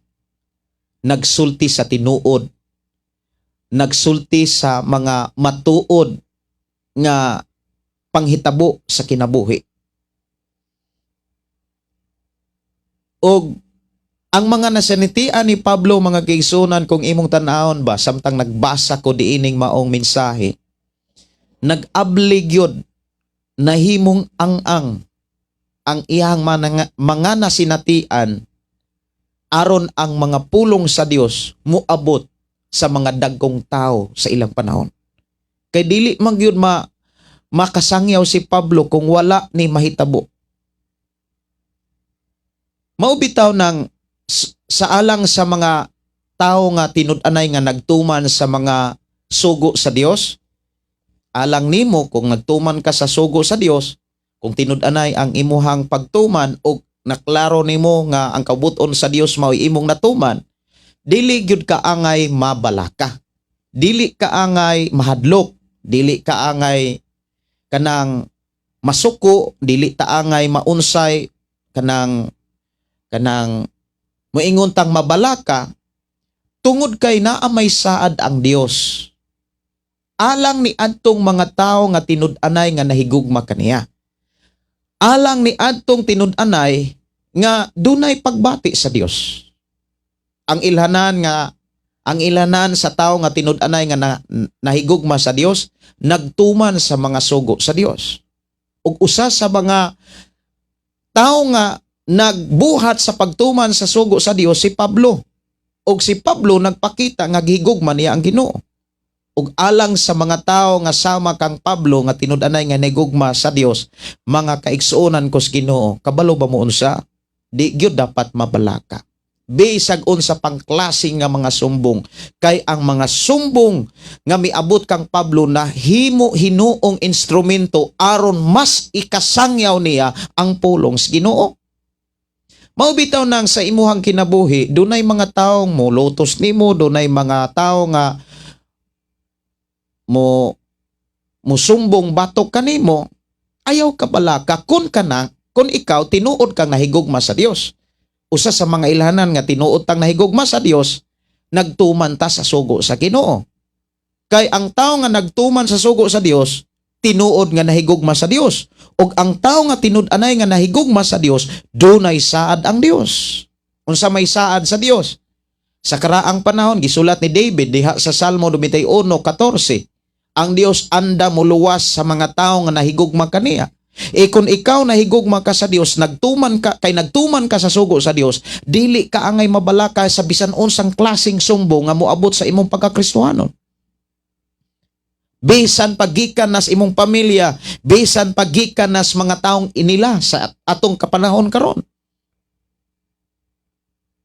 Nagsulti sa tinuod. Nagsulti sa mga matuod nga panghitabo sa kinabuhi. Og ang mga nasanitian ni Pablo, mga kaigsuonan, kung imong tan-awon ba samtang nagbasa ko diining maong mensahe, nag-abli gyud, nahimong ang-ang ang iyang mga nasinatian aron ang mga pulong sa Dios muabot sa mga dagkong tao sa ilang panahon. Kay dili man gyud makasangyaw si Pablo kung wala ni mahitabo. Mao bitaw ng sa alang sa mga tao nga tinud-anay nga nagtuman sa mga sugo sa Dios, alang nimo kung nagtuman ka sa sugo sa Dios, kung tinud-anay ang imuhang pagtuman o naklaro nimo nga ang kabut-on sa Dios mao'y imong natuman, dili gyud ka angay mabalaka. Dili ka angay mahadlok, dili ka angay kanang masuko, dili ta angay maunsay kanang moingon tang mabalaka tungod kay naa may saad ang Dios alang ni adtong mga tawo nga tinud-anay nga nahigugma kaniya, alang ni adtong tinud-anay nga dunay pagbati sa Dios. Ang ilhanan sa tawo nga tinud-anay nga nahigugma sa Dios, nagtuman sa mga sugo sa Dios. Ug usa sa mga tawo nga nagbuhat sa pagtuman sa sugo sa Dios, si Pablo. Ug si Pablo nagpakita nga gihigugma niya ang Ginoo. Ug alang sa mga tawo nga sama kang Pablo nga tinud-anay nga nahigugma sa Dios, mga kaigsuonan ko sa Ginoo, kabalo ba mo unsa? Di gyud dapat mabalaka. Bisag unsa pang klase nga mga sumbong, kay ang mga sumbong nga miabot kang Pablo na himo hinuong instrumento aron mas ikasangyaw niya ang pulong sa Ginoo. Mao bitaw nang sa imuhang kinabuhi, dunay mga taong mo lutos nimo, dunay mga tao nga mo musumbong batok kanimo, ayaw ka balaka kun ikaw tinuod kang nahigugma sa Dios. Usa sa mga ilhanan nga tinuod tang nahigugma sa Dios, nagtuman ta sa sugo sa Ginoo. Kay ang tao nga nagtuman sa sugo sa Dios, tinuod nga nahigugma sa Dios. Ug ang tao nga tinud-anay nga nahigugma sa Dios, dunay saad ang Dios. Unsa may saad sa Dios? Sa karaang panahon, gisulat ni David diha sa Salmo 91:14, ang Dios anda muluwas sa mga tao nga nahigugma kaniya. E kung ikaw nahigugma ka sa Dios, nagtuman ka kay nagtuman ka sa sugo sa Dios, dili ka angay mabalaka sa bisan unsang klaseng sumbong nga moabot sa imong pagkakristohanon. Bisan pagikan nas imong pamilya, bisan pagikan nas mga taong inila sa atong kapanahon karon.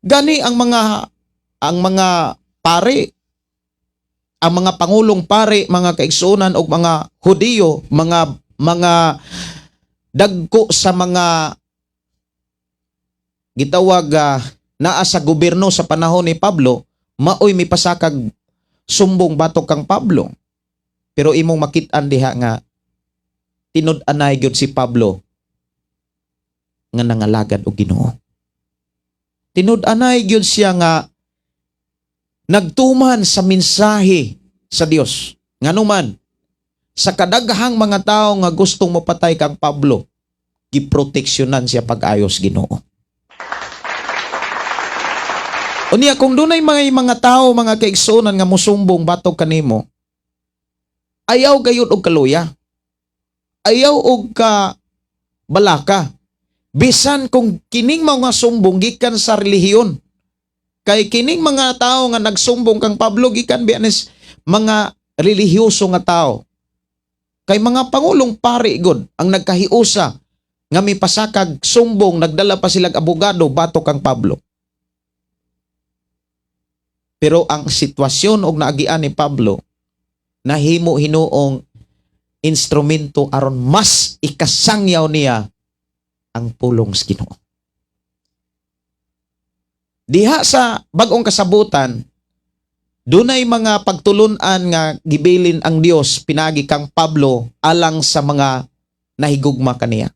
Gani ang mga pare, ang mga pangulong pare, mga kaigsuonan og mga Hudiyo, mga dagko sa mga gitawag naa sa gobyerno sa panahon ni Pablo, maoy mipasakag sumbong batok kang Pablo. Pero imong makit-an diha nga tinud-anay gyud si Pablo nga nangalagad og Ginoo. Tinud-anay gyud siya nga nagtuman sa mensahe sa Dios. Nganuman, sa kadaghang mga tao nga gustong mopatay kang Pablo, giproteksyonan siya pag-ayos Ginoo. Unya, kung dunay mga tao, mga kaigsuonan, nga musumbong batok kanimo, Ayaw gayud og kaluya. Ayaw og ka balaka. Bisan kung kining mga sumbong gikan sa relihiyon. Kay kining mga tao nga nagsumbong kang Pablo gikan biyanis mga relihiyoso nga tao. Kay mga pangulong pari gud ang nagkahiusa nga mipasakag sumbong, nagdala pa silang abogado batok kang Pablo. Pero ang sitwasyon og naagian ni Pablo nahimo hinuong instrumento aron mas ikasangyaw niya ang pulong sa Ginoo. Diha sa Bagong Kasabutan, dunay mga pagtulunan nga gibilin ang Dios pinagi kang Pablo alang sa mga nahigugma kaniya.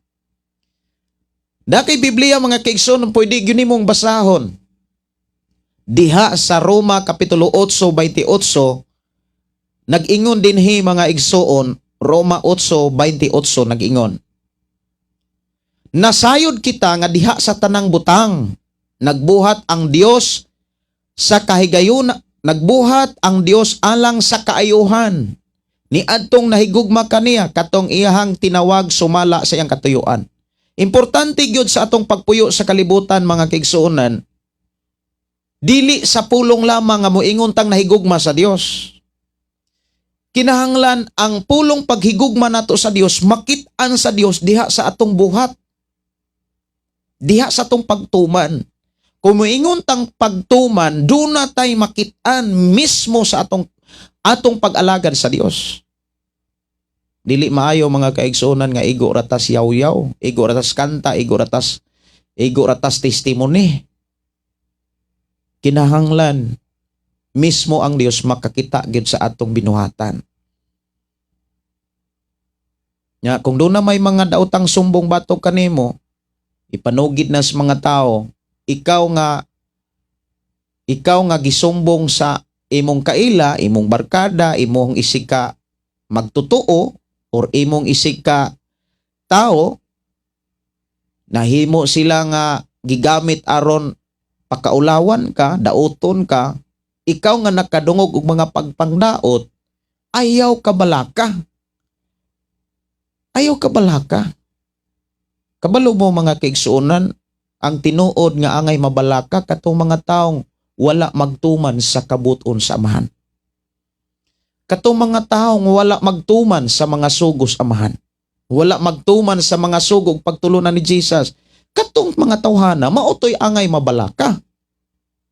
Da kay Biblia, mga kaigsoon, pwede gyud nimong basahon. Diha sa Roma kapitulo 8:28 nag-ingon dinhi, mga igsoon, Roma 8:28 nag-ingon: "Nasayod kita nga diha sa tanang butang nagbuhat ang Dios sa kahigayon, nagbuhat ang Dios alang sa kaayuhan ni adtong nahigugma kaniya, katong iyahang tinawag sumala sa iyang katuyuan." Importante gyud sa atong pagpuyo sa kalibutan, mga kaigsuonan, dili sa pulong lamang nga moingon tang nahigugma sa Dios. Kinahanglan ang pulong paghigugma nato sa Dios makit-an sa Dios diha sa atong buhat. Diha sa atong pagtuman. Kung moingon tang pagtuman, duna tay makit-an mismo sa atong atong pag-alagad sa Dios. Dili maayo, mga kaigsuonan, nga igo ratas yaw-yaw, igo ratas kanta, igo ratas testimony. Kinahanglan mismo ang Dios makakita gyud sa atong binuhatan. Nya kung doon na may mga daotang sumbong batok kanimo, ipanugid na sa mga tao, ikaw nga gisumbong sa imong kaila, imong barkada, imong isig ka magtotoo or imong isig ka tao, nahimo sila nga gigamit aron pakaulawan ka, dauton ka, ikaw nga nakadungog og mga pagpangdaot, ayaw ka balaka. Ayaw ka balaka. Kabalo mo, mga kaigsuonan, ang tinuod nga angay mabalaka katong mga taong wala magtuman sa kabuton sa Amahan. Katong mga taong wala magtuman sa mga sugos Amahan. Wala magtuman sa mga sugog pagtulunan ni Jesus. Katong mga tawhana, mao toy angay mabalaka.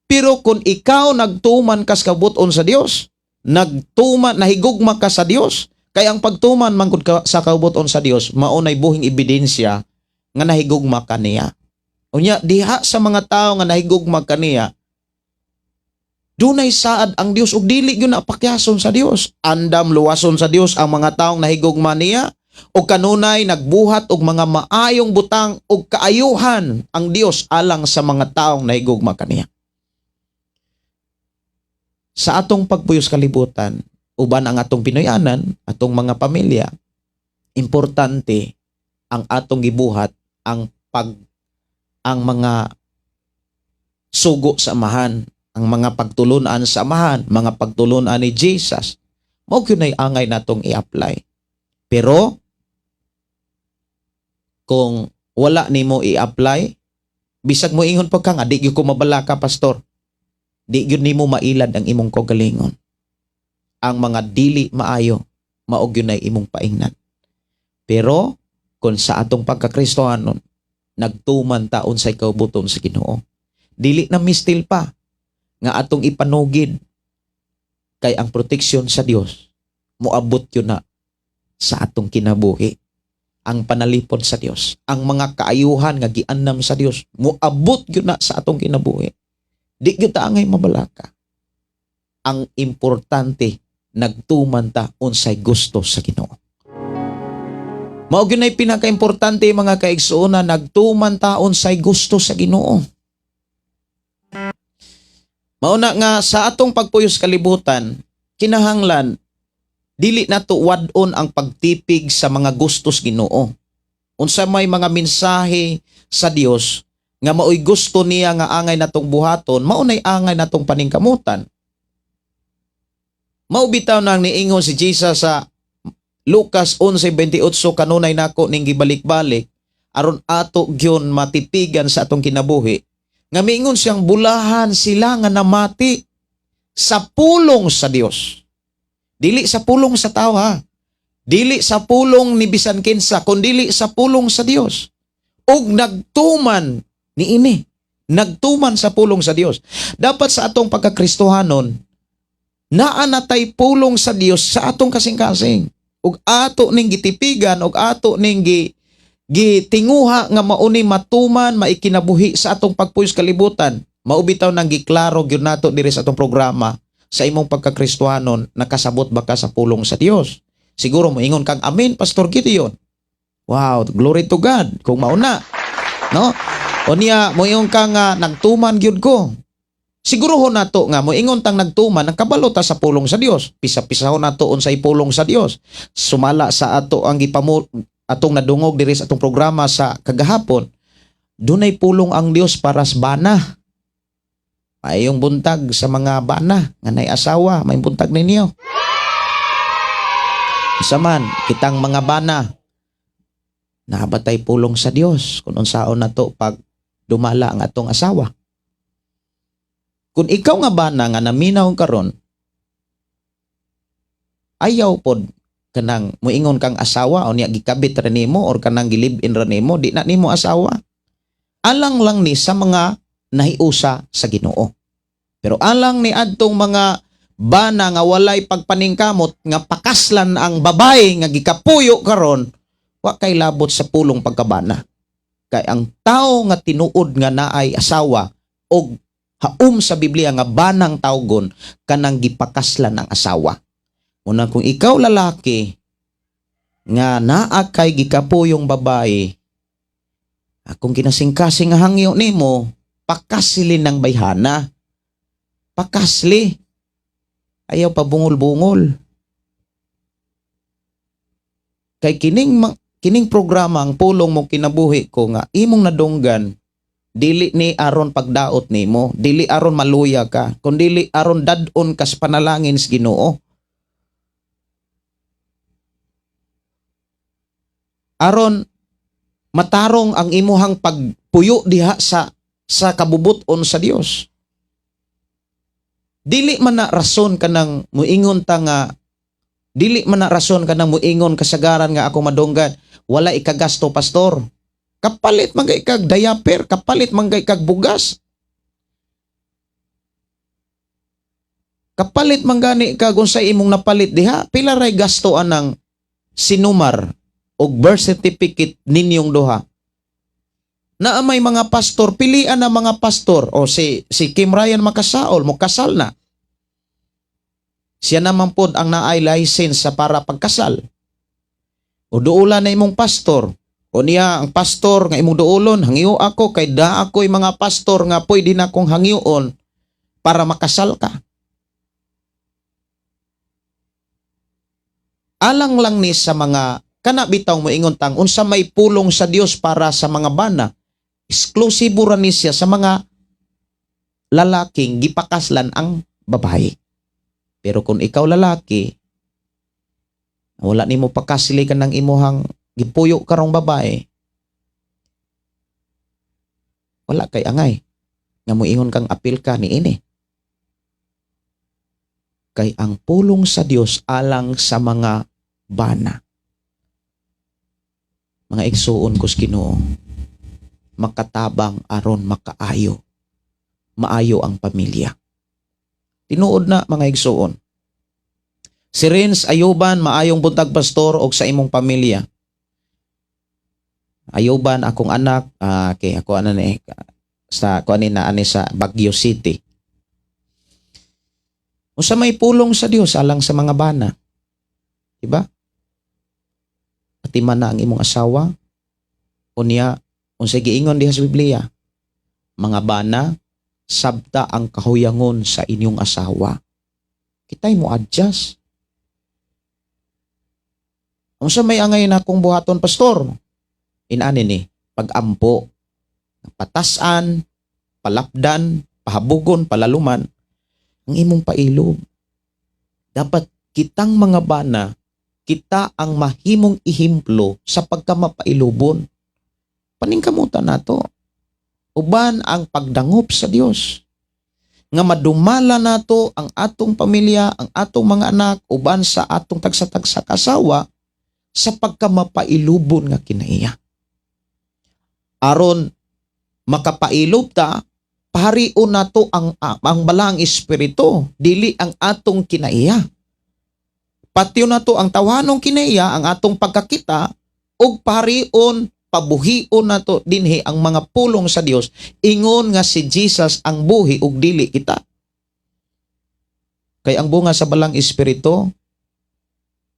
Pero kung ikaw nagtuman kas kabuton sa Dios, nagtuman, nahigugma ka sa Dios, kay ang pagtuman man ka sa kabuton sa Dios, mao nay buhing ebidensya nga nahigugma ka niya. Unya diha sa mga tao nga nahigugma kaniya, dunay saad ang Dios ug dili gyud na pakyason sa Dios. Andam luwason sa Dios ang mga taong nahigugma niya ug kanunay nagbuhat og mga maayong butang ug kaayuhan ang Dios alang sa mga taong nahigugma kaniya. Sa atong pagpuyos kalibutan, uban ang atong Pinoyanan, atong mga pamilya, importante ang atong gibuhat ang mga sugo sa Amahan, ang mga pagtulunan sa Amahan, mga pagtulunan ni Jesus. Mao gyud nay angay natong i-apply. Pero kung wala nimo i-apply, bisag mo ingon pa ka nga, "Di gyud ko mabalaka, pastor." Di gyud nimo mailad ang imong kaugalingon. Ang mga dili maayo, mao gyud nay imong paingnan. Pero kung sa atong pagkakristohanon, nagtuman ta unsay kaubuton sa Ginoo, dili na mistil pa nga atong ipanugid kay ang proteksyon sa Dios moabot yun na sa atong kinabuhi. Ang panalipod sa Dios, ang mga kaayuhan nga giannam sa Dios, moabot yun na sa atong kinabuhi. Di gyud ta angay mabalaka. Ang importante, nagtuman ta unsay gusto sa Ginoo. Mao gyud nay pinakaimportante, mga kaigsuonan, nagtuman ta unsay gusto sa Ginoo. Mao na nga sa atong pagpuyos kalibutan, kinahanglan dili nato wad-on ang pagtipig sa mga gustos Ginoo. Unsa may mga mensahe sa Dios nga maoy gusto niya nga angay natong buhaton, mao nay angay natong paningkamutan. Mao bitaw nang niingon si Jesus sa Lucas 11:28 kanunay nako ning gibalik-balik aron ato gyud matipigan sa atong kinabuhi, nga miingon siyang bulahan sila nga namati sa pulong sa Dios. Dili sa pulong sa tao, ha. Dili sa pulong ni bisan kinsa, kundili sa pulong sa Dios. Ug nagtuman niini. Nagtuman sa pulong sa Dios. Dapat sa atong pagkakristohanon, naa na tay pulong sa Dios sa atong kasing-kasing. Ug ato ning gitipigan ug ato ning gitinguha nga mauni matuman, maikinabuhi sa atong pagpuyos kalibutan. Mao bitaw nang giklaro gyud nato diri sa atong programa, sa imong pagkakristohanon, nakasabot ba ka sa pulong sa Dios? Siguro moingon kang, "Amen, Pastor Gideon." Wow, glory to God kung mauna. No? O niya, moingon ka nga nagtuman gyud ko. Siguro ho nato nga moingon tang nagtuman, nagkabalo ta sa pulong sa Dios. Pisa-pisa ho nato unsay pulong sa Dios. Sumala sa ato ang gipamu atong nadungog diri sa atong programa sa kagahapon, dunay pulong ang Dios para sa bana. Maayong buntag sa mga bana nga nay asawa, may buntag ninyo. Isa man, kitang mga bana, naa ba tay pulong sa Dios kung unsaon nato pag dumala ang atong asawa? Kung ikaw nga bana nga naminaw karon, ayaw pod kanang muingon kang asawa o niya gikabit ra nimo or kanang gi-live-in ra nimo, di na nimo asawa. Alang lang ni sa mga nahiusa sa Ginoo. Pero alang ni adtong mga bana nga walay pagpaningkamot nga pakaslan ang babae nga gikapuyo karon, wa kay labot sa pulong pagkabana. Kay ang tao nga tinuod nga naay asawa og haum sa Biblia nga banang tawgon, kanang gipakaslan ang asawa. Una, kung ikaw lalaki nga naa kay gikapuyong babae, akong kinasingkasing nga hangyo nimo, pakasli ng bayhana. Pakasli. Ayaw pa bungol-bungol. Kay kining programa, ang pulong mo kinabuhi ko nga imong nadunggan, dili ni aron pagdaot nimo, dili aron maluya ka, kundili aron dad-on kas panalangin sa Ginoo. Aron matarong ang imuhang pagpuyo diha sa kabubuton sa Dios. Dili man na rason kanang muingon ta nga, dili man na rason kanang muingon kasagaran nga ako madunggan, "Wala ikagasto, pastor." Kapalit man kay kag diaper, kapalit man kay kag bugas. Kapalit man gani kag unsay imong napalit diha, pila ray gasto anang sinumar og birth certificate ninyong duha? Naa may mga pastor, pilian na mga pastor. O si Kim Ryan makasaol, mo kasal na. Siya naman pod ang naay license sa para pagkasal. O duula na imong pastor. O niya ang pastor nga imong duulon, hangyo ako kay da ako'y mga pastor nga pwede na kong hangyoon para makasal ka. Alang lang ni sa mga kana bitaw mo ingon tang unsa may pulong sa Dios para sa mga bana, eksklusibo ra ni siya sa mga lalaking gipakaslan ang babae. Pero kung ikaw lalaki, wala nimo pakasli ka ng imuhang gipuyo karong babae, wala kay angay nga moingon kang apil ka ni ini. Kay ang pulong sa Dios alang sa mga bana. Mga igsuon ko sa Ginoo, makatabang aron makaayo. Maayo ang pamilya. Tinuod na, mga igsuon. Si Renz Ayuban, "Maayong buntag, pastor, og sa imong pamilya." Ayuban akong anak, okay, ako ano ni sa ko ani na ani sa Baguio City. Unsa may pulong sa Dios alang sa mga bana? Diba? Atiman na ang imong asawa. Unya, unsay giingon diha sa Biblia? "Mga bana, sabta ang kahuyangon sa inyong asawa." Kitay mo adjust. Unsa may angay na akong buhaton, pastor? Inani ni, pag-ampo, patasan, palapdan, pahabugon, palaluman, ang imong pailob. Dapat kitang mga bana, Kita ang mahimong ehemplo sa pagkamapailubon. Paningkamutan nato. Uban ang pagdangop sa Dios. Nga madumala nato ang atong pamilya, ang atong mga anak, uban sa atong tagsa-tagsa kasawa sa pagkamapailubon nga kinaiya. Aron makapailob ta, paharion nato ang balaang espiritu, dili ang atong kinaiya. Patyon nato ang tawhanong kinaiya, ang atong pagkakita, ug paharion, pabuhion nato dinhi ang mga pulong sa Dios, ingon nga si Jesus ang buhi ug dili kita. Kay ang bunga sa balang espiritu,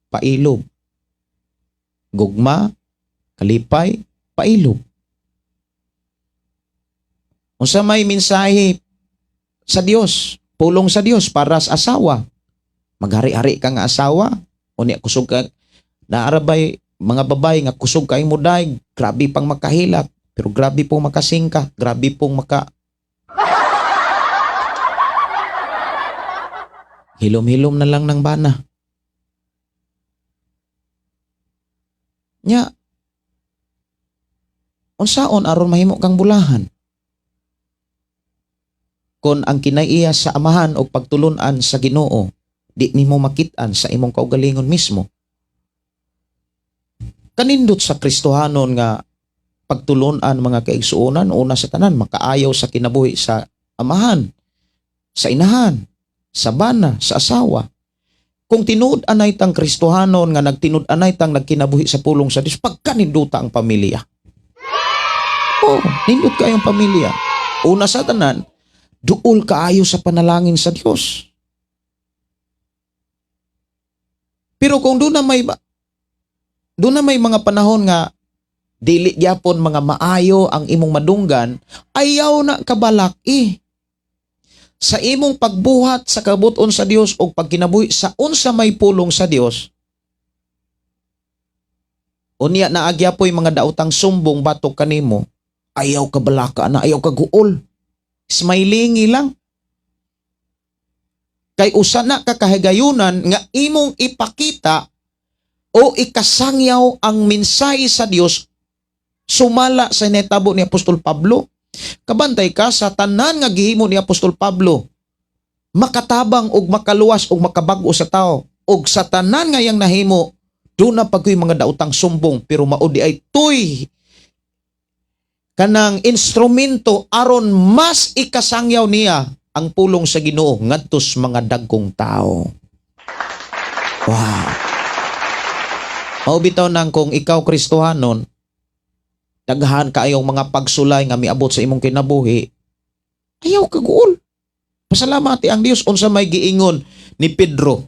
pailob. Gugma, kalipay, pailob. Unsa may mensahe sa Dios, pulong sa Dios para sa asawa. Maghari-hari ka nga asawa, unya kusog ka naarabay mga babae nga kusog kay mo daig, grabe pang makahilak, pero grabe pong makasingka, grabe pong maka hilom-hilom na lang ng bana. Nya, unsaon aron mahimo kang bulahan? Kon ang kinaiya sa amahan o pagtulunan sa Ginoo, di nimo makit-an sa imong kaugalingon mismo. Kanindot sa Kristohanon nga pagtulunan mga kaigsuonan, una sa tanan makaayaw sa kinabuhi sa amahan, sa inahan, sa bana, sa asawa. Kung tinuod anay tang Kristohanon nga nagtinud anay tang nagkinabuhi sa pulong sa Dios, pagkaninduta ang pamilya. Oh, nindot kayong pamilya. Una sa tanan, duol kaayo sa panalangin sa Dios. Pero kung doon na may mga panahon nga dili gyapon mga maayo ang imong madunggan, ayaw na kabalak eh. Sa imong pagbuhat sa kabuton sa Dios o pagkinabuhi sa unsa may pulong sa Dios, unya na agyapoy mga daotang sumbong batok kanimo, ayaw ka balaka na, ayaw ka guol. Smilingi lang. Kay usa na ka kahigayunan nga imong ipakita o ikasangyaw ang mensahe sa Dios sumala sa netabo ni Apostol Pablo. Kabantay ka sa tanan nga gihimo ni Apostol Pablo, makatabang og makaluwas og makabag-o sa tao. Og sa tanan nga iyang nahimo, doon na pagkoy mga daotang sumbong, pero mao di ay tuy kanang instrumento aron mas ikasangyaw niya ang pulong sa Ginoo ngadto sa mga dagkong tao. Wow. Mao bitaw nang kung ikaw Kristohanon, daghan kaayong mga pagsulay nga miabot sa imong kinabuhi, ayaw kaguol. Pasalamati ang Dios unsa may giingon ni Pedro.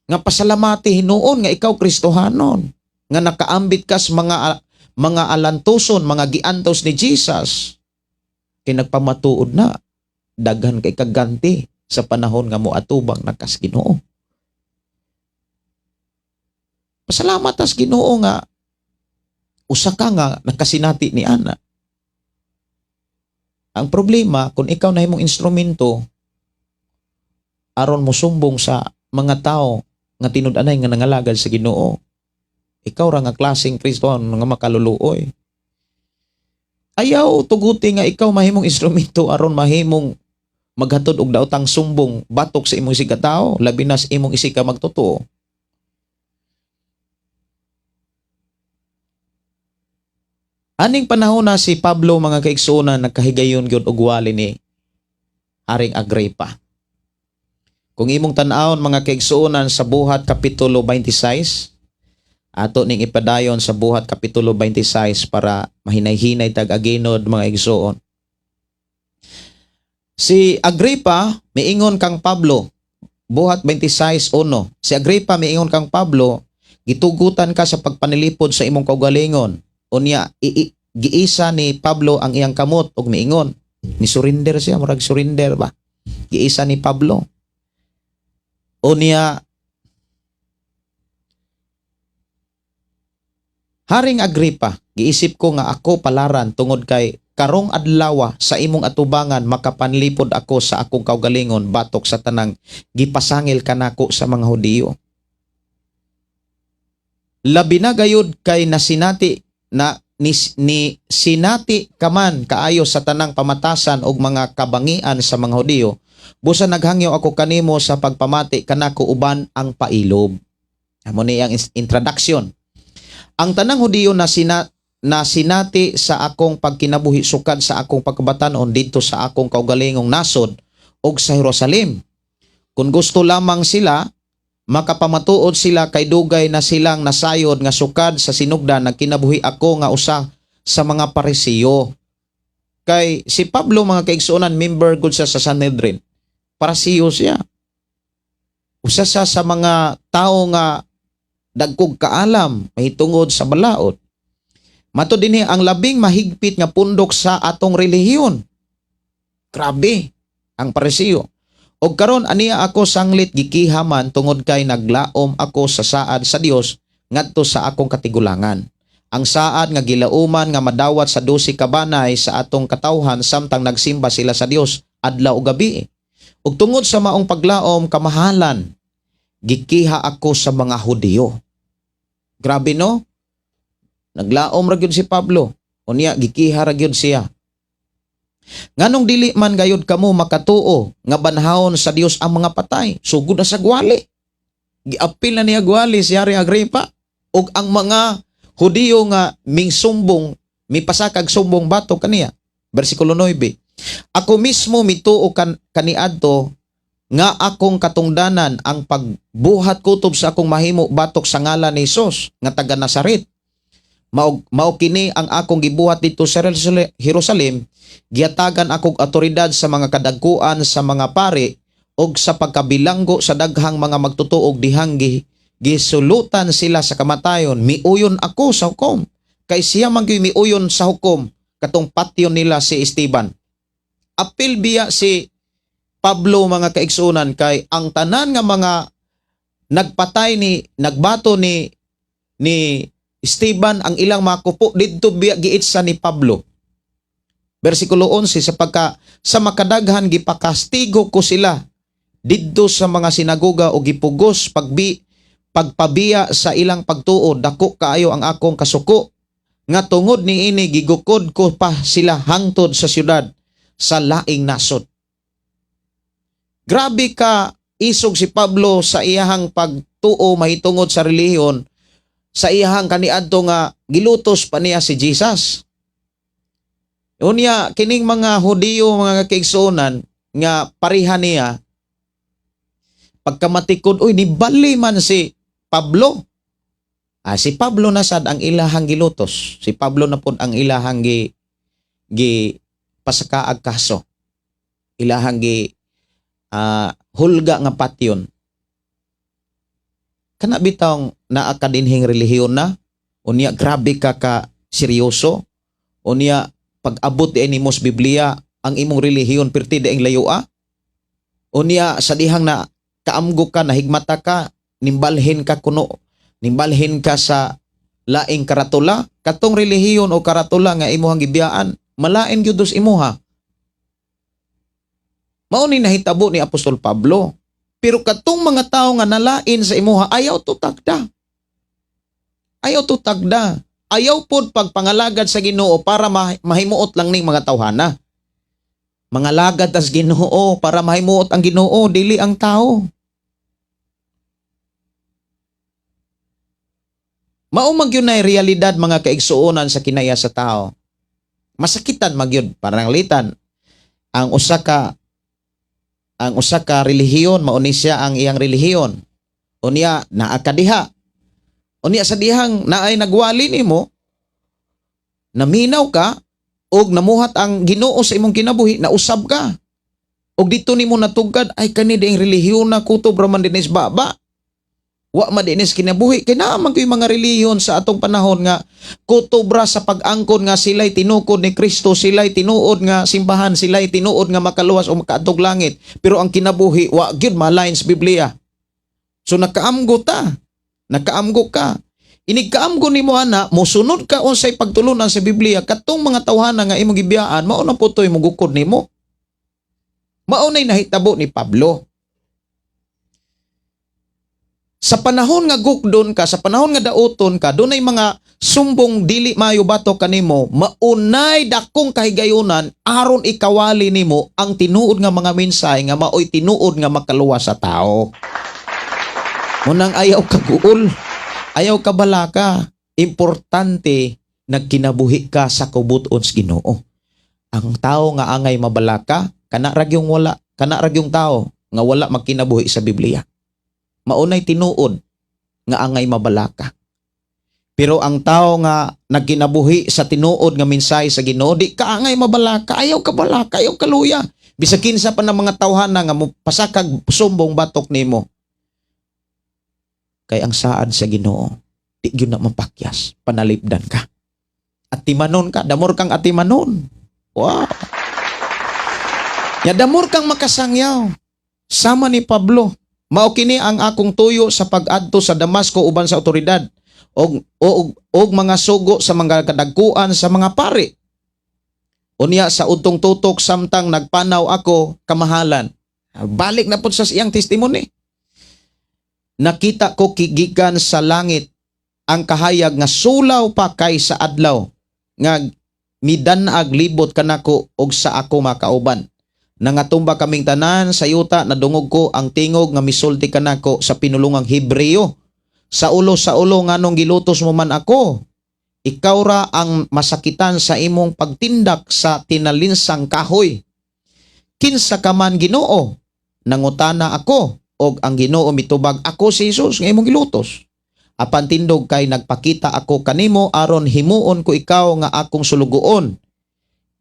Nga pasalamati hinuon nga ikaw Kristohanon, nga nakaambit ka sa mga alantuson, mga giantos ni Jesus. Kay nagpamatuod na daghan kay kaganti sa panahon nga moatubang nakas Ginoo. Pasalamat tas Ginoo nga usa ka nga nakasinati ni ana. Ang problema kung ikaw na imong instrumento aron mosumbong sa mga tao nga tinud-anay nga nangalagad sa Ginoo, ikaw ra nga klaseng Kristohan nga makaluluoy. Ayaw tuguti nga ikaw mahimong instrumento aron mahimong maghatod og daotang sumbong batok sa imong isig ka tao, labi na sa imong isig ka magtotoo. Aning panahon na si Pablo mga kaigsuonan nagkahigayon gyud og wali ni Haring Agripa. Kung imong tan-awon mga kaigsuonan sa Buhat Kapitulo 26, ato ning ipadayon sa Buhat Kapitulo 26 para mahinay-hinay tag aginod mga igsuon. Si Agripa miingon kang Pablo, Buhat 26:1. Si Agripa miingon kang Pablo, gitugutan ka sa pagpanilipod sa imong kaugalingon. Unya giisa ni Pablo ang iyang kamot og miingon. Ni surrender siya, murag surrender ba? Giisa ni Pablo. Unya Haring Agripa, giisip ko nga ako palaran tungod kay karong adlawa sa imong atubangan makapanlipod ako sa akong kaugalingon batok sa tanang gipasangil kanako sa mga Hudiyo. Labi na gayud kay nasinati na ni sinati kaman kaayo sa tanang pamatasan og mga kabangian sa mga Hudiyo, busa naghangyo ako kanimo sa pagpamati kanako uban ang pailob. Amo ni ang introduction. Ang tanang Hudiyo na sinati sa akong pagkinabuhi sukad sa akong pagkabatanon didto sa akong kaugalingong nasod ug sa Jerusalem. Kung gusto lamang sila, makapamatuod sila kay dugay na silang nasayod nga sukad sa sinugdan nagkinabuhi ako nga usa sa mga Parisiyo. Kay si Pablo, mga kaigsuonan, member gud siya sa Sanhedrin. Parisiyo siya. Usa siya sa mga tao nga dagkog kaalam mahitungod sa balaod. Matud dinhi ang labing mahigpit nga pundok sa atong relihiyon. Grabe ang Parisiyo. Og karon aniya ako sanglit gikiha man tungod kay naglaom ako sa saad sa Dios ngadto sa akong katigulangan. Ang saad nga gilauman nga madawat sa 12 ka banay sa atong katawhan samtang nagsimba sila sa Dios adlaw ug gabi. Ug tungod sa maong paglaom kamahalan, gikiha ako sa mga Hudiyo. Grabe, no? Naglaom ra gyud si Pablo. Unya gikiha ra gyud siya. Nganong dili man gayud kamo makatuo nga banhawon sa Dios ang mga patay? Sugod na sa gwali. Giapil na niya gwali si Hari Agripa ug ang mga Hudiyo nga mingsumbong, mipasakag sumbong batok kaniya. Bersikulo 9. Ako mismo mituo kaniadto nga akong katungdanan ang pagbuhat kutob sa akong mahimo batok sa ngalan ni Hesus nga taga Nazaret. Mao kini ang akong gibuhat didto sa Jerusalem, gihatagan akong otoridad sa mga kadagkuan sa mga pari ug sa pagkabilanggo sa daghang mga magtutuog dihang gisulutan sila sa kamatayon, miuyon ako sa hukom. Kay siya man gyud miuyon sa hukom katong patyon nila si Esteban. Apil biya si Pablo, mga kaigsunan, kay ang tanan nga mga nagpatay ni nagbato ni Esteban, ang ilang mga kupo didto biya giitsa ni Pablo. Bersikulo 11, sapagka sa makadaghan gipakastigo ko sila didto sa mga sinagoga o gipugos pagpabiya sa ilang pagtuo. Dako kaayo ang akong kasuko nga tungod niini gigukod ko pa sila hangtod sa syudad sa laing nasod. Grabe ka isog si Pablo sa iyahang pagtuo mahitungod sa relihiyon sa iyahang kaniadto nga gilutos pa niya si Jesus. Unya kining mga Hudiyo, mga kaigsuonan, nga pareha niya, pagkamatikod, uy, nibali man si Pablo. Ah, si Pablo na sad ang ilahang gilutos. Si Pablo na pod ang ilahang gi pasakaag kaso. Ilahang gi hulga nga patyon. Kana bitawng naa ka dinhing relihiyon na, unya grabe ka ka seryoso, unya pag-abot di nimo sa Biblia, ang imong relihiyon perti di ang layoa. Unya sa dihang na kaamgo ka, nahigmata ka, nimbalhin ka kuno, nimbalhin ka sa laing karatula, katong relihiyon o karatula nga imuhang gibiyaan, malain gyud sa imuha. Mao ni nahitabo ni Apostol Pablo. Pero katong mga tao nga nalain sa imuha, ayaw to tagda. Ayaw to tagda. Ayaw pod pagpangalagad sa Ginoo para mahimuot lang ning mga tawhana. Mangalagad tas Ginoo para mahimuot ang Ginoo, dili ang tao. Mao man gyud na realidad, mga kaigsuonan, sa kinaya sa tao. Masakitan magyud pananglitan ang usa ka relihiyon, mao ni siya ang iyang relihiyon. Unya naa ka diha. Unya sa dihang naay nagwali nimo, naminaw ka og namuhat ang Ginoo sa imong kinabuhi, nausab ka. Og dito nimo natugkad, ay, kani diing relihiyon na kutob ra man dinis baba. Wa man dinis kinabuhi. Kay naa man kuy mga relihiyon sa atong panahon nga kutob ra sa pag-angkon nga sila'y tinukod ni Kristo, sila'y tinuod nga simbahan, sila'y tinuod nga makaluwas o makaadtog langit. Pero ang kinabuhi wa gyud malain sa Biblia. So nakaamgo ta. Nakaamgo ka. Inig kaamgo nimo ana, mosunod ka unsay pagtulunan sa Biblia, katong mga tawhana nga imong gibiyaan, mao na putoy mugukod nimo. Mao nay nahitabo ni Pablo. Sa panahon nga gukdon ka, sa panahon nga dauton ka, dunay mga sumbong dili maayo batok kanimo, maunay dakong kahigayunan aron ikawali nimo ang tinuod nga mga mensahe nga maoy tinuod nga makaluwas sa tao. Munang ayaw ka guol, ayaw ka balaka. Importante nagkinabuhi ka sa kabubut-on sa Ginoo. Ang tao nga angay mabalaka, kana ra gyung wala, kana ra gyung tao nga wala magkinabuhi sa Biblia. Maunay tinuod nga angay mabalaka. Pero ang tao nga nagkinabuhi sa tinuod nga mensahe sa Ginoo, di ka angay mabalaka, ayaw ka balaka, ayaw ka luya. Bisag kinsa pa ng mga tawhana nga mopasakag sumbong batok nimo. Kay ang saad sa Ginoo, di gyud na mapakyas, panalipdan ka. Atimanon ka, damor kang atimanon. Wow. Ya damor kang makasangyaw. Sama ni Pablo, mao kini ang akong tuyo sa pag-adto sa Damasco uban sa otoridad og mga sugo sa mga kadagkuan sa mga pari. Unya sa udtong tutok samtang nagpanaw ako kamahalan. Balik na pud sa iyang testimony. Nakita ko gikan sa langit ang kahayag nga sulaw pa kay sa adlaw nga midanag libot kanako og sa ako makauban. Nangatumba kaming tanan sa yuta, nadungog ko ang tingog nga misulti kanako sa pinulungang Hebreo. "Saulo, Saulo, nganong gilutos mo man ako? Ikaw ra ang masakitan sa imong pagtindak sa tinalinsang kahoy." "Kinsa ka man, Ginoo?" nangutana ako, og ang Ginoo mitubag, "Ako si Jesus nga imong gilutos. Apan tindog kay nagpakita ako kanimo aron himuon ko ikaw nga akong sulugoon.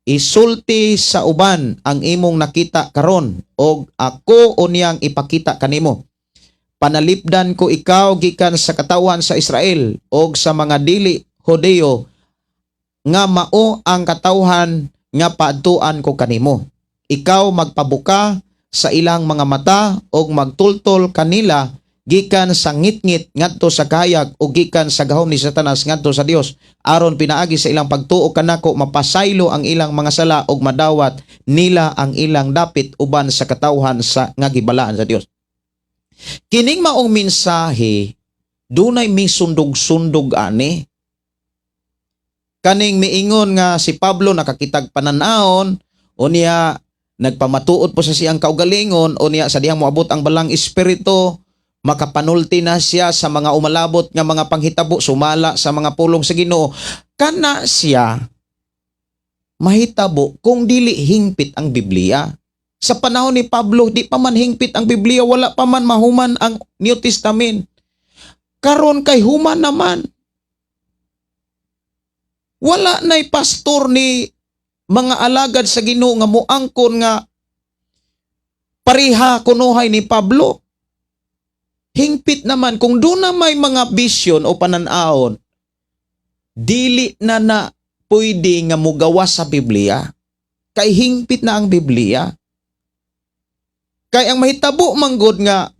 Isulti sa uban ang imong nakita karon og ako unyang ipakita kanimo. Panalipdan ko ikaw gikan sa katawhan sa Israel og sa mga dili Hodeo nga mao ang katawhan nga paadtuan ko kanimo. Ikaw magpabuka sa ilang mga mata og magtultol kanila gikan sa ngitngit ngadto sa kahayag o gikan sa gahom ni Satanas ngadto sa Dios, aron pinaagi sa ilang pagtuo kanako mapasaylo ang ilang mga sala ug madawat nila ang ilang dapit uban sa katawhan sa nga gibalaan sa Dios." Kining maong mensahe, dunay misundog-sundog ani. Kaning miingon nga si Pablo nakakitag panan-awon, unya nagpamatuod po sa siyang kaugalingon, unya sa dihang moabot ang Balaang Espiritu, makapanulti na siya sa mga umalabot nga mga panghitabo sumala sa mga pulong sa Ginoo. Kana siya mahitabo kung dili hingpit ang Biblia. Sa panahon ni Pablo, di pa man hingpit ang Biblia, wala pa man mahuman ang New Testament. Karon kay human naman. Wala na'y pastor ni mga alagad sa Ginoo nga muangkon nga pareha kunuhay ni Pablo. Hingpit naman kung doon na may mga vision o pananawon, dili na na pwede nga mugawas sa Biblia. Kay hingpit na ang Biblia. Kay ang mahitabo manggod nga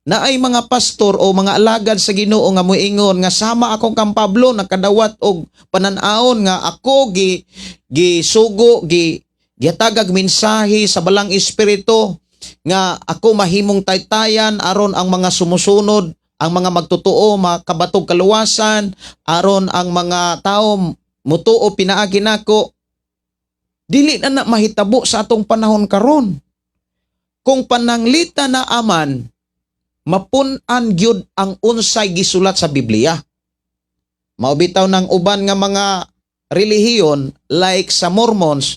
naay mga pastor o mga alagad sa Ginoo nga moingon nga sama akong kang Pablo, nakadawat og panan-awon nga ako gi gisugo, gi gihatagag mensahe sa Balaang Espiritu nga ako mahimong taytayan aron ang mga sumusunod, ang mga magtotoo, makabatog kaluwasan, aron ang mga tao mutuo pinaagi nako. Dili na na mahitabo sa atong panahon karon. Kung pananglita na aman, mapun-an gyud ang unsay gisulat sa Biblia. Mao bitaw ng uban nga mga relihiyon like sa Mormons,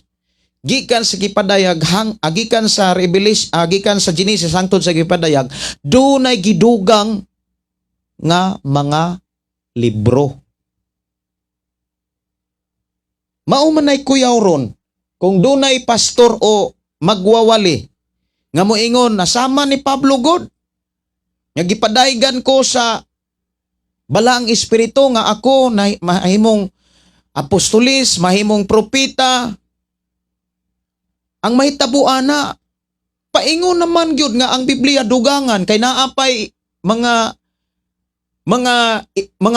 gikan sa gipadayag hang agikan sa Revelation, agikan sa Genesis hangtod sa gipadayag, dunay gidugang nga mga libro. Mao man nay kuyaw ron kung dunay pastor o magwawali nga moingon na sama ni Pablo god nga gipadaygan ko sa Balaang Espiritu nga ako na mahimong apostolis, mahimong propeta. Ang mahitabo ana, paingon naman gyud nga ang Biblia dugangan kay naa pay mga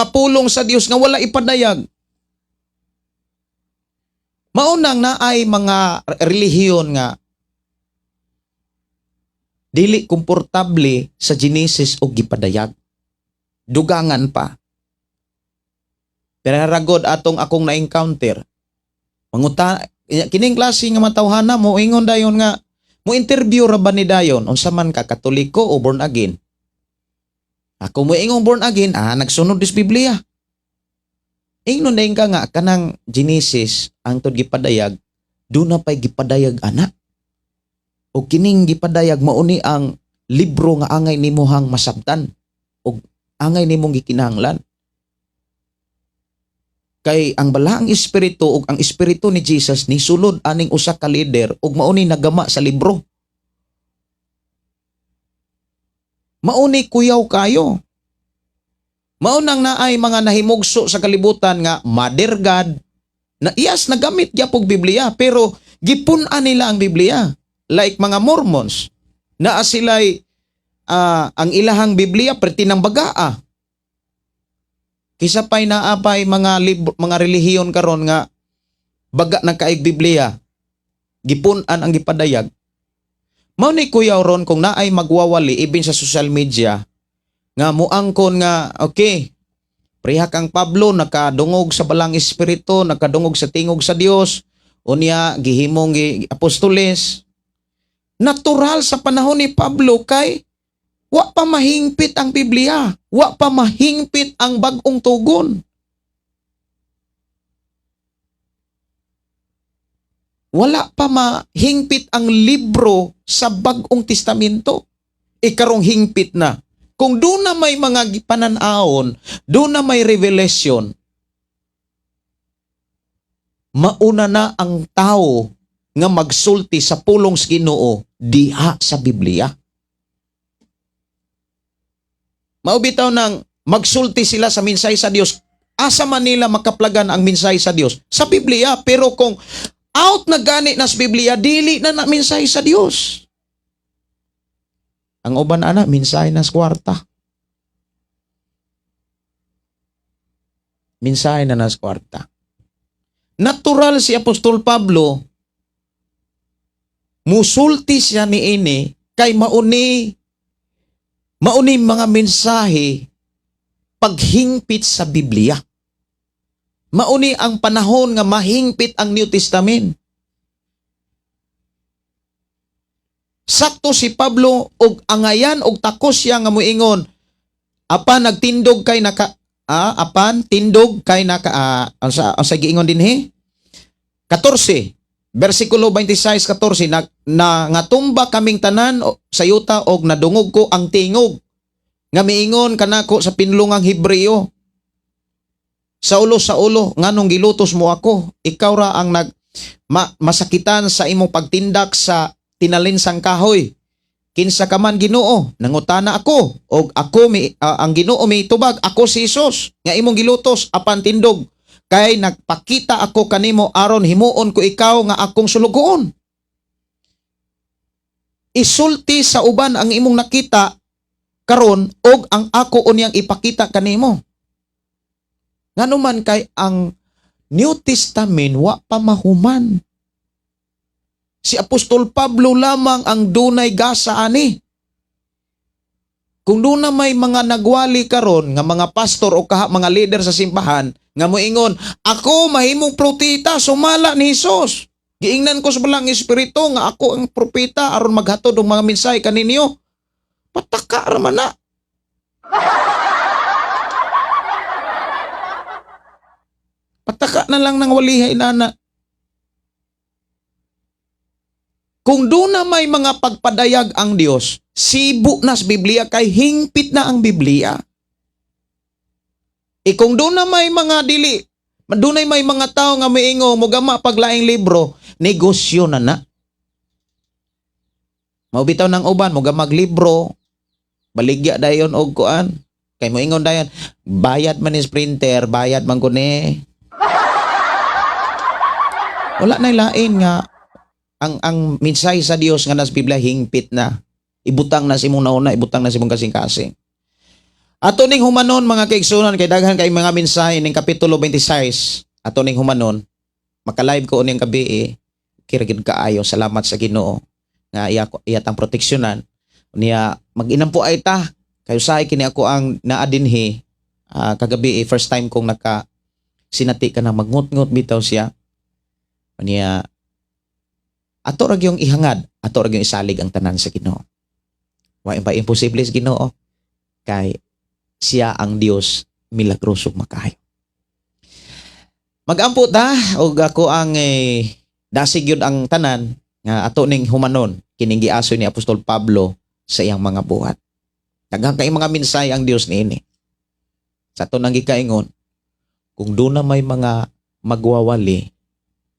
pulong sa Dios nga wala ipadayag. Mao nang naay mga relihiyon nga Dili komportable sa Genesis og gipadayag. Dugangan pa. Pero ragod atong akong na-encounter. Manguta kining klase nga matawhana mo ingon dayon nga mo interview ra ba ni dayon unsa man ka, Katoliko o born again? Ako mo ingong born again, nagsunod dis Biblia. Ingnon dayon ka nga kanang Genesis ang tud gipadayag, duna pay gipadayag ana. O kining gipadayag mauni ang libro nga angay nimuhang masabtan og angay nimong gikinahanglan. Kay ang balaang espiritu ug ang espiritu ni Jesus ni sulod aning usa ka leader ug mauni nagama sa libro. Mauni kuyaw kayo. Maunang naay mga nahimugso sa kalibutan nga Mother God na iyas nagamit gyapog Biblia, pero gipun-an nila ang Biblia like mga Mormons naa sila'y ang ilahang Biblia perti ng bagaa. Kisa pay naa pay mga libro, mga relihiyon karon nga baga na kaig Biblia, gipun-an ang gipadayag. Mao ni kuyaw ron kung naay magwawali ibin sa social media nga muangkon nga okay, preha kang Pablo nakadungog sa balang espiritu, nakadungog sa tingog sa Dios, unya gihimong apostoles. Natural sa panahon ni Pablo kay wa pa mahingpit ang Biblia, wa pa mahingpit ang bag-ong tugon. Wala pa mahingpit ang libro sa Bagong Testamento. Ikarong hingpit na. Kung doon na may mga pananawon, doon na may revelation, mauna na ang tao nga magsulti sa pulong sa Ginoo diha sa Biblia. Maubitaw nang magsulti sila sa minsay sa Dios. Asa man nila makaplagan ang minsay sa Dios? Sa Biblia. Pero kung out na gani na sa Biblia, dili na na minsay sa Dios. Ang uban ana, minsay na sa kwarta. Minsay na na sa kwarta. Natural si Apostol Pablo, musulti siya niini kay mauni mauni mga mensahe paghingpit sa Biblia. Mauni ang panahon nga mahingpit ang New Testament. Sakto si Pablo og angayan og takos siya nga moingon, apan nagtindog kay naka apan tindog kay naka unsa giingon dinhi 14 versikulo 26 14 na, na ngatumba kaming tanan sa yuta og nadungog ko ang tingog nga miingon kanako sa pinlungang Hebreo, "Saulo, Saulo, nganong gilutos mo ako? Ikaw ra ang nag masakitan sa imong pagtindak sa tinalinsang kahoy." "Kinsa ka man, Ginoo?" nangutana ako. Og ako mi ang Ginoo mi tubag, "Ako si Jesus nga imong gilutos. Apan tindog kay nagpakita ako kanimo aron himuon ko ikaw nga akong sulugoon." Isulti sa uban ang imong nakita karon og ang ako unyang ipakita kanimo. Ngano man kay ang New Testament wa pa mahuman. Si Apostol Pablo lamang ang dunay gasa ani. Kung doon na may mga nagwali karon nga mga pastor o kaha mga leader sa simbahan nga moingon, "Ako mahimong propeta sumala ni Hesus. Giingnan ko sa balang espiritu nga ako ang propeta aron maghatod og mga mensahe kaninyo." Pataka ra man na. Pataka na lang ng walihay nana. Kung doon na may mga pagpadayag ang Dios, sibo na sa Biblia kay hingpit na ang Biblia. E kung doon na may mga dili, doon na may mga tao nga miingo mogama paglaing libro, negosyo na na. Maubitaw ng uban, mogamag libro, baligya dayon og kuan. Kay moingon dayon, "Bayad man is printer, bayad man ko ni." Wala na lain nga ang mensahe sa Dios nga nas Biblia hingpit na. Ibutang na sa imong nauna, ibutang na sa imong kasing-kasing. Ato ning humanon, mga kaigsunan, kay daghan kay mga mensahe ning kapitulo 26. Ato ning humanon, maka-live ko uning gabi eh. Kira gid kaayo, salamat sa Ginoo nga iya iyatang proteksyonan. Niya mag-inampo ay ta kay usahay kini ako ang naa dinhi kagabi eh, first time kong naka sinati ka na magngot-ngot bitaw siya. Niya ato ra gyung ihangad, ato ra gyung isalig ang tanan sa Ginoo. Wa pa imposible sa Ginoo kay siya ang Dios milagroso makayo. Magampo ta og ako ang eh, dasig yun ang tanan nga ato ning humanon kining giasoy ni Apostol Pablo sa iyang mga buhat. Daghang kay mga mensahe ang Dios niini. Sa ato nang gikaingon, kung doon na may mga magwawali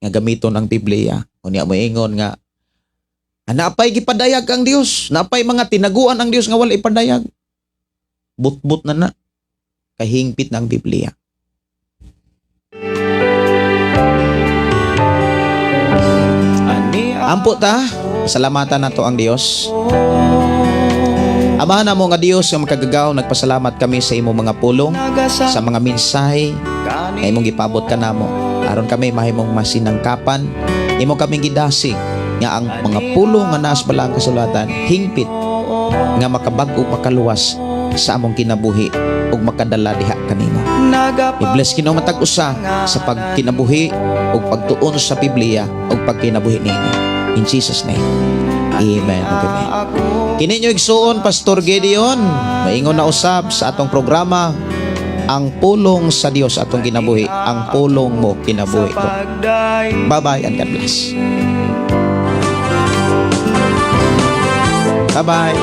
nga gamiton ang Biblia, unya moingon nga napay gipadayag ang Dios, napay mga tinaguan ang Dios nga wala ipadayag. Butbut na na kahingpit na ang Biblia. Ani Ampo ta, salamatan nato ang Dios. Amahan namo nga Dios nga makagagahom, nagpasalamat kami sa imong mga pulong, sa mga mensahe nga imong gipabot kanamo. Aron kami mahimong masinangkapan, imo kaming gidasig nga ang mga pulong nga naas balaang kasulatan hingpit nga makabag-o, makaluwas sa among kinabuhi ug makadala diha kanimo. I-bless Ginoo matag usa sa pagkinabuhi ug pagtuon sa Biblia ug pagkinabuhi nini. In Jesus' name. Amen ug amen. Kini inyo igsuon, Pastor Gideon, maingon na usab sa atong programa, Ang Pulong sa Dios atong kinabuhi, ang pulong mo kinabuhi ko. Bye-bye and God bless. Bye-bye.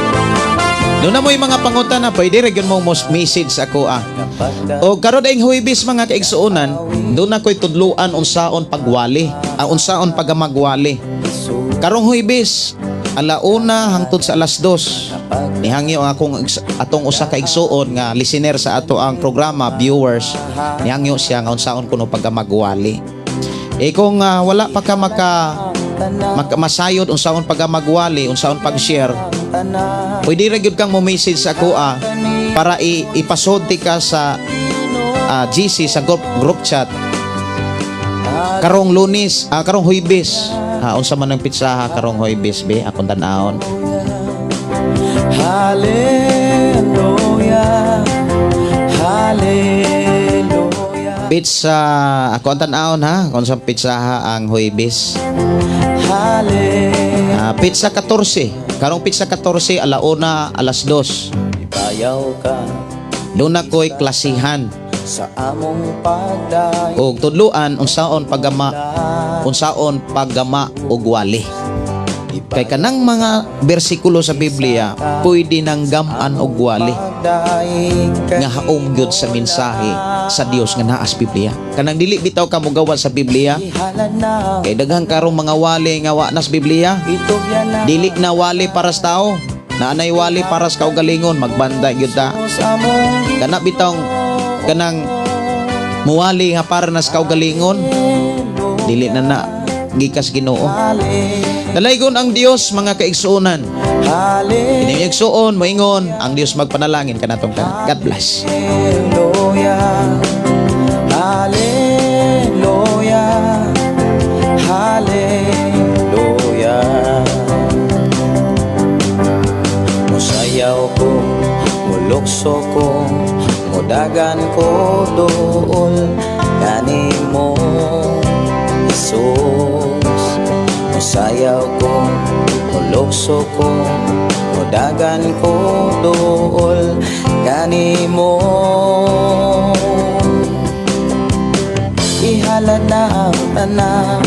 Doon na mo yung mga pangutana, pwede rin yun mo mos message ako ah. O karon ay Huwebes, mga kaigsuonan, doon na ko'y tudluan unsaon pagwali, ang unsaon pagamagwali. Karong Huwebes, 1:00 hangtod sa 2:00. Nihangyo ang akong atong usa ka igsuon nga listener sa ato ang programa, viewers. Nihangyo siya nga unsaon kuno pagamagwali. Eh kung wala pa ka maka masayod unsaon pagamagwali, unsaon pag-share, pwede ra gyud kang mo message sa ako ah, para ipasulti ka sa GC, sa group chat karong Lunes, karong Huwebes. Ha, unsa man ang petsaha karong Huwebes be, akong tan-awon. Hallelujah. Hallelujah. Petsa, ako ang tan-awon ha, kung sa petsaha ang Huwebes. Hallelujah. Petsa 14. Karong petsa 14, 1:00, 2:00. Ibayaw ka Doon na ko'y klasihan sa among pagdayon. Og tudluan unsaon paggama og wali. Kay kanang mga bersikulo sa Biblia pwede nang gamaan og wali nga haom gyud sa mensahe sa Dios nga naa sa Biblia. Kanang dili bitaw ka mogawas sa Biblia kay daghan karong mga wali nga wa na sa Biblia. Dili na wali para sa tao. Naanay wali para sa kaugalingon, magbanda gyud ta. Kana bitong kanang muwali nga para na sa kaugalingon, dili na na gikas Ginoo. Dalaygon ang Dios, mga kaigsuonan. Kini igsuon moingon ang Dios magpanalangin kanatong tanan. God bless. Hallelujah. Hallelujah. Hallelujah. Musayaw ko, mulukso ko, mudagan ko dool kanimo, Jesus. Musayaw ko, mulukso ko, mudagan ko dool kanimo. Ihalad na ang tanan.